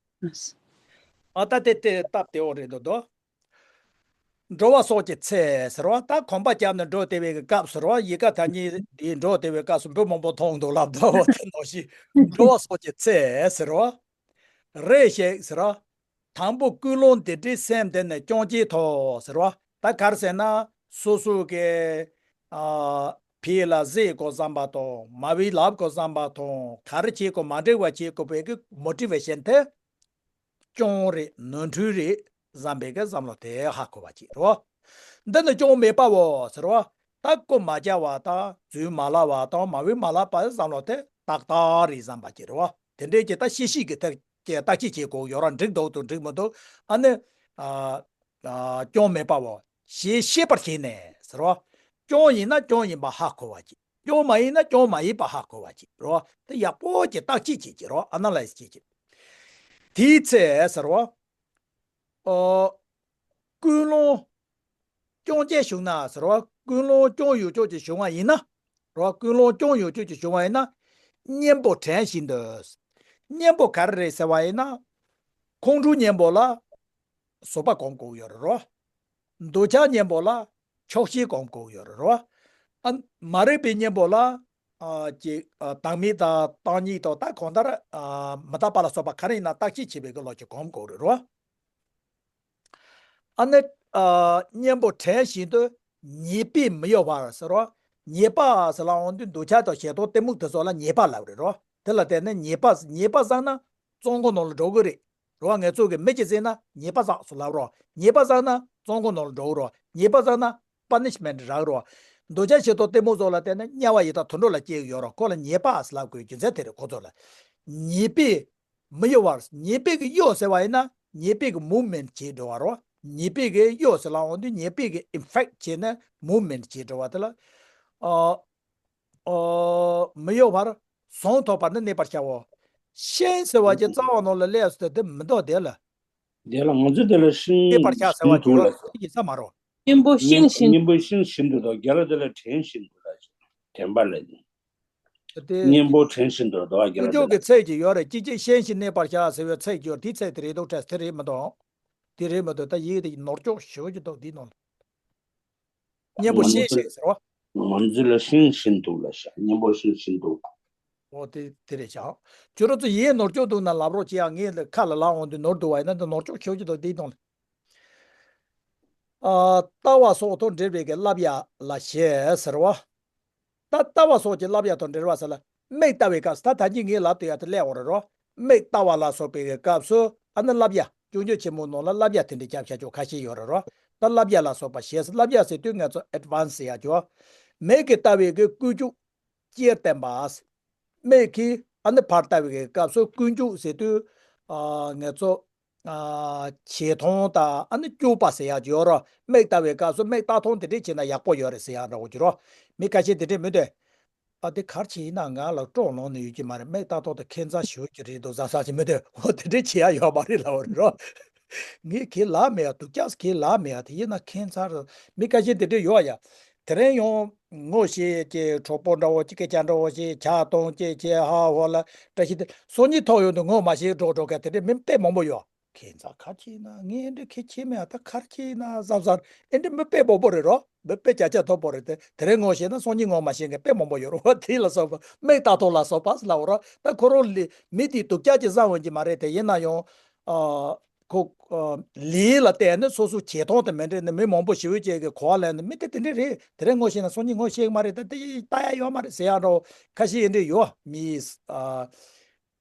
ཨ་ད་དེ་དེ་སྟབས་བདེ་བོ་རེད་འདུག་དོ། འགྲོ་བ་སོགས་ཀྱི་ཚེ་ཟེར་བ། ད་གོམ་པ་བརྒྱབ་ནས་འགྲོ་བསྡད་པའི་སྐབས་ཟེར་བ། ཡལ་ག་ཐ་སྙད་འདི་འགྲོ་བསྡད་པའི་སྐབས་སུ་འབུ་མང་པོ་མཐོང་འདུག་ལབ་འདུག་བ། དེ་ནང་བཞིན་འགྲོ་བ་སོགས་ཀྱི་ཚེ་ཟེར་བ། རེ་ཞིག་ཟེར་བ། དང་པོ་ཀུན་སློང་འདི་འདྲའི་སེམས་དེ་ནི་སྐྱོན་ཅེས་ཐོག་ཟེར་བ། ད་ག་རེ་ཟེར་ན། སོ་སོ་གི་ཨ་ཕི་ལ་ཟེར་དགོས་བསམ་པ་དང་། མ་བི་ལབ་དགོས་བསམ་པ་དང་། ག་རེ་བྱེད་དགོས་མ་འགྲིག་པ་བྱེད་དགོས་པའི་གི་མོ་ཊི་ཝེ་ཤན་དེ། སྐྱོན་རེད། ནོར་འཁྲུལ་རེད་བསམ་པའི་གི་བསམ་བློ་དེ་ཧ་གོ་བ་ཅིག་རེད་བ། འདི་ནི་སྐྱོན་མེད་པའོ་ཟེར་བ། ད་རྐུ་མ་བྱ་བ་དང་རྫུན་མ་ལབ་པ་དང་མ་བུ་མ་ལབ་པ་བསམ་བློ་དེ་ཏག་ཏག་རེད་བསམ་པ་ཅིག་རེད་བ། དེ་འདྲའི་གི་ད་ཤེས་བཞིན་གི་ཐད་ཀྱི་བརྟག་དཔྱད་བྱེད་དགོས་ཡོད་ར། འགྲིག་འདུག་དང་འགྲིག་མི་འདུག་ཨ་ནི་ཨ་ཨ་སྐྱོན་མེད་པའོ་ཞེས་ཤེས་པར་བྱས་ནས་ཟེར་བ། སྐྱོན་ཡིན་ན་སྐྱོན་ཡིན་པ་ཧ་གོ་བ་ཅིག་སྐྱོན་མ་ཡིན་ན་སྐྱོན་མ་ཡིན་པ་ཧ་གོ་བ་ཅིག་རེད་བ། དེ་ཡག་པོ་ཅིག་བརྟག་དཔྱད་བྱེད་ཀྱི་རེད་བ། ཨ་ན་ལའི་སི་བྱེད་ཀྱི། དེའི་ཚེ་ཟེར་བ། ཨོ། ཀུན་སློང་སྐྱོན་ཅན་བྱུང་ན་ཟེར་བ། ཀུན་སློང་སྐྱོན་ཡོད་ཅོག་ཅིག་བྱུང་བ་ཡིན་ན། རེད་བ། ཀུན་སློང་སྐྱོན་ཡོད་ཅོག་ཅིག་བྱུང་བ་ཡིན་ན། གཉེན་པོ་བྲན་བཞིན་དུ། གཉེན་པོ་ག་རེ་རེད་ཟེར་བ་ཡིན་ན། ཁོང་ཁྲོ་གཉེན་པོ་ལ་བཟོད་པ་སྒོམ་དགོས་ཡོད་རེད་རོ། འདོད་ཆགས་གཉེན་པོ་ལ་ཆོག་ཤེས་སྒོམ་དགོས་ཡོད་རེད་རོ། ཨ་མ་རིག་པའི་གཉེན་པོ་ལ་ཨ་ཅིག་ཨ་བདག་མེད་དང་བདག་ཉིད་དང་། ད་གང་ལྟར་ཨ་མི་རྟག་པ་ལ་སོགས་པ་ག་རེ་ཡིན་ན་བརྟག་དཔྱད་བྱེད་པའི་གི་བློ་ཅིག་སྒོམ་དགོས་རེད་རོ། ཨ་ནི་ཨ་གཉེན་པོ་བྲན་བཞིན་དུ་ཉེས་པས་མི་གཡོ་བར་ཟེར་རོ། ཉེས་པ་ཟེར་ལབ་འོང་དུས་འདོད་ཆགས་དང་ཞེ་སྡང་གཏི་མུག་དེ་ཚོ་ལ་ཉེས་པ་ལབ་རེད་རོ། དེ་ལ་བརྟེན་ནས་ཉེས་པ་ཉེས་པ་བསགས་ན་བཙོན་ཁང་ནང་ལ་འགྲོ་གི་རེད། རེད་བ། ང་ཚོ་གི་མི་གཅིག་བརྩིས་ན་ཉེས་པ་བསགས་སོ་ལབ་རོ། ཉེས་པ་བསགས་ན་བཙོན་ཁང་ནང་ལ་འགྲོ་གི་རོ། ཉེས་པ་བསགས་ན་པ་ནི་ཤི་མེན་ཊི་རག་རོ། འདོད་ཆགས་ཞེ་སྡང་གཏི་མུག་སོགས་ལ་བརྟེན་ནས་དམྱལ་བ་ཡི་དྭགས་དུད་འགྲོ་ལ་སྐྱེ་གི་ཡོད་རོ། ཁོ་ལ་ཉེས་པ་ཟེར་ལབ་དགོས་རྒྱུ་མཚན་དེ་རེད། ཁོ་ཚོ་ལ་ཉེས་པས་མི་གཡོ་བར། ཉེས་པས་གི་གཡོ་ཟེར་བ་ཡིན་ན་ཉེས་པས་གི་མུབ་མེན་ཊི་བྱེད་འགྲོ་བ་རོ། ཉེས་པས་གི་གཡོ་ཟེར་ལབ་འོང་དུས་ཉེས་པས་གི་ཨིན་ཕེག་ཊི་བྱས་ནས་མུབ་མེན་ཊི་བྱེད་འགྲོ་བ་དེ་ལ། ཨ། ཨོ། མི་གཡོ་བར་བཟུང་ཐུབ་པར་ནི་གནས་པར་བྱའོ། ཤིང་ཟེར་བ་ཅིག་རྩ་བ་ནང་ལ་སླེབས་སོང་སྟེ་དེ་མི་འདུག་དེ་ལ། དེ་ལ་ང་ཚོ་དེ་ལ་ཤིང་གནས་པར་བྱ་ཟེར་བ་བཟུང་ཐུབ་ཅིག་ལ། ཡིན་ས་མ་རེད། གཉེན་པོ་ཤིང་བཞིན། གཉེན་པོ་ཤིང་བཞིན་དུ་དང་། རྒན་ལགས་དེ་ལ་བྲན་བཞིན་དུ་ལ། བྲན་པ་ལ་ནི། དེ་གཉེན་པོ་བྲན་བཞིན་དུ་དང་། རྒན་ལགས་དེ་ལ། དཀོན་མཆོག་གི་ཚིག་ཅིག་ཡོད་རེད། ཅི་བྱེད་ཤིང་བཞིན་གནས་པར་བྱ་ཟེར་བའི་ཚིག་ཅིག་ཡོད་རེད། དེའི་ཚིག་དེ་རེད་འདུག་དྲན། དེ་རེད་མི་འདུག་དེ་རེད་མི་འདུག་ད་ཡིག་དེ་ནོར་སྐྱོག་ཞེ་པོ་ཅིག་འདུག་འདིའི་ནང་ལ། གཉེན་པོ་ཤིང་བཞིན་ཟེར་བ། ང་ཚོ་ལ་ཤིང་བཞིན་དུ་ལ་བཞག་གཉེན་པོ་ཤིང་བཞིན་དུ། འོ་དེ་དེ་རེད་བཞག་ཁྱོད་རང་ཚོ་ཡིན་ནོར་སྐྱོག་འདུག་ན་ལབ་རོགས་བྱེད་ཨ། ངས་ཁ་ལ་ལབ་འོང་དུས་ནོར་འདུག་བ་ཡིན་ན་འདི་ནོར་སྐྱོག་ཁྱོད་ཀྱི་འདུག་འདིའི་ནང་ལ། ཨ། ལྟ་བ་སོགས་དང་འབྲེལ་བའི་གི་བསླབ་བྱ་ལ་ཞེས་ཟེར་བ། ད་ལྟ་བ་སོགས་ཀྱི་བསླབ་བྱ་དང་འབྲེལ་བ་ཟེར་ལ། མིག་ལྟ་བའི་སྐབས་སུ། ད་ད་གིན་ངས་ལབ་དུས་ཡ་དེ་སླེབས་འོང་རེད་རོ། མིག་ལྟ་བ་ལ་སོགས་པའི་གི་སྐབས་སུ། ཨ་ནི་བསླབ་བྱ། སྐྱོན་བརྗོད་ཆེན་མོའི་ནང་ལ་བསླབ་བྱ་དེ་འདྲའི་རྒྱབ་བཞག་ཆོག་ཁ་ཤས་ཡོད་རེད་རོ། ད་བསླབ་བྱ་ལ་སོགས་པ་ཞེས། བསླབ་བྱ་ཟེར་དུས་ང་ཚོ་ཨེཌ་ཝན་སི་ཟེར་ཡ་ཅོ། མིག་གིས་ལྟ་བའི་གི་ཀུན་སྤྱོད་སྤྱིར་བསྟན་པ། མིག་གིས་ ཨ་ནི་ཕར་ལྟ་བའི་སྐབས་སུ་ཀུན་སྤྱོད་ཟེར་དུས་ཨ་ངེད་ཚོ་ཨ་བྱེ་ཐང་དང་ཨ་ནི་སྐྱུག་པ་ཟེར་ཡག་ཅིག་ཡོད་ར། མིག་ལྟ་བའི་སྐབས་སུ་མིག་ལྟ་སྟངས་དེ་འདྲས་བྱས་ན་ཡག་པོ་ཡོད་རེད་ཟེར་ཡག་འདྲ་བོ་ཅིག་ར། མི་ཁ་ཤས་དེ་འདྲས་མི་འདུག་ཨ་དེ་ག་རེ་བྱས་ཡིན་ན་ང་ལ་སྤྲོ་ལངས་ནས་ཡོད་ཀྱི་མ་རེད། མིག་ལྟ་སྟངས་དེ་ཁྱད་མཚར་ཞེ་པོ་ཅིག་རེད་འདུག་བཟའ་ས་ཅིག་མི་འདུག་འོ་དེ་འདྲས་བྱེད་ཡག་ཡོད་མ་རེད་ལབ་པ་རེད་ར། ངས་ཁས་ལེན་མེད་ཡ། སྡུག་ཅག་ཁས་ལེན་མེད་ཡ། དེ་ཡིན་ན་ཁྱད་མཚར་རེད། མི་ཁ་ཤས་དེ་འདྲས་ཡོད་ཡ། དེ་རིང་ཡང་ངོ་ཤེས་ཀྱི་གྲོགས་པོ་འདྲ་བོ་ཅིག་སྐད་ཆ་འདྲ་བོ་ཞིག་ཇ་བཏུང་ཅིག་བྱས་ཧ་ཧོ་ལ་བཀྲ་ཤིས་དེ་སང་ཉིན་ཐོག་ཡོང་དུས་ངོ་མ་ཤེས་འགྲོ་འགྲོ་མཁན་དེ་འདྲས་མི་དཔེ་མང་པོ་ཡོད། ཁྱད་མཚར་ག་རེ་བྱས་ན་ངས་འདི་ག་རེ་བྱས་མེད་ད་ག་རེ་བྱས་ན་བསམ་བསམ་ཨེ་འདྲས་མི་དཔེ་མང་པོ་རེད་རོ། མི་དཔེ་བརྒྱ་ཆ་མཐོ་པོ་རེད་དེ། དེ་རིང་ངོ་ཤེས་ན་སང་ཉིན་ངོ་མ་ཤེས་མཁན་དཔེ་མང་པོ་ཡོད་རོ། དེ་ལ་སོགས་པ་མིག་ལྟ་སྟངས་ལ་སོགས་པ་ལབ་རོ། ད་ཁོ་རང་ལ་མི་དེ་སྡུག་ཅག་ཅིག་བཟའ་འོང་གི་མ་རེད་དེ། ཡིན་ན་ཡང་ཨ་ཁོ་ཨ་ལས་ལ་བརྟེན་ནས་སོ་སོ་བྱེད་སྟངས་དེ་མི་འདྲ་ནས་མི་མང་པོ་ཞེ་པོ་ཅིག་གིས་གོ་བ་ལེན་ནས་མི་དེ་དེ་འདྲས་རེད། དེ་རིང་ངོ་ཤེས་ན་སང་ཉིན་ངོ་ཤེས་གི་མ་རེད་ད། དེ་ལྟ་ཡ་ཡོད་མ་རེད་ཟེར་ཡ་འདྲ་བོ་ཁ་ཤས་ཡིན་འདྲས་ཡོད། མི་ཨ།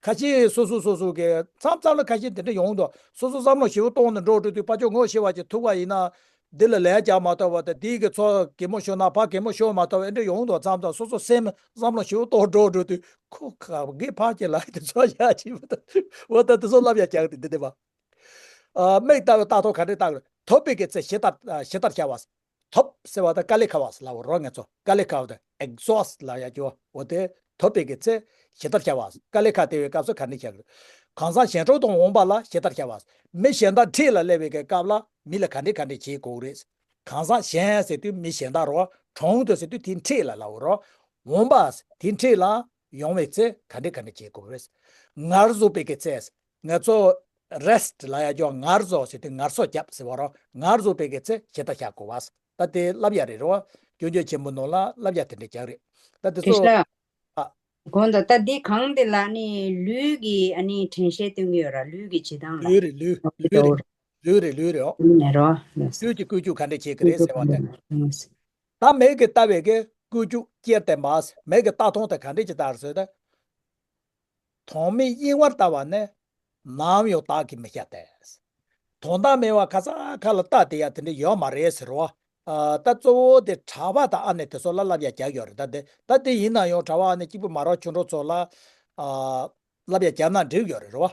ཁ་ཤས་སོ་སོ་སོ་སོ་གི་མཚམས་མཚམས་ལ་ཁ་ཤས་དེ་འདྲ་ཡོང་འདུག་སོ་སོ་བསམ་བློ་ཞེ་པོ་གཏོང་ནས་འགྲོ་འགྲོ་དུས་ཕར་ཕྱོགས་ངོ་ཤེས་པ་ཅིག་ཐུག་པ་ཡིན་ན། འདི་ལ་ལན་རྒྱག་མ་ཐུབ་པ་དང་། དེའི་གི་ཚོ་གད་མོ་ཤོར་ན་ཕར་གད་མོ་ཤོར་མ་ཐུབ་པ་འདྲ་ཡོང་འདུག་མཚམས་མཚམས་སོ་སོ་སེམས་བསམ་བློ་ཞེ་པོ་གཏོང་འགྲོ་འགྲོ་དུས་ཁོ་ག་གི་ཕར་གྱི་ལ་དེ་ཚོ་ཡ་ཅིག་མ་ཐུབ་འོ་ད་དེ་ཚོ་ལབ་ཡ་རྒྱག་དེ་འདི་འདི་བ། ཨ་མིག་ལྟ་བའི་ལྟ་སྟངས་ག་འདྲས་ལྟ་དགོས། ཐོབ་པའི་གི་ཚེ་ཞེ་དྲག་ཞེ་དྲག་བྱ་བ། ཐོབ་ཟེར་བ་དང་དཀའ་ལས་ཁག་པ་ལབ་རོ། ངེད་ཚོ་དཀའ་ལས་ཁག་པ་དང་exhaust ལབ་ཡ་ཅིག་འོ་དེ་ཐོབ་པའི་གི་ཚེ་ཞེ་དྲག་བྱ་བ། དཀའ་ལས་ཁག་སྟེར་བའི་སྐབས་སུ་ག་འདྲས་བྱ་དགོས། གང་ཟག་གཞན་གྲོགས་དང་འོངས་པ་ལ་ཞེ་དྲག་བྱ་བ། མི་གཞན་དག་འཁྲིས་ལ་སླེབས་པའི་གི་སྐབས་ལ་མི་ལ་ག་འདྲས་ག་འདྲས་བྱེད་དགོས་རེད། གང་ཟག་གཞན་ཟེར་དུས་མི་གཞན་དག་རོ། གྲོངས་དུས་ཟེར་དུས་དེའི་འཁྲིས་ལ་ལབ་རོ། འོངས་པ་དེའི་འཁྲིས་ལ་ཡོང་བའི་ཚེ་ག་འདྲས་ག་འདྲས་བྱེད་དགོས་རེད། ངལ་གསོ་བའི་གི་ཚེ། ང་ཚོ་rest ལབ་ཡ་ཅིག་ངལ་གསོ་ཟེར་དུས་ངལ་གསོ་རྒྱབ་ཟེར་བ་རོ། ངལ་གསོ་བའི་གི་ཚེ་ཞེ་དྲག་བྱ་དགོས་པ། ད་དེ་ལབ་ཡ་རེད་རོ། སྐྱོན་བརྗོད་ཆེན་པོ་ནང་ལ་ལབ་ཡ་དེ་འདྲས་རྒྱག་རེད། ད་དེ་ཚོ་ཨ། གོང་དུ་ད་འདི་གང་འདི་ལ་ནི་ལུས་ཀྱི་ཨ་ནི་དྲན་ཤེས་སྟོན་གྱི་ཡོད་ར། ལུས་ཀྱི་བྱེད་སྟངས་ལ་ལུས་རེད་ལུས་ལུས་རེད། ལུས་རེད་ལུས་རེད་ཨོ། ལུས་ནས་རོ། ལུས་ཀྱི་བཀོལ་སྤྱོད་ག་འདྲས་བྱེད་ཀྱི་རེད་ཟེར་བ་དེ། ད་མིག་གིས་ལྟ་བའི་གི་བཀོལ་སྤྱོད་སྐྱེར་བསྟན་པ། མིག་གིས་ལྟ་སྟངས་དེ་ག་འདྲས་ཅིག་ལྟར་ཟེར་ཏེ། དོན་མེད་གཡེང་བར་ལྟ་བ་ནི། ནམ་ཡང་བདག་གིས་མི་བྱ་སྟེ། དོན་དག་མེད་པ་ག་ས་ག་ལ་ལྟ་བསྡད་ཡ་དེ་འདྲ་ཡོད་མ་རེད་ཟེར་བ། ཨ་ད་གཙོ་བོ་དེ་གྲྭ་པ་དང་ཨ་ནེ་དེ་ཚོ་ལ་ལབ་ཡ་རྒྱག་ཡོད་རེད། ད་དེ་ད་དེ་ཡིན་ན་ཡང་གྲྭ་པ་ཨ་ནེ་གཅིག་པུ་མ་རོགས་ཁྱོད་འགྲོ་ཚོ་ལ་ཨ་ལབ་ཡ་རྒྱག་ན་འགྲིག་ཡོད་རེད་རེད་བ།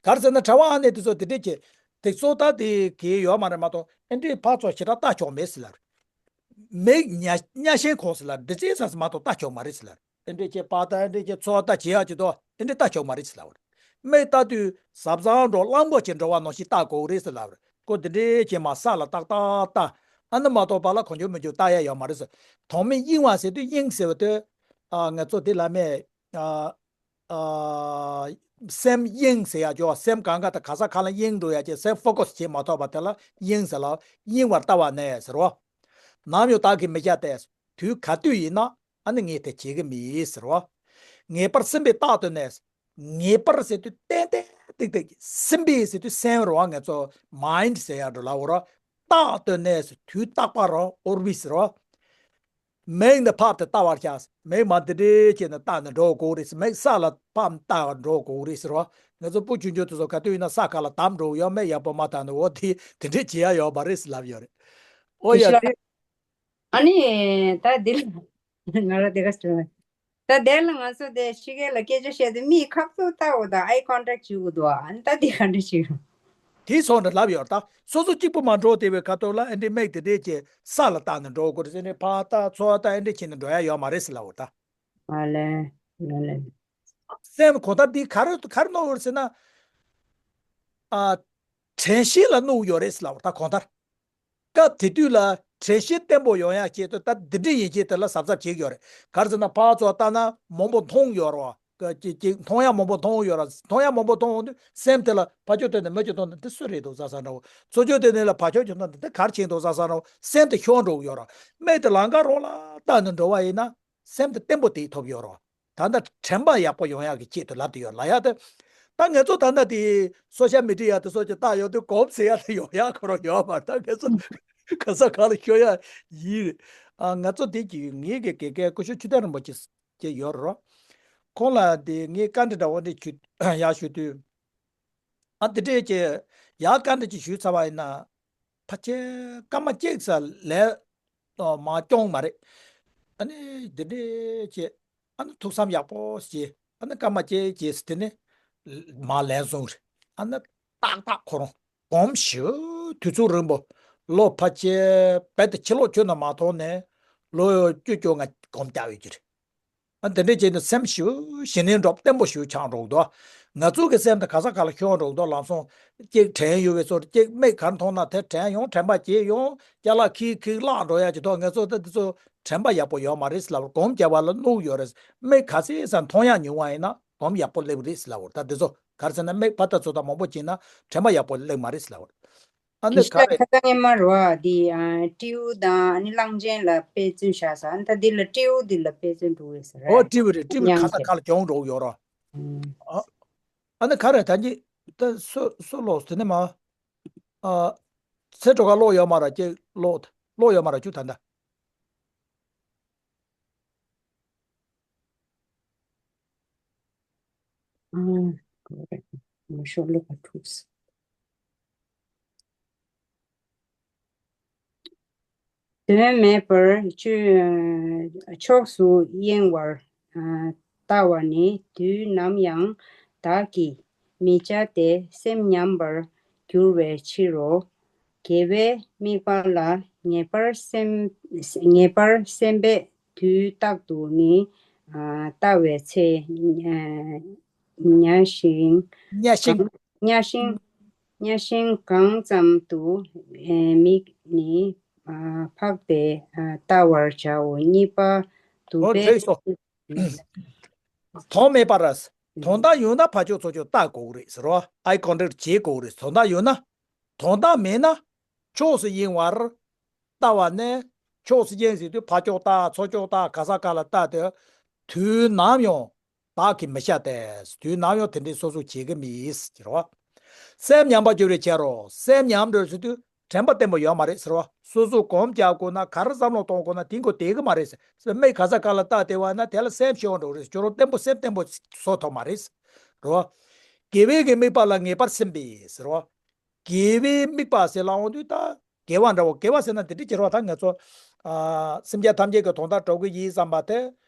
ག་རེ་ཟེར་ན་གྲྭ་པ་ཨ་ནེ་དེ་ཚོ་དེ་འདྲས་ཀྱི་དེ་ཚོ་ད་དེ་གི་ཡོད་མ་རེད་མ་གཏོགས་ཨེ་འདྲས་ཕར་ཚུར་ཞེ་དྲག་ལྟ་ཆོག་མེད་ཟེར་ལབ་རེད། མིག་ཉ་ཉ་ཤེན་གོང་ཟེར་ལ་འདི་ཙེ་ས་སི་མ་གཏོགས་ལྟ་ཆོག་མ་རེད་ཟེར་ལ། ཨེ་འདྲས་ཀྱི་པ་ད་ཨེ་འདྲས་ཀྱི་ཚོ་ལྟ་བྱེད་ཡག་ཅིག་ཏོ་ཨེ་འདྲས་ལྟ་ཆོག་མ་རེད་ཟེར་ལ། མིག་ལྟ་དུས་ཟབ་གསང་འགྲོ་གླང་པོ་ཆེ་འགྲོ་བ་ནང་བཞིན་ལྟ་དགོས་རེད་ཟེར་ལ། ཁོ་འདི་འདྲས་ཀྱི་མ་ས་ལ་ཏག་ཏག་ལྟ། ཨ་ནི་མ་གཏོགས་པ་ལ་གང་བྱུང་མི་བྱུང་ལྟ་ཡ་ཡོད་མ་རེད་ཟེར། དོན་མེད་གཡེང་བ་ཟེར་དུས་གཡེང་ཟེར་བ་དེ་ཨ་ང་ཚོ་འདི་ལ་མེད་ཨ། ཨ། སེམས་གཡེང་ཟེར་ཡ་ཅོ། སེམས་གང་ག་དང་ག་ས་ག་ལ་གཡེང་འགྲོ་ཡ་ཅེ། སེམས་ཕོ་ཀ་སི་བྱེད་མ་ཐུབ་པ་དེ་ལ་གཡེང་ཟེར་ལ། གཡེང་བར་ལྟ་བ་ནས་ཟེར་རོ། ནམ་ཡང་བདག་གིས་མི་བྱ་སྟེ། དུས་ག་དུས་ཡིན་ན་ཨ་ནི་ངས་དེ་བྱེད་ཀྱི་མེད་ཟེར་རོ། ངེས་པར་སེམས་པས་བརྟག་ཏུ་གནས། ངེས་པར་ཟེར་དུས་ཏན་ཏན་ཏིག་ཏིག་སེམས་པས་ཟེར་དུས་སེམས་རོ། ང་ཚོ་མའིན་ཌི་ཟེར་ཡ་འགྲོ་ལ་འོ་རོ། བརྟག་ཏུ་གནས་དུས་རྟག་པ་རོ། ཨོལ་ཝེ་སི་རོ། མིག་འདི་ཕབ་སྟེ་ལྟ་བར་བྱ། མིག་མ་འདི་འདྲས་བྱས་ནས་བལྟས་ནས་འགྲོ་དགོས་རེད། མིག་ས་ལ་ཕབ་བལྟས་འགྲོ་དགོས་རེད་ཟེར་བ། ང་ཚོ་བུ་ཆུང་ཆུང་དེ་ཚོ་ག་དུས་ཡིན་ན་ས་ཁ་ལ་བསྡམས་འགྲོ་ཡོད་མེད་ཡག་པོ་མ་ཐག་ནས་འོ་དེ་དེ་འདྲས་བྱེད་ཡ་ཡོད་པ་རེད་ཟེར་ལབ་ཡོད་རེད། ཨོ་ཡ་དེ། ཨ་ནི་ད་འདི་ལ་ང་རང་དེ་ག་ཞུ། ད་དེ་ལ་ང་ཚོ་དེ་ཕྱི་རྒྱལ་ལ་སྐད་ཆ་བཤད་དུས་མིག་ཁ་ཐུག་ལྟ་འོ་ད་ཨའི་ཀོན་ཊེག་བྱེད་དགོས་འདུག་ཨ་ནི་ད་དེ་ག་འདྲ་བྱེད་དགོས། དེའི་ཚོགས་འདྲ་ལབ་ཡོད་ད། སོ་སོ་གཅིག་པུ་མ་འགྲོ་བདེ་བའི་ཁ་ཐོག་ལ་ཨེ་འདྲའི་མིག་དེ་འདྲས་ཀྱི་ས་ལ་བལྟས་ནས་འགྲོ་དགོས་རེད་ཟེར་ནས་ཕར་ལྟ་ཚུར་ལྟ་ཨེ་འདྲས་བྱས་ནས་འགྲོ་ཡ་ཡོད་མ་རེད་ཟེར་ལབ་འོ་ད། ཨ་ལས། ཨ་ལས། སེམས་གང་ལྟར་འདི་ག་རེ་ག་རེ་གནོད་ཡོད་རེད་ཟེར་ན། ཨ། དྲན་ཤེས་ལ་གནོད་ཡོད་རེད་ཟེར་ལབ་འོ་ད་གང་ལྟར། སྐབས་དེ་དུས་ལ་དྲན་ཤེས་བརྟན་པོ་ཡོང་ཡག་ཆེད་དུ་ད་འདི་འདྲ་ཡིན་ཆེད་དུ་ལ་གཟབ་གཟབ་བྱེད་ཀྱི་ཡོད་རེད། ག་རེ་ཟེར་ན་ཕར་ཚུར་ལྟ་ན་མང་པོ་མཐོང་ཡོད་རེད་བ། ཀ་ཅིག་ཅིག་མཐོང་ཡག་མང་པོ་མཐོང་ཡོད་རེད། མཐོང་ཡག་མང་པོ་མཐོང་འོང་དུས་སེམས་དེ་ལ་ཕར་ཕྱོགས་དེ་ནས་མར་ཕྱོགས་མཐོང་ན་འདི་སུ་རེད་འདུག་བསམ་བསམ་འདྲ་བོ། ཚུར་ཕྱོགས་དེ་ནས་ལ་ཕར་ཕྱོགས་ཕྱོགས་མཐོང་ན་འདི་ག་རེ་བྱས་འདུག་བསམ་བསམ་འདྲ་བོ་སེམས་དེ་ཤོར་འགྲོ་གི་ཡོད་རེད། མིག་དེ་ལམ་ཁ་རོགས་ལ་བལྟས་ནས་འགྲོ་བ་ཡིན་ན་སེམས་དེ་བརྟན་པོ་དེ་ཐོབ་ཡོད་རེད། ད་ལྟ་དྲན་པ་ཡག་པོ་ཡོང་ཡག་གི་ཆེད་དུ་ལབ་དེ་ཡོད་ལ་ཡ་དེ། ད་ང་ཚོ་ད་ལྟ་དེ་སོ་ཤལ་མི་ཌི་ཡ་དེ་སོགས་ཀྱི་ལྟ་ཡོང་དུས་གོམས་ཟེར་ཡ་དེ་ཡོང་ཡག་ཁོ་རང་ཡོད་མ་རེད། ད་ང་ཚོ་ག་ས་ག་ལ་ཤོར་ཡ་ཡིན་རེད། ཨ་ང་ཚོ་དེ་གི་ངེད་ཀྱི་དགེ་རྒན་སྐུ་ཞབས་ཆོས་ལྡན་རིན་པོ་ཆེ་ཅིག་ཡོད་རེད། ཁོང་ལ་དེ་ངས་བཀའ་འདྲི་འདྲ་བོ་འདྲ་ཞུ་ཡག་ཞུ་དུས། ཨ་དེ་འདྲས་ཀྱི་ཡག་བཀའ་འདྲི་ཅིག་ཞུས་ཚར་བ་ཡིན་ན། ཕལ་ཆེར་སྐར་མ་གཅིག་ཙམ་ལས་མར་སྐྱོང་མ་རེད། ཨ་ནི་དེ་འདྲས་ཀྱི་ཨ་ནི་ཐུགས་བསམ་ཡག་པོ་ཞིག་ ཨ་ནི་སྐར་མ་བརྒྱད་བརྒྱད་ཟེར་དེ་ནི་མར་ལན་གསུངས་རེད། ཨ་ནི་ཏག་ཏག་ཁོ་རང་གོམས་ཞིབ་དུས་ཚོད་རིང་པོ། ལོ་ཕལ་ཆེར་རྦད་དེ་ཕྱི་ལོགས་ཁྱོན་ནས་མ་མཐོང་ནས་ལོ་བཅུ་བཅོ་ལྔ་གོམས་བརྒྱབ་ཡོད་ཀྱི་རེད། ཨ་དེ་འདྲ་བྱས་ནས་སེམས་ཞིབ་ཞི་གནས་འགྲོ་བརྟན་པོ་ཞིག་ཆགས་འགྲོ་གི་འདུག་ང་ཚོ་གི་སེམས་དེ་ག་ས་ག་ལ་ཤོར་འགྲོ་གི་འདུག་ལམ་སང་གཅིག་དྲན་ཡོད་པའི་ཚོར། གཅིག་མིག་གར་མཐོང་ན་དེ་དྲན་ཡོང་། དྲན་པ་བརྗེད་ཡོང་། ཅ་ལག་ཁྱིག་ཁྱིག་བརླག་འགྲོ་ཡ་གི་འདུག་ང་ཚོ་ད་དེ་ཚོ་དྲན་པ་ཡག་པོ་ཡོད་མ་རེད་ཟེར་ལབ་རེད། གོམས་བརྒྱབ་པ་ལ་གནོད་ཡོད་རེད། མིག་ག་ཚད་ཙམ་མཐོང་ཡ་ཉུང་བ་ཡིན་ན་གོམས་ཡག་པོ་སླེབས་རེད་ཟེར་ལབ་རེད། ད་དེ་ཚོ་ག་རེ་ཟེར་ན་མིག་ཕར་ལྟ་ཚུར་ལྟ་མང་པོ་བྱས་ན་དྲན་པ་ཡག་པོ་སླེབས་མ་རེད་ཟེར་ལབ་རེད། ཨ་ནི་ག་རེ། ཁ་སང་སྔོན་མ་རོ་ཨ་དེ་ཨ་སྤྲེའུ་དང་ཨ་ནི་གླང་ཆེན་ལ་དཔེ་མཚོན་བཞག་ས། ཨ་ནི་ད་འདི་ལ་སྤྲེའུ་འདི་ལ་དཔེ་མཚོན་འགྲོ་བས་ཟེར། ཨོ་རེད། སྤྲེའུ་རེད། སྤྲེའུ་མཉམ་ག་ས་དུ། ག་ལ་གྱོང་འགྲོ་ཡོད་རོ། ཨ་ཨ་ནི་ག་རེ་ད་གི་ད་སོ་སོ་ལོག་དེ་ནས་མ་ཨ་ཚེ་གྲོགས་ཀ་ལོག་ཡོད་མ་ར་ཅེ་ལོག་ལོག་ཡོད་མ་ར་ཅུ་ད་ད། ཨ་མ་ཤོག་ལོ་པ་ཐུགས། དོན་མེད་པར་ཕྱོགས་སུ་གཡེང་བར་ལྟ་བ་ནི་དུས་ནམ་ཡང་བདག་གིས་མི་བྱ་སྟེ་སེམས་ཉམས་པར་འགྱུར་བའི་ཕྱིར་རོ། དགེ་བའི་དམིགས་པ་ལ་ངེས་པར་སེམས་ངེས་པར་སེམས་པས་དུས་རྟག་ཏུ་ནི་ལྟ་བའི་ཚེ་གཉའ་ཤིང་གཉའ་ཤིང་གང་གཉའ་ཤིང་གང་ཙམ་དུ་མིག་ནི་ཕག་སྟེ་ལྟ་བར་བྱའོ། གཉིས་པ་དུ་ཨོ་པས། འགྲིག་སོ། དོན་མེད་པར། དོན་དག་ཡོད་ན་ཕར་ཕྱོགས་ཚུར་ཕྱོགས་ལྟ་དགོས་ཀྱི་རེད་ཟེར་བ། ཨའི་ཀོན་ཊེག་བྱེད་དགོས་ཀྱི་རེད། དོན་དག་ཡོད་ན། དོན་དག་མེད་ན་ཕྱོགས་སུ་གཡེང་བར་ལྟ་བ་ནི། ཕྱོགས་སུ་གཡེང་ཟེར་དུས་ཕར་ཕྱོགས་ལྟ་ཚུར་ཕྱོགས་ལྟ་ག་ས་ག་ལ་ལྟ་དེ་དུས་ནམ་ཡང་བདག་གིས་མི་བྱ་སྟེ། དུས་ནམ་ཡང་དེ་འདྲའི་སོ་སོ་བྱེད་ཀྱི་མེད་ཟེར་བ། སེམས་ཉམས་པར་འགྱུར་བའི་ཕྱིར་རོ། སེམས་ཉམས་འགྲོ་ཟེར་དུས་དྲན་པ་བརྟན་པོ་ཡོད་མ་རེད་ཟེར་བ། སོ་སོ་གོམས་རྒྱག་དགོས་ན། ག་རེ་བསམ་བློ་གཏོང་དགོས་ན་དེ་མགོ་བདེ་གི་མ་རེད་ཟེར། མིག་ག་ས་ག་ལ་ལྟ་བསྡད་པ་ན་དེ་ལ་སེམས་ཤོར་འགྲོ་རེད། ཁྱོད་རང་བརྟན་པོ་སེམས་བརྟན་པོ་བཟོ་ཐུབ་མ་རེད་ཟེར་བ། དགེ་བའི་གི་དམིགས་པ་ལ་ངེས་པར་སེམས་པས་ཟེར་བ། དགེ་བའི་དམིགས་པ་ཟེར་ལབ་འོང་དུས་ད་དགེ་བ་འདྲ་བོ། དགེ་བ་ཟེར་ན་དེ་འདྲ་ཅིག་རེད་བ། ད་ང་ཚོ་ཨ་སེམས་ཅན་ཐམས་ཅད་ཀྱི་དོན་དག་སྒྲུབ་ཀྱི་ཡིན་བསམ་པ་དེ་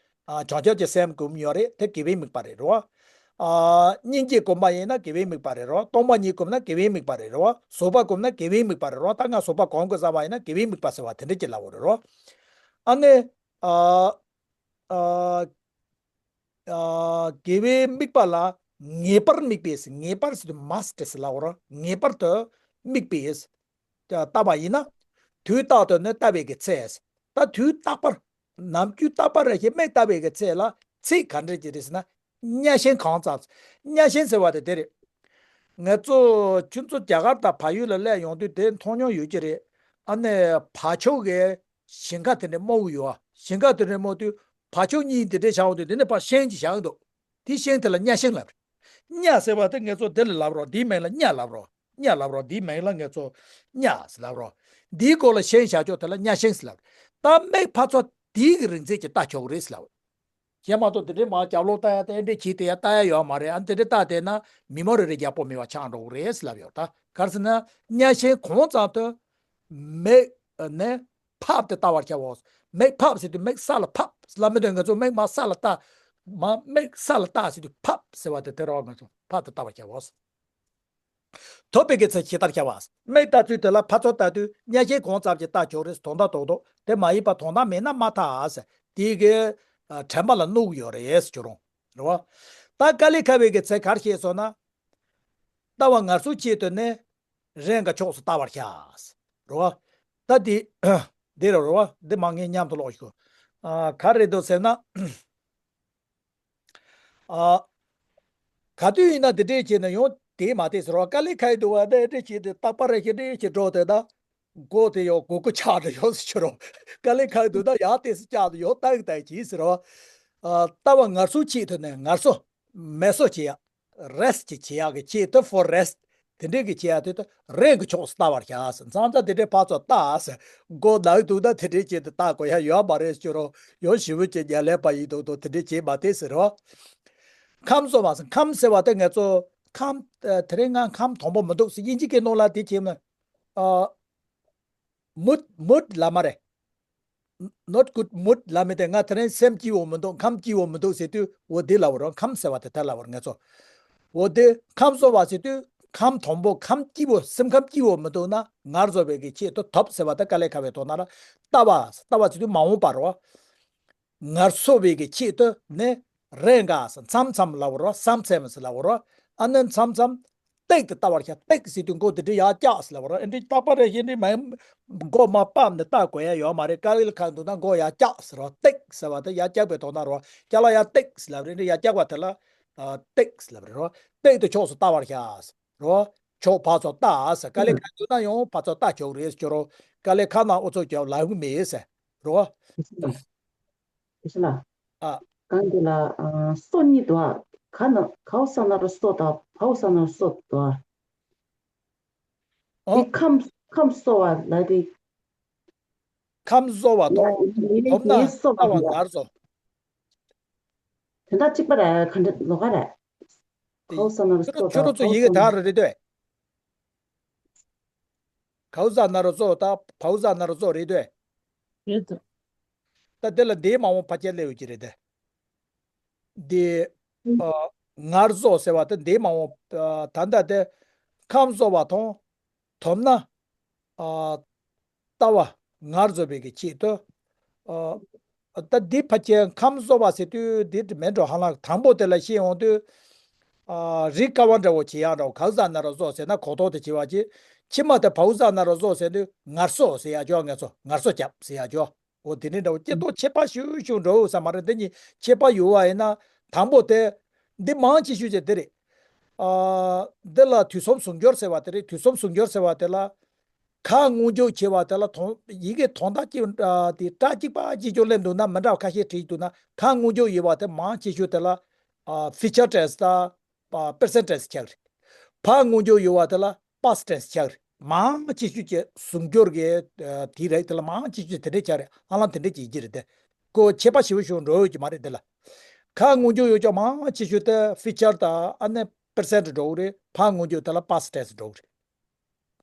ཨ་བྱང་ཆུབ་ཀྱི་སེམས་སྒོམ་ཡོད་རེད། དེ་དགེ་བའི་དམིགས་པ་རེད་རོ། ཨ་སྙིང་རྗེ་སྒོམ་པ་ཡིན་ན་དགེ་བའི་དམིགས་པ་རེད་རོ། སྟོང་པ་ཉིད་སྒོམ་ན་དགེ་བའི་དམིགས་པ་རེད་རོ། བཟོད་པ་སྒོམ་ན་དགེ་བའི་དམིགས་པ་རེད་རོ། ད་ང་བཟོད་པ་སྒོམ་དགོས་བསམ་པ་ཡིན་ན་དགེ་བའི་དམིགས་པ་ཟེར་བ་དེ་འདྲ་ཅིག་ལབ་པ་རེད་རོ། ཨ་ནི་ཨ་ཨ་ཨ་དགེ་བའི་དམིགས་པ་ལ་ངེས་པར་དམིགས་པས། ངེས་པར་ཟེར་དུས་མ་སི་ཊི་ཟེར་ལབ་པ་རེད། ངེས་པར་དུ་དམིགས་པས་ལྟ་བ་ཡིན་ན། དུས་རྟག་ཏུ་ནི་ལྟ་བའི་གི་ཚེ། ད་དུས་རྟག་པར་ནམ་རྒྱུན་རྟག་པར་རེ་ཞིག་མིག་ལྟ་བའི་གི་ཚེ་ལ་ཚིག་ག་འདྲ་ཅིག་རེད་ཟེར་ན། གཉའ་ཤིང་གང་ཙམ། གཉའ་ཤིང་ཟེར་བ་དེ་དེ་རེད། ང་ཚོ་ཁྱོད་ཚོ་རྒྱ་གར་དང་བལ་ཡུལ་ལ་སླེབས་ཡོང་དུས་དེ་མཐོང་མྱོང་ཡོད་ཀྱི་རེད། ཨ་ནི་བར་ཕྱོགས་ཀྱི་ཞིང་ཁ་དེ་འདྲ་རྨོ་གི་ཡོད། ཞིང་ཁ་དེ་འདྲ་རྨོ་དུས་ཕར་ཕྱོགས་གཉིས་དེ་འདྲ་བཞག་འོང་དུས་དེ་ནས་ཕར་ཤིང་ཅིག་བཞག་གི་འདུག་དེ་ཤིང་དེ་ལ་གཉའ་ཤིང་ལབ་རེད། གཉའ་ཟེར་བ་དེ་ང་ཚོ་དེ་ལ་ལབ་རོགས། དེའི་མིང་ལ་གཉའ་ལབ་རོགས། གཉའ་ལབ་རོགས། དེའི་མིང་ལ་ང་ཚོ་གཉའ་ཟེར་ལབ་རོགས། དེའི་སྐོར་ལ་ཤིང་བཞག་ཕྱོགས་དེ་ལ་གཉའ་ཤིང་ཟེར་ལབ་རེད། ད་མིག་ཕར་ཚུར་དེའི་གི་རིང་ཚད་ཀྱི་ལྟ་ཆོག་གི་རེད་ཟེར་ལབ་རེད། གཞན་མ་གཏོགས་དེ་འདྲའི་མར་རྒྱབ་ལོག་ལྟ་ཡ་དེ་འདྲའི་བྱེད་དེ་ཡ་ལྟ་ཡ་ཡོད་མ་རེད། ཨ་དེ་འདྲའི་ལྟ་བསྡད་ན་མི་མོ་རེ་རེ་ཡག་པོ་མེད་པ་ཆགས་འགྲོ་གི་རེད་ཟེར་ལབ་ཡོད། ད་ག་རེ་ཟེར་ན་གཉའ་ཤིང་གང་ཙམ་དུ་མིག་ནས་ཕབ་སྟེ་ལྟ་བར་བྱའོ། མིག་ཕབ་ཟེར་དུས་མིག་ས་ལ་ཕབ་ལབ་མི་འདོད། ང་ཚོ་མིག་མར་ས་ལ་ལྟ། མ་མིག་ས་ལ་ལྟ་ཟེར་དུས་ཕབ་ཟེར་བ་དེ་དེ་རེད་བ། ང་ཚོ་ཕབ་སྟེ་ལྟ་བར་བྱའོ། ཐོབ་པའི་གི་ཚེ་ཇི་ལྟར་བྱ་བ། མིག་ལྟ་ཚུལ་དེ་ལ་ཕར་ཚུར་ལྟ་དུས་གཉའ་ཤིང་གང་ཙམ་གྱི་ལྟ་ཆོག་རེད། དོན་དག་རྡོག་རྡོག་དེ་མ་ཡིན་པ་དོན་དག་མེད་ན་མ་ཐག་ཟེར། དེའི་གི་ཨ་དྲན་པ་ལ་གནོད་ཀྱི་ཡོད་རེད་ཟེར་རྒྱུ་རང་རེད་བ། ད་ཀཱ་ལི་ཁ་བའི་གི་ཚེ་ག་རེ་བཤད་སོང་ན། ལྟ་བ་ངལ་གསོའི་ཆེད་དུ་ནི་རེས་འགའ་ཕྱོགས་སུ་ལྟ་བར་བྱ་ཟེར་རེད་བ། ད་དེ་དེ་རེད་བ། འདི་མ་ངས་མཉམ་དུ་ཀློག་ཞིག་ཨ་ག་རེ་འདུག་ཟེར་ན། ཨ། ག་དུས་ཡིན་ན་དེ་འདྲས་བྱས་ན་ཡང་དེ་མ་བལྟས་ཟེར་བ། ཀཱ་ལི་ཁ་ཡི་འདུག་བ་དེ་འདྲས་བྱས་ཏེ་རྟག་པར་རེ་ཞིག་འདྲས་བྱས་འགྲོ་དེ་ད། མགོ་དེ་ཡང་མགོ་སྐོར་ཆགས་འགྲོ་ཡོང་ཟེར་ཁྱོད་རང་། ཀཱ་ལི་ཁ་ཡི་འདུག་ད་ཡག་བལྟས་སུ་བཅག་ཏུ་ཡང་ཏག་ཏག་གྱིས་ཟེར་བ། ཨ། ལྟ་བ་ངལ་གསོའི་ཆེད་དུ་ནི་ངལ་གསོ། མེད་གསོ་བྱེད་ཡག་རེ་སི་ཊི་ཅིག་བྱེད་ཡག་གི་ཆེད་དུ། ཕོར་རེ་སི་ཊི། དེ་འདྲས་ཀྱི་བྱེད་ཡག་དེ་ད་རེས་འགའ་ཕྱོགས་སུ་ལྟ་བར་བྱ་ཟེར། མཚམས་མཚམས་དེ་འདྲས་ཕར་ཚུར་ལྟ་ཟེར། མགོ་ནག་འདུག་ད་དེ་འདྲས་བྱས་ཏེ་ལྟ་དགོས་ཡ་ཡོད་མ་རེད་ཟེར་རོ། ཡང་ཞེ་པོ་ཅིག་ཉལ་ལས་པ་ཡིན་མདོག་མདོག་དེ་འདྲས་བྱས་མ་བསྡད་ཟེར་རོ། ཁམས་སོ་མ་ཟེར། ཁམས་ཟེར་བ་དེ་ང་ཚོ་ཁམས། ཨ། དེ་རིང་ང་ཁམས་དང་པོ་མི་འདུག་ཟེར། དབྱིན་ཇི་གི་ནང་ལ་དེ་བྱས་ན། ཨ། མུད་མུད་ལ་མ་རེད། not good mood ལབ་མི་དེ། ང་དེ་རིང་སེམས་སྐྱིད་པོ་མི་འདུག་ཁམས་སྐྱིད་པོ་མི་འདུག་ཟེར་དུས། འོ་དེ་ལབ་པ་རེད། ཁམས་ཟེར་བ་དེ་ད་ལབ་པ་རེད་ང་ཚོ། འོ་དེ་ཁམས་གསོ་བ་ཟེར་དུས། ཁམས་དང་པོ་ཁམས་སྐྱིད་པོ། སེམས་ཁམས་སྐྱིད་པོ་མི་འདུག་ན། ངལ་གསོ་བའི་གི་ཆེད་དུ་ཐོབ་ཟེར་བ་དེ། དཀའ་ལས་ཁག་པའི་དོན་དག་རེད། ལྟ་བ། ལྟ་བ་ཟེར་དུས་མ་འོངས་པ་རེད། ངལ་གསོ་བའི་གི་ཆེད་དུ་ནི། རེས་འགའ་ཟེར། མཚམས་མཚམས་ལབ་པ་རེད། sometimes ལབ་པ་རེད། ཨ་ནི་མཚམས་མཚམས་ཏིག་ཏུ་ལྟ་བར་བྱ། ཏིག་ཟེར་དུས་མགོ་དེ་འདྲ་ཡར་བཀྱག་ཟེར་ལབ་པ་རེད། ཨེ་འདྲ་རྟག་པ་རེད། གཞན་འདྲ་མ། མགོ་མར་ཕབ་ནས་ལྟ་དགོས་ཡ་ཡོད་མ་རེད། དཀའ་ལས་ཁག་འདུག་ན་མགོ་ཡར་བཀྱག་ཟེར་རོ། ཏིག་ཟེར་བ་དེ་ཡར་བཀྱག་པའི་དོན་དག་རོ། ཀྱག་ལ་ཡར་ཏིག་ཟེར་ལབ་རེད། འདི་ཡར་བཀྱག་པ་དེ་ལ་ཨ་ཏིག་ཟེར་ལབ་རེད་རོ། ཏིག་ཏུ་ཕྱོགས་སུ་ལྟ་བར་བྱ་ཟེར་རོ། ཕྱོགས་ཕར་ཚུར་ལྟ་ཟེར། དཀའ་ལས་ཁག་འདུག་ན་ཡང་ཕར་ཚུར་ལྟ་ཆོག་རེད་ཟེར་རོ། དཀའ་ལས་ཁག་ན་ཨུ་ཚུགས་རྒྱབ་ལབ་གི་མེད་ཟེར་རོ། ཨེ་ཤ་ལ། ཨ། གང་འདི་ལ་ཨ་སོ་གཉིས་འདུག་ཨ། ག་ན་གའོ་ས་ན་རོ་སོ་དང་བའོ་ས་ན་རོ་སོ་འདུག་ཨ། ཨོ། འདི་ཁམས་ཁམས་གསོ་བ་ལ་དེ། ཁམས་གསོ་བ་དང་ཡ་ཡ་ཡ་ཐོབ་ན་ཡ་གསོ་ལྟ་བ་བ་ཡ། ངལ་གསོ། དོན་དག་གཅིག་པ་རེད། ག་འདྲ་ལོགས་ཀ་རེད། གའོ་ས་ན་རོ་སོ་ཁྱོད་རང་ཚོ་ཡི་གེ་དག་རེད་དོ། གའོ་ས་ན་རོ་སོ་དང་བའོ་ས་ན་རོ་སོ་རེད་དོ། རེད་དོ། ད་དེ་ལ་འདིའི་མ་འོངས་ཕལ་ཆེར་སླེབས་ཡོད་ཀྱི་རེད་དེ། འདི་ཨ་ངལ་གསོ་ཟེར་བ་དེ་འདིའི་མ་འོངས། ཨ་ད་ལྟ་དེ་ཁམས་གསོ་བ་དང་ཐོབ་ན། ཨ་ལྟ་བ་ངལ་གསོ་བའི་གི་ཆེད་དུ། ཨ་ད་འདི་ཕལ་ཆེར་ཁམས་གསོ་བ་ཟེར་དུས་འདི་མེད་འགྲོ་ཧ་ལམ། དང་པོ་དེ་ལ་ཤེས་ཡོང་དུས། ཨ་རིགས་དཀའ་བ་འདྲ་བོ་བྱེད་ཡག་འདྲ་བོ། གའོ་ས་ན་རོ་སོ་ཟེར་ན་གོ་རྟོགས་དེ་བྱེད་པ་ཅིག་ཕྱི་མ་དེ་བའོ་ས་ན་རོ་སོ་ཟེར་དུས་ངལ་གསོ་ཟེར་ཡག་ཅོག་ངལ་གསོ། ངལ་གསོ་རྒྱབ་ཟེར་ཡག་ཅོག་འོ་དེ་འདྲའི་འདྲ་བོ་སྐྱེ་སྟོབས་ཁྱད་པར་ཞེ་པོ་ཅིག་འགྲོ་ས་མ་རེད། འདི་གཉིས་ཁྱད་པར་ཡོད་པ་ཡིན་ན། དང་པོ་དེ་འདི་མང་ཆེ་ཤོས་ཀྱི་དེ་རེད། ཨ་འདི་ལ་དུས་གསུམ་ཟུང་སྦྱོར་ཟེར་བ་དེ་རེད། དུས་གསུམ་ཟུང་སྦྱོར་ཟེར་བ་དེ་ལ་ག་སྔོན་འཇུག་བྱེད་པ་དེ་ལ་དོན་ཡི་གེ་དོན་དག་ཅིག་ཨ་དེ་སྒྲ་གཅིག་པ་གཅིག་ཀྱང་སླེབས་འདུག་ན། མི་འདྲ་བ་ཁ་ཤས་བྲིས་འདུག་ན། ག་སྔོན་འཇུག་ཡོད་པ་དེ་མང་ཆེ་ཤོས་དེ་ལ་ཨ་ཕིའུ་ཅར་ཊེན་སི་དང་། པ་པེ་རེ་སེན་ཊི་ཊེན་སི་ཆགས་རེད། བ་སྔོན་འཇུག་ཡོད་པ་དེ་ལ་པ་སི་ཊེན་སི་ཆགས་རེད། མང་ཆེ་ཤོས་ཀྱི་ཟུང་སྦྱོར་གྱི་ཨ་དེ་རེད། དེ་ལ་མང་ཆེ་ཤོས་དེ་འདྲས་ཆགས་རེད། ཧ་ལམ་དེ་འདྲས་ཀྱི་ཡི་གེ་རེད་དེ། ཁོ་ཁྱད་པར་ཞེ་པོ་ཞིག་འགྲོ་ཡོད་ཀྱི་མ་རེད་དེ་ལ། ག་སྔོན་འཇུག་ཡོད་ཀྱང་མང་ཆེ་ཤོས་དེ་ཕིའུ་ཅར་དང་ཨ་ནི་པེ་རེ་སེན་ཊི་འགྲོ་གི་རེད། བ་སྔོན་འཇུག་དེ་ལ་པ་སི་ཊེན་སི་འགྲོ་གི་རེད།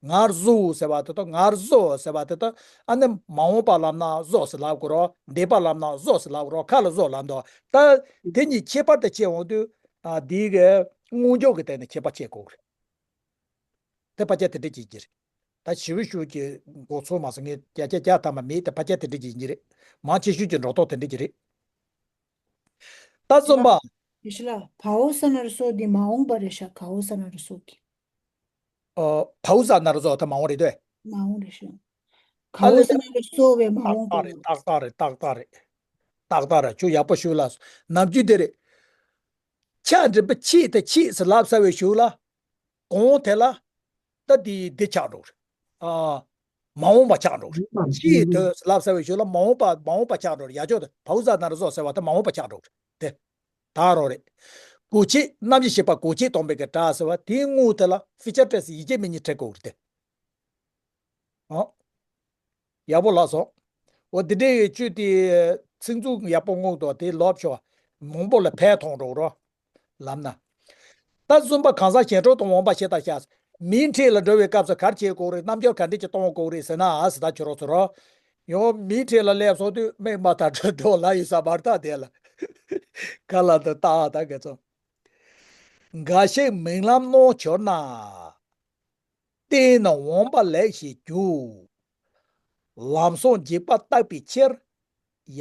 ངལ་གསོ་ཟེར་བ་དེ་དང་ངལ་གསོ་ཟེར་བ་དེ་དང་། ཨ་ནི་མ་འོངས་པ་ལབ་ན་གསོ་ཟེར་ལབ་དགོས་རོ། འདས་པ་ལབ་ན་གསོ་ཟེར་ལབ་དགོས་རོ། ག་ལ་གསོ་ལབ་འདུག་ད་དེ་གཉིས་ཁྱད་པར་དེ་ཕྱེ་འོང་དུས། ཨ་འདི་གི་སྔོན་འཇུག་གི་སྟེང་ནས་ཁྱད་པར་ཕྱེ་དགོས་རེད། དེ་ཕལ་ཆེར་དེ་འདྲ་ཅིག་ཡིན་གྱི་རེད། ད་ཞེ་པོ་ཞིག་གི་མགོ་ཚོད་མ་སོང་། ངས་བརྒྱ་ཆ་བརྒྱ་ཐམ་པ་མེད། དེ་ཕལ་ཆེར་དེ་འདྲ་ཅིག་ཡིན་གྱི་རེད། མང་ཆེ་ཤོས་ཀྱི་འགྲོ་སྟངས་དེ་འདྲ་ཅིག་རེད། ད་རྩོམ་པ། ཡེ་ཤེས་ལགས། བའོ་ས་ན་རོ་སོ་འདི་མ་འོངས་པ་རེད་ཤག་གའོ་ས་ན་རོ་སོ་གི། ཨོ། བའོ་ས་ན་རོ་སོ་དེ་མ་འོངས་རེད་དོ། མ་འོངས་རེད་ཤག་ཨ་གའོ་ལེ། ས་ན་རོ་སོ་བའི་མ་འོངས་པ་ཏག་ཏག་རེད། ཏག་ཏག་རེད། ཏག་ཏག་རེད། ཏག་ཏག་རེད། ཁྱོད་ཡག་པོ་ཞུ་ལ། ནམ་རྒྱུན་དེ་རེད། ཆ་འགྲིག་པ་ཆེད་དུ་ཆེད་ཟེར་ལབ་ཚར་བའི་གཞུག་ལ། གོང་དེ་ལ་ད་དེ་འདི་ཆགས་འགྲོ་གི་རེད། ཨ། མ་འོངས་པ་ཆགས་འགྲོ་གི་རེད། ཆེད་དུ་ལབ་ཚར་བའི་གཞུག་ལ་མ་འོངས་པ། མ་འོངས་པ་ཆགས་འགྲོ་གི་རེད། ཡག་ཅོག་དེ་བའོ་ས་ན་རོ་སོ་ཟེར་བ་དེ་མ་འོངས་པ་ཆགས་འགྲོ་གི་རེད་དེ། ད་རང་རེད། གོ་ཆེད། རྣམ་དབྱེ་ཞེས་པ་གོ་ཆེད་སྟོན་པའི་གི་སྒྲ་ཟེར་བ་དེའི་སྔོན་དེ་ལ་ཕིའུ་ཅར་ཊེན་སི་ཡིག་ཆ་མིང་གཉིས་བྲི་དགོས་གི་རེད་དེ། ཨོ། ཡག་པོ་ལགས་སོ། འོ་དེ་འདྲའི་ཡོད་ཆོས་དེ་ཚིག་མཛོད་ཡག་པོ་སྔོག་འདུག་དེ་ལབ་ཆོག་མང་པོ་ལ་ཕན་ཐོགས་འགྲོ་རོགས། ལབ་ན། ད་རྩོམ་པ་གང་ཟག་ཞེ་གྲོགས་དང་འོངས་པ་ཞེས་དང་ཞེས། མིའི་འཕྲིན་ལ་འགྲོ་བའི་སྐབས་སུ་ག་རེ་བྱེད་དགོས་རེད། རྣམ་འགྱུར་ག་འདྲ་ཅིག་གཏོང་དགོས་རེད་ཟེར་ན། ཨ་ཟེར། ད་ཁྱོད་རང་ཚོ་རོ། ཡང་མིའི་འཕྲིན་ལ་སླེབས་སོང་དུས་མིག་མ་ད་འགྲོ་འགྲོ་ལ་ཡོད་ས་མར་ད་དེ་ལ། ག་ལ་འདི་ལྟ་ད་ག་ཚོ། འགའ་ཞིག་རྨི་ལམ་སྣང་གྱུར་ན། བརྟེན་ནས་འོངས་པ་ལེགས་ཞེས་བརྗོད། ལམ་སང་འཇིགས་པ་བརྟག་པའི་ཕྱིར།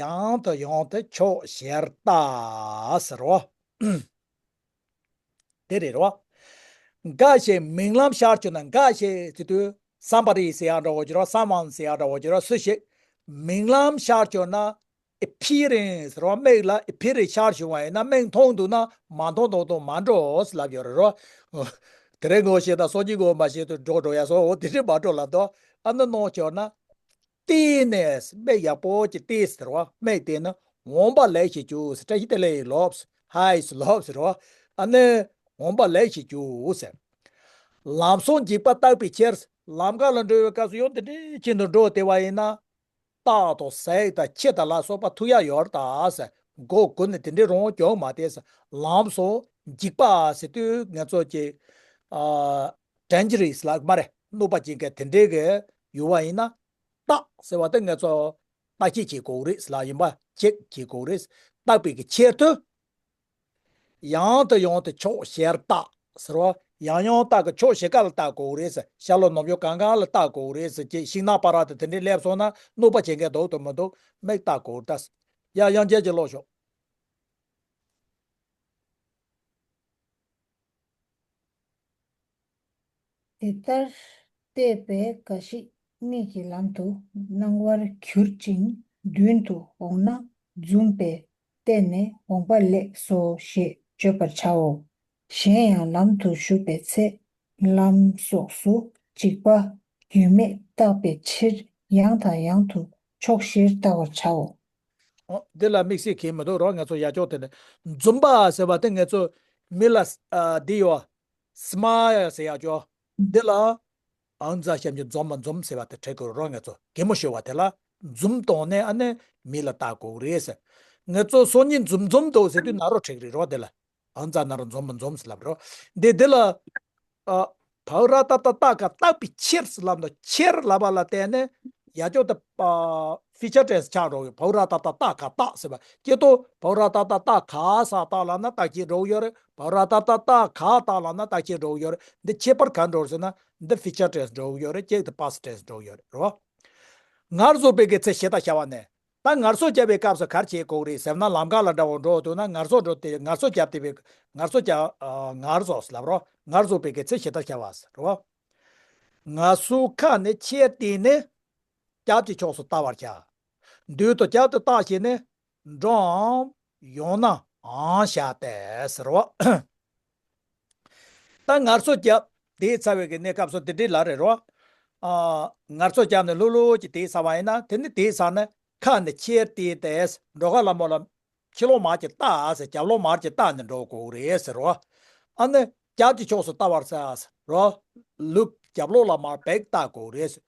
ཡང་དུ་ཡང་དུ་ཕྱོགས་བཞིར་ལྟ་ཟེར་རོ། དེ་རེད་རོ། འགའ་ཞིག་རྨི་ལམ་ཤར་བྱུང་ན། འགའ་ཞིག་ཟེར་དུས་སམ་བ་རི་ཟེར་ཡག་འདྲ་བོ་ཅིག་རོ། སམ་ཝན་ཟེར་ཡག་འདྲ་བོ་ཅིག་རོ། སུ་ཞིག་རྨི་ལམ་ཤར་བྱུང་ན། ཨེ་པི་ཡ་རེན་སི་ཟེར་བ། མིག་ལ་ཨེ་པི་ཡ་རེན་སི་ཤར་བྱུང་བ་ཡིན་ན། མིག་མཐོང་འདུག་ན་མ་མཐོང་མཐོང་མཐོང་མ་འགྲོ་ཟེར་ལབ་ཡོད་རེད་རོ། དེ་རིང་ངོ་ཤེས་དང་སང་ཉིན་ངོ་མ་ཤེས་དུས་འགྲོ་འགྲོ་ཡ་སོ། འོ་དེ་འདྲས་མ་འགྲོ་ལབ་དོ། ཨ་ནི་སྣང་གྱུར་ན། བརྟེན་ནས་མིག་ཡག་པོ་ཅིག་བལྟས་ཟེར་བ། མིག་བལྟས་ན་འོངས་པ་ལེགས་ཞེས་བརྗོད་ཟེར། བཀྲ་ཤིས་བདེ་ལེགས་ལོབས། ཧའི་ལོབས་ཟེར་བ། ཨ་ནི་འོངས་པ་ལེགས་ཞེས་བརྗོད་ཟེར། ལམ་སང་འཇིགས་པ་བརྟག་པའི་ཕྱིར། ལམ་ཁ་ལ་འགྲོ་བའི་སྐབས་སུ་ཡང་དེ་འདྲའི་ཁྱིམ་དུ་འགྲོ་བདེ་བ་ཡིན་ན། སྟག་དང་གཟིག་དང་ཁྱི་དང་ལ་སོགས་པ་ཐུག་ཡ་ཡོད་རེད་ད་ཟེར། མགོ་སྒུར་ནས་དེ་འདྲའི་རང་གྱོང་མ་བལྟས་ཟེར། ལམ་སང་འཇིགས་པ་ཟེར་དུས་ང་ཚོ་གི་ཨ་ཌེན་ཇར་རེ་སི་ལབ་མ་རེད། གནོད་པ་ཅན་གྱི་དེ་འདྲའི་གི་ཡོད་པ་ཡིན་ན། སྟག་ཟེར་བ་དེ་ང་ཚོ་ བརྟག་དཔྱད་བྱེད་དགོས་རེད་ཟེར་ལབ་ཡིན་པ་ཅེག་བྱེད་དགོས་རེད། བརྟག་པའི་གི་ཆེད་དུ། ཡང་དང་ཡང་དུ་ཕྱོགས་བཞིར་བརྟག་ཟེར་བ། ཡང་ཡང་བརྟག་གི་ཕྱོགས་བཞི་ཀ་ལ་བརྟག་དགོས་རེད་ཟེར། ཤར་ལྷོ་ནུབ་བྱང་གང་ག་ལ་བརྟག་དགོས་རེད་ཟེར། ཅེས་ཤིང་ནགས་པ་ར་དེ་དེ་འདྲའི་སླེབས་སོང་ན་གནོད་པ་བྱེད་མཁན་འདུག་འདུག་མི་འདུག་མིག་བརྟག་དགོས་རེད་ད། ཡ་ཡང་རྒྱལ་གྱི་ཀློག་ཤོག་དེ་ལྟར་བལྟས་པས་འགའ་ཞིག་གཉིད་ཀྱི་ལམ་དུ་སྣང་བར་གྱུར་ཅིང་མདུན་དུ་འོངས་ན་འཛུམ་པས་བལྟས་ནས་འོངས་པ་ལེགས་སོ་ཞེས་བརྗོད་པར་བྱའོ། གཞན་ཡང་ལམ་དུ་ཞུགས་པའི་ཚེ་ལམ་སོགས་སུ་འཇིགས་པ་ཡོད་མེད་བརྟག་པའི་ཕྱིར་ཡང་དང་ཡང་དུ་ཕྱོགས་བཞིར་བལྟ་བར་བྱའོ། འོ་འདི་ལ་དམིགས་བསལ་གང་མི་འདུག་རོ། ང་ཚོ་ཡ་ཅོག་དེ་ནས་འཛུམ་པ་ཟེར་བ་དེ་ང་ཚོ་མི་ལ་ཨ་འདི་ཡོད། སི་མ་ཡལ་ཟེར་ཡ་ཅོག་འདི་ལ་ཨང་རྩ་ཞབས་ཀྱུ་འཛོམས་མ་འཛོམས་ཟེར་བ་དེ་འབྲི་དགོས་རོ། ང་ཚོ་གད་མོ་ཤོར་བ་དེ་ལ་འཛུམ་གཏོང་ནས་ཨ་ནི་མི་ལ་བལྟ་དགོས་རེད་ཟེར། ང་ཚོ་སང་ཉིན་འཛུམ་འཛོམས་འདུག་ཟེར་དུས་ན་རོ་འགྲིག་རེད་རོ། དེ་ལ་ཨང་རྩ་ན་རོ་འཛོམས་མ་འཛོམས་ཟེར་ལབ་རོ། འདི་འདི་ལ་ཨ་བྷ་ཝ་ར་ཏ་བཏགས་ཏ་ག་བརྟག་པའི་ཕྱིར་ཟེར་ལབ་འདུག་ཕྱིར་ལབ་པ་ལ་བརྟེན་ནས་ཡ་ཅོག་དེ་ཨ་ཕི་ཅར་ཊེན་སི་ཆགས་འགྲོ་གི། བྷ་ཝ་ར་ཏ་བཏགས་ཏ་ག་བརྟག་ཟེར་བ་སྐྱེ་ཏོ། བྷ་ཝ་ར་ཏ་བཏགས་ཏ་ག་ས་བརྟག་ལབ་ན་རྟགས་ཅན་འགྲོ་གི་ཡོད་རེད། བྷ་ཝ་ར་ཏ་བཏགས་ཏ་ག་བརྟག་ལབ་ན་རྟགས་ཅན་འགྲོ་གི་ཡོད་རེད། འདི་ཁྱད་པར་ག་འགྲོ་ཟེར་ན་འདི་ཕི་ཅར་ཊེན་སི་འགྲོ་གི་ཡོད་རེད། ཅེག་དེ་པ་སི་ཊེན་སི་འགྲོ་གི་ཡོད་རེད་རོ། ངར་རྫོགས་པའི་གི་ཚེ་ཞེ་ད་བྱ་བ་ནས། ད་ངལ་གསོ་བརྒྱབ་པའི་སྐབས་སུ་ག་རེ་བྱེད་དགོས་རེད་ཟེར་ན། ལམ་ཁ་ལ་འདྲ་བོ་འགྲོ་འདུག་ན་ངལ་གསོ་འགྲོ་དེ་ངལ་གསོ་བརྒྱབ་བསྡད་པའི་ངལ་གསོ་བརྒྱབ་ཨ་ངལ་གསོ་ལབ་རོ། ངལ་རྫོགས་པའི་གི་ཚེ་ཞེ་ད་བྱ་བ་ཟེར་རོ། ངལ་གསོའི་ཁ་ནས་ཆེར་བལྟས་ནས་རྒྱབ་ཀྱི་ཕྱོགས་སུ་བལྟ་བར་བྱ། མདུན་དུ་རྒྱབ་ཏུ་བལྟ་ཞེས་ནས་འགྲོའམ་ཡང་ན་འང་བྱ་སྟེ་ཟེར་རོ། ད་ངལ་གསོ་བརྒྱབ་བསྡད་ཚར་བའི་གི་གནས་སྐབས་སུ་དེ་འདྲའི་ལ་རེད་རོ། ཨ་ངལ་གསོ་བརྒྱབ་ནས་ལྷོད་ལྷོད་ཀྱིས་བསྡད་ཚར་བ་ཡིན་ན་དེ་ནི་བསྡད་ཚར་ནས་ཁ་ནས་ཆེར་བལྟས་ཏེ་འགྲོ་ཁ་ལ་མོ་ལ་ཕྱི་ལོགས་མར་ཅིག་བལྟ་ཟེར། རྒྱབ་ལོགས་མར་ཅིག་བལྟ་ནས་འགྲོ་དགོས་རེད་ཟེར་རོ། ཨ་ནི་རྒྱབ་ཀྱི་ཕྱོགས་སུ་བལྟ་བར་བྱ་ཟེར་རོ། ལུག་རྒྱབ་ལོགས་ལ་མར་བལྟ་དགོས་རེད་ཟེར།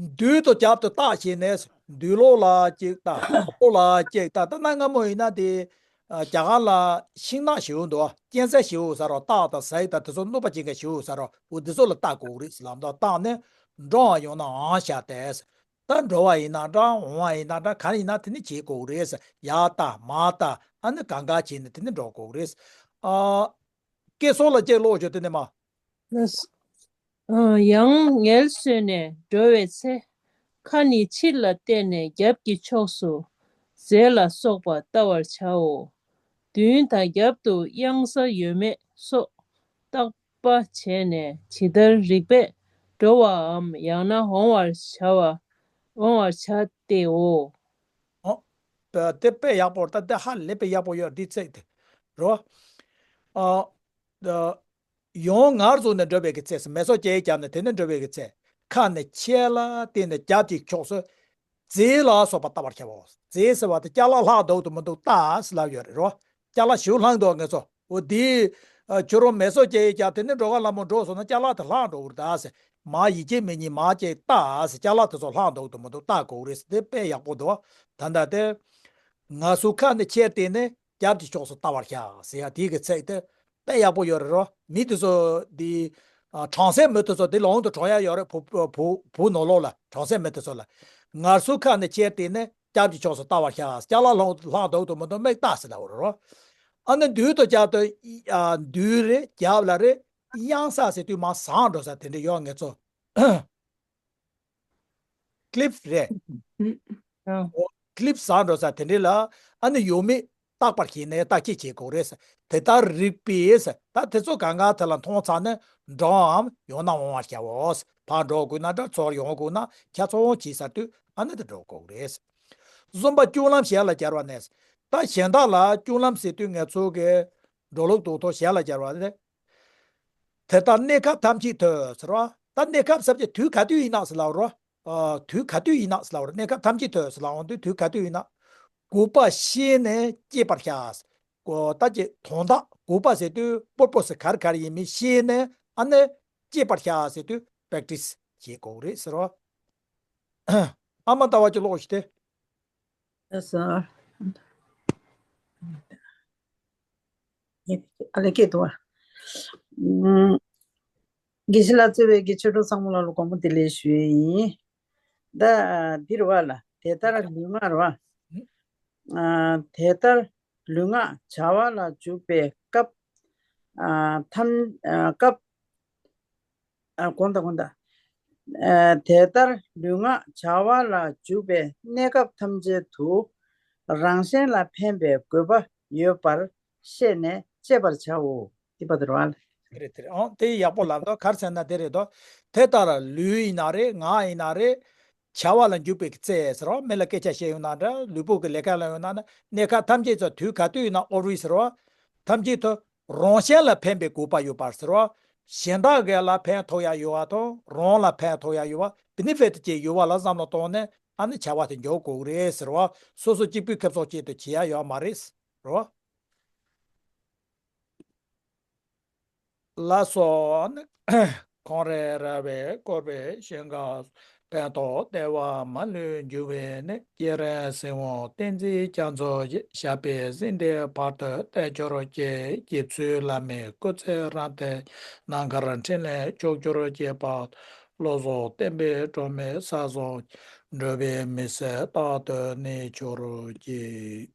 མདུན་དུ་རྒྱབ་ཏུ་བལྟ་ཞེས་ནས་མདུན་ལོགས་ལ་གཅིག་བལྟ། རྒྱབ་ལོགས་ལ་གཅིག་བལྟ། ད་གནའ་སྔ་མོ་ཡིན་ན་དེ་ཨ་རྒྱ་གར་ལ་ཤིང་ནགས་ཞེ་པོ་འདུག་གཅན་གཟན་ཞེ་པོ་ཟེར་རོ། སྟག་དང་གཟིག་དང་དེ་ཚོ་གནོད་པ་བྱེད་མཁན་ཞེ་པོ་ཟེར་རོ། འོ་དེ་ཚོ་ལ་བལྟ་དགོས་རེད་ཟེར་ལབ་འདུག་བལྟ་ནས་འགྲོའམ་ཡང་ན་འང་བྱ་སྟེ། ད་འགྲོ་བ་ཡིན་ན་འདྲ། འོང་བ་ཡིན་ན་འདྲ། ག་རེ་ཡིན་ན་དེ་ནི་བྱེད་དགོས་རེད། ཡར་བལྟ་མར་བལྟ་ཨ་ནི་གང་ག་བྱས་ནས་དེ་ནི་འགྲོ་དགོས་རེད། ཨ། སྐད་སོགས་ལ་ཅིག་ཀློག་ཞོག་དེ་ནས་མ། ལགས་སོ། ཨ། ཡང་ངལ་གསོས་ནས་འགྲོ་བའི་ཚེ། ཁ་ནི་ཕྱིར་ལ་བལྟས་ནས་རྒྱབ་ཀྱི་ཕྱོགས་སུ་རྫས་ལ་སོགས་པ་བལྟ་བར་བྱའོ། མདུན་དང་རྒྱབ་ཏུ་གཡང་ས་ཡོད་མེད་སོགས་བརྟག་པ་བྱས་ནས་ཇི་ལྟར་རིགས་པས་འགྲོ་བའམ་ཡང་ན་འོང་བར་བྱ་བ་འོང་བར་བྱ་སྟེའོ། ཨོ། དེ་དཔེ་ཡག་པོ། ད་དེ་ཧ་ལས་པའི་ཡག་པོ་ཡོད། འདི་ཚིག་དེ་རོ། ཨ། ཡང་ངལ་གསོས་ནས་འགྲོ་བའི་གི་ཚེ་ཟེར། མལ་གསོ་བཅས་བརྒྱབ་ནས་དེ་ནས་འགྲོ་བའི་གི་ཚེ། ཁ་ནས་ཕྱིར་ལ་བལྟས་ནས་རྒྱབ་ཀྱི་ཕྱོགས་སུ་རྫས་ལ་སོགས་པ་བལྟ་བར་བྱའོ། རྫས་ཟེར་བ་དེ་ཅ་ལག་ལྷག་འདུག་ཏུ་མི་འདུག་བལྟ་ཟེར་ལབ་ཡོད་རེད་རོ། ཅ་ལག་ཞེ་པོ་ལྷག་འདུག་ང་ཚོ། འོ་དེ་ཨ་ཁྱོད་རང་མལ་གསོ་བཅས་བརྒྱབ་དེ་ནས་འགྲོ་ཁ་ལ་མོ་འགྲོ་སོང་ན་ཅ་ལག་དེ་ལྷག་འགྲོ་གི་རེད་ད་ཟེར། མར་ཡིད་ཆེས་མེད་ཉིན་མར་ཅིག་བལྟ་ཟེར། ཅ་ལག་དེ་ཚོ་ལྷག་འདུག་ཏུ་མི་འདུག་བལྟ་དགོས་རེད་ཟེར། དེ་དཔེ་ཡག་པོ་འདུག་ད་ལྟ་དེ་ངལ་གསོའི་ཁ་ནས་ཕྱིར་བལྟས་ནས་རྒྱབ་ཀྱི་ཕྱོགས་སུ་བལྟ་བར་བྱ་ཟེར་ཡ་དེའི་གི་ཚིག་དེ་དཔེ་ཡག་པོ་ཡོད་རེད་རོ། མི་དེ་ཚོ་འདི་ཨ་གྲངས་སད་མི་དེ་ཚོ་དེ་ལོང་དུ་གྲོངས་ཡ་ཡོད་རེད། བུ་བུ་བུ་ནོར་ལོག་ལ་གྲངས་སད་མི་དེ་ཚོ་ལ། ངལ་གསོའི་ཁ་ནས་ཕྱིར་བལྟས་ནས་རྒྱབ་ཀྱི་ཕྱོགས་སུ་བལྟ་བར་བྱ། ཅ་ལག་ལྷག་ལྷག་འདུག་ཏུ་མི་འདུག་མིག་བལྟ་ཟེར་ལབ་པ་རེད་རོ། ཨ་ནི་མདུན་དུ་རྒྱབ་ཏུ་ཨ་མདུན་རེད། རྒྱབ་ལ་རེད། གཡང་ས་ཟེར་དུས་མར་ཟགས་འགྲོ་ས་དེ་འདྲ་ཡོད། ང་ཚོ་ཀི་ལིཕ་རེད། ཨ། ཀི་ལིཕ་ཟགས་འགྲོ་ས་དེ་འདྲ་ལ་ཨ་ནི་ཡོད་མེད་བརྟག་པར་བྱས་ནས་བརྟག་དཔྱད་བྱེད་དགོས་རེད། དེ་ལྟར་རིགས་པས་ད་དེ་ཚོ་གང་ག་དེ་ལ་མཐོང་ཚར་ནས་འགྲོའམ་ཡང་ན་འོང་བར་བྱའོ། ཕར་འགྲོ་དགོས་ན་འདྲ། ཚུར་ཡོང་དགོས་ན་ཁྱད་ཚོང་བྱེད་ས་དུས་ཨ་ནི་དེ་འགྲོ་དགོས་རེད། བཟོད་པ་སྐྱོང་ལམ་གཞན་ལ་སྦྱར་བ་ནས། ད་གཞན་དག་ལ་སྐྱོང་ལམ་ཟེར་དུས་ང་ཚོ་གི་འགྲོ་ལུགས་རྡོག་ཐོ་གཞན་ལ་སྦྱར་བ་ནས། དེ་ལྟར་གནས་སྐབས་ཐམས་ཅད་དུ་ཟེར་བ། ད་གནས་སྐབས་ཟེར་བ་དུས་ག་དུས་ཡིན་ན་ཟེར་ལབ་རོ། ཨ་དུས་ག་དུས་ཡིན་ན་ཟེར་ལབ་རོ། གནས་སྐབས་ཐམས་ཅད་དུ་ཟེར་ལབ་འོང་དུས་དུས་ག་དུས་ཡིན་ན། དགོས་པ་ཤེས་ནས་སྤྱད་པར་བྱ། ཨོ་ད་ཀྱི་དོན་དག་དགོས་པ་ཟེར་དུས་པོར་པོ་སི་ག་རེ་ག་རེ་ཡིན་མིན་ཤེས་ནས་ཨ་ནི་སྤྱད་པར་བྱ་ཟེར་དུས་པེག་ཊི་སི་བྱེད་དགོས་རེད་ཟེར་བ། ཨ་མ་ལྟ་བ་ཅིག་ཀློག་ཞིག་སྟེ། ལགས་སོ། ཨ་ལས་སྐད་འདུག་བ། ཨུམ། དགེ་བཤེས་ལགས་གཙོས་པའི་དགེ་ཆོས་གྲོགས་ཚང་མ་ལ་དགོངས་པ་བདེ་ལེགས་ཞུ་ཡས་ཡིན། ད་འདིར་བ་ལ། དེ་ལྟར་ལུས་ངག་རེད་བ། ཨ། དེ་ལྟར་ལུས་ངག་བྱ་བ་ལ་འཇུག་པའི་སྐབས། ཨ། ཐམས། ཨ། སྐབས། ཨ། དགོངས་དག་དགོངས་དག་ཨ། དེ་ལྟར་ལུས་ངག་བྱ་བ་ལ་འཇུག་པའི་གནས་སྐབས་ཐམས་ཅད་དུ་རང་གཞན་ལ་ཕན་པའི་དགོས་པ་ཡོད་པར་ཤེས་ནས་སྤྱད་པར་བྱའོ། འདི་པ་དེ་རེད་བ། རེད་དེ་རེད། ཨང་། དེ་ཡག་པོ་ལབ་འདུག་ག་རེ་ཟེར་ན་དེ་རེད་དོ། དེ་ལྟར་ལུས་ཡིན་ན་རེད། ངག་ཡིན་ན་རེད། བྱ་བ་ལ་འཇུག་པའི་རྩེ་ཟེར་བ། མི་ལ་སྐད་ཆ་བཤད་ཡོང་ན་འདྲ། ལུས་པོ་གི་ལས་ཀ་ལ་ཡོང་ན་འདྲ། གནས་སྐབས་ཐམས་ཅད་ཚོ་དུས་ག་དུས་ཡིན་ན་always ཟེར་བ། ཐམས་ཅད་དུ་རང་གཞན་ལ་ཕན་པའི་དགོས་པ་ཡོད་པར་ཟེར་བ། གཞན་དག་གི་ལ་ཕན་ཐོགས་ཡ་ཡོད་བ་དང་རང་ལ་ཕན་ཐོགས་ཡ་ཡོད་བ། benefit ཅིག་ཡོད་བ་ལ་བསམ་བློ་བཏང་ནས་ཨ་ནི་བྱ་བ་དེ་འཇོག་དགོས་ཀྱི་རེད་ཟེར་བ། སོ་སོ་གཅིག་པུའི་ཁེ་བཟང་ཆེད་དུ་བྱེད་ཡ་ཡོད་མ་རེད་ཟེར་བ། ལ་སོགས་ནི། ཁོང་རེ་ར་བས་བསྐོར་བའི་ཞིང་ཁམས་ཕན་འདོགས་བདེ་བ་མ་ལུས་འགྱུར་བའི་ནི། སྐྱེས་རབས་སྲིད་དབང་བསྟན་འཛིན་རྒྱ་མཚོ་ཡི། ཞབས་པད་སྲིད་མཐའི་བར་དུ་བརྟན་གྱུར་ཅིག་རྗེ་བཙུན་བླ་མའི་སྐུ་ཚེ་རིང་སྟེ། རྣམ་དཀར་འཕྲིན་ལས་ཕྱོགས་བཅུར་ཁྱབ་པ། བློ་བཟང་བསྟན་པའི་སྒྲོན་མེ་ས་གསུམ། འགྲོ་བའི་མི་ཟད་རྟག་ཏུ་གནས་གྱུར་ཅིག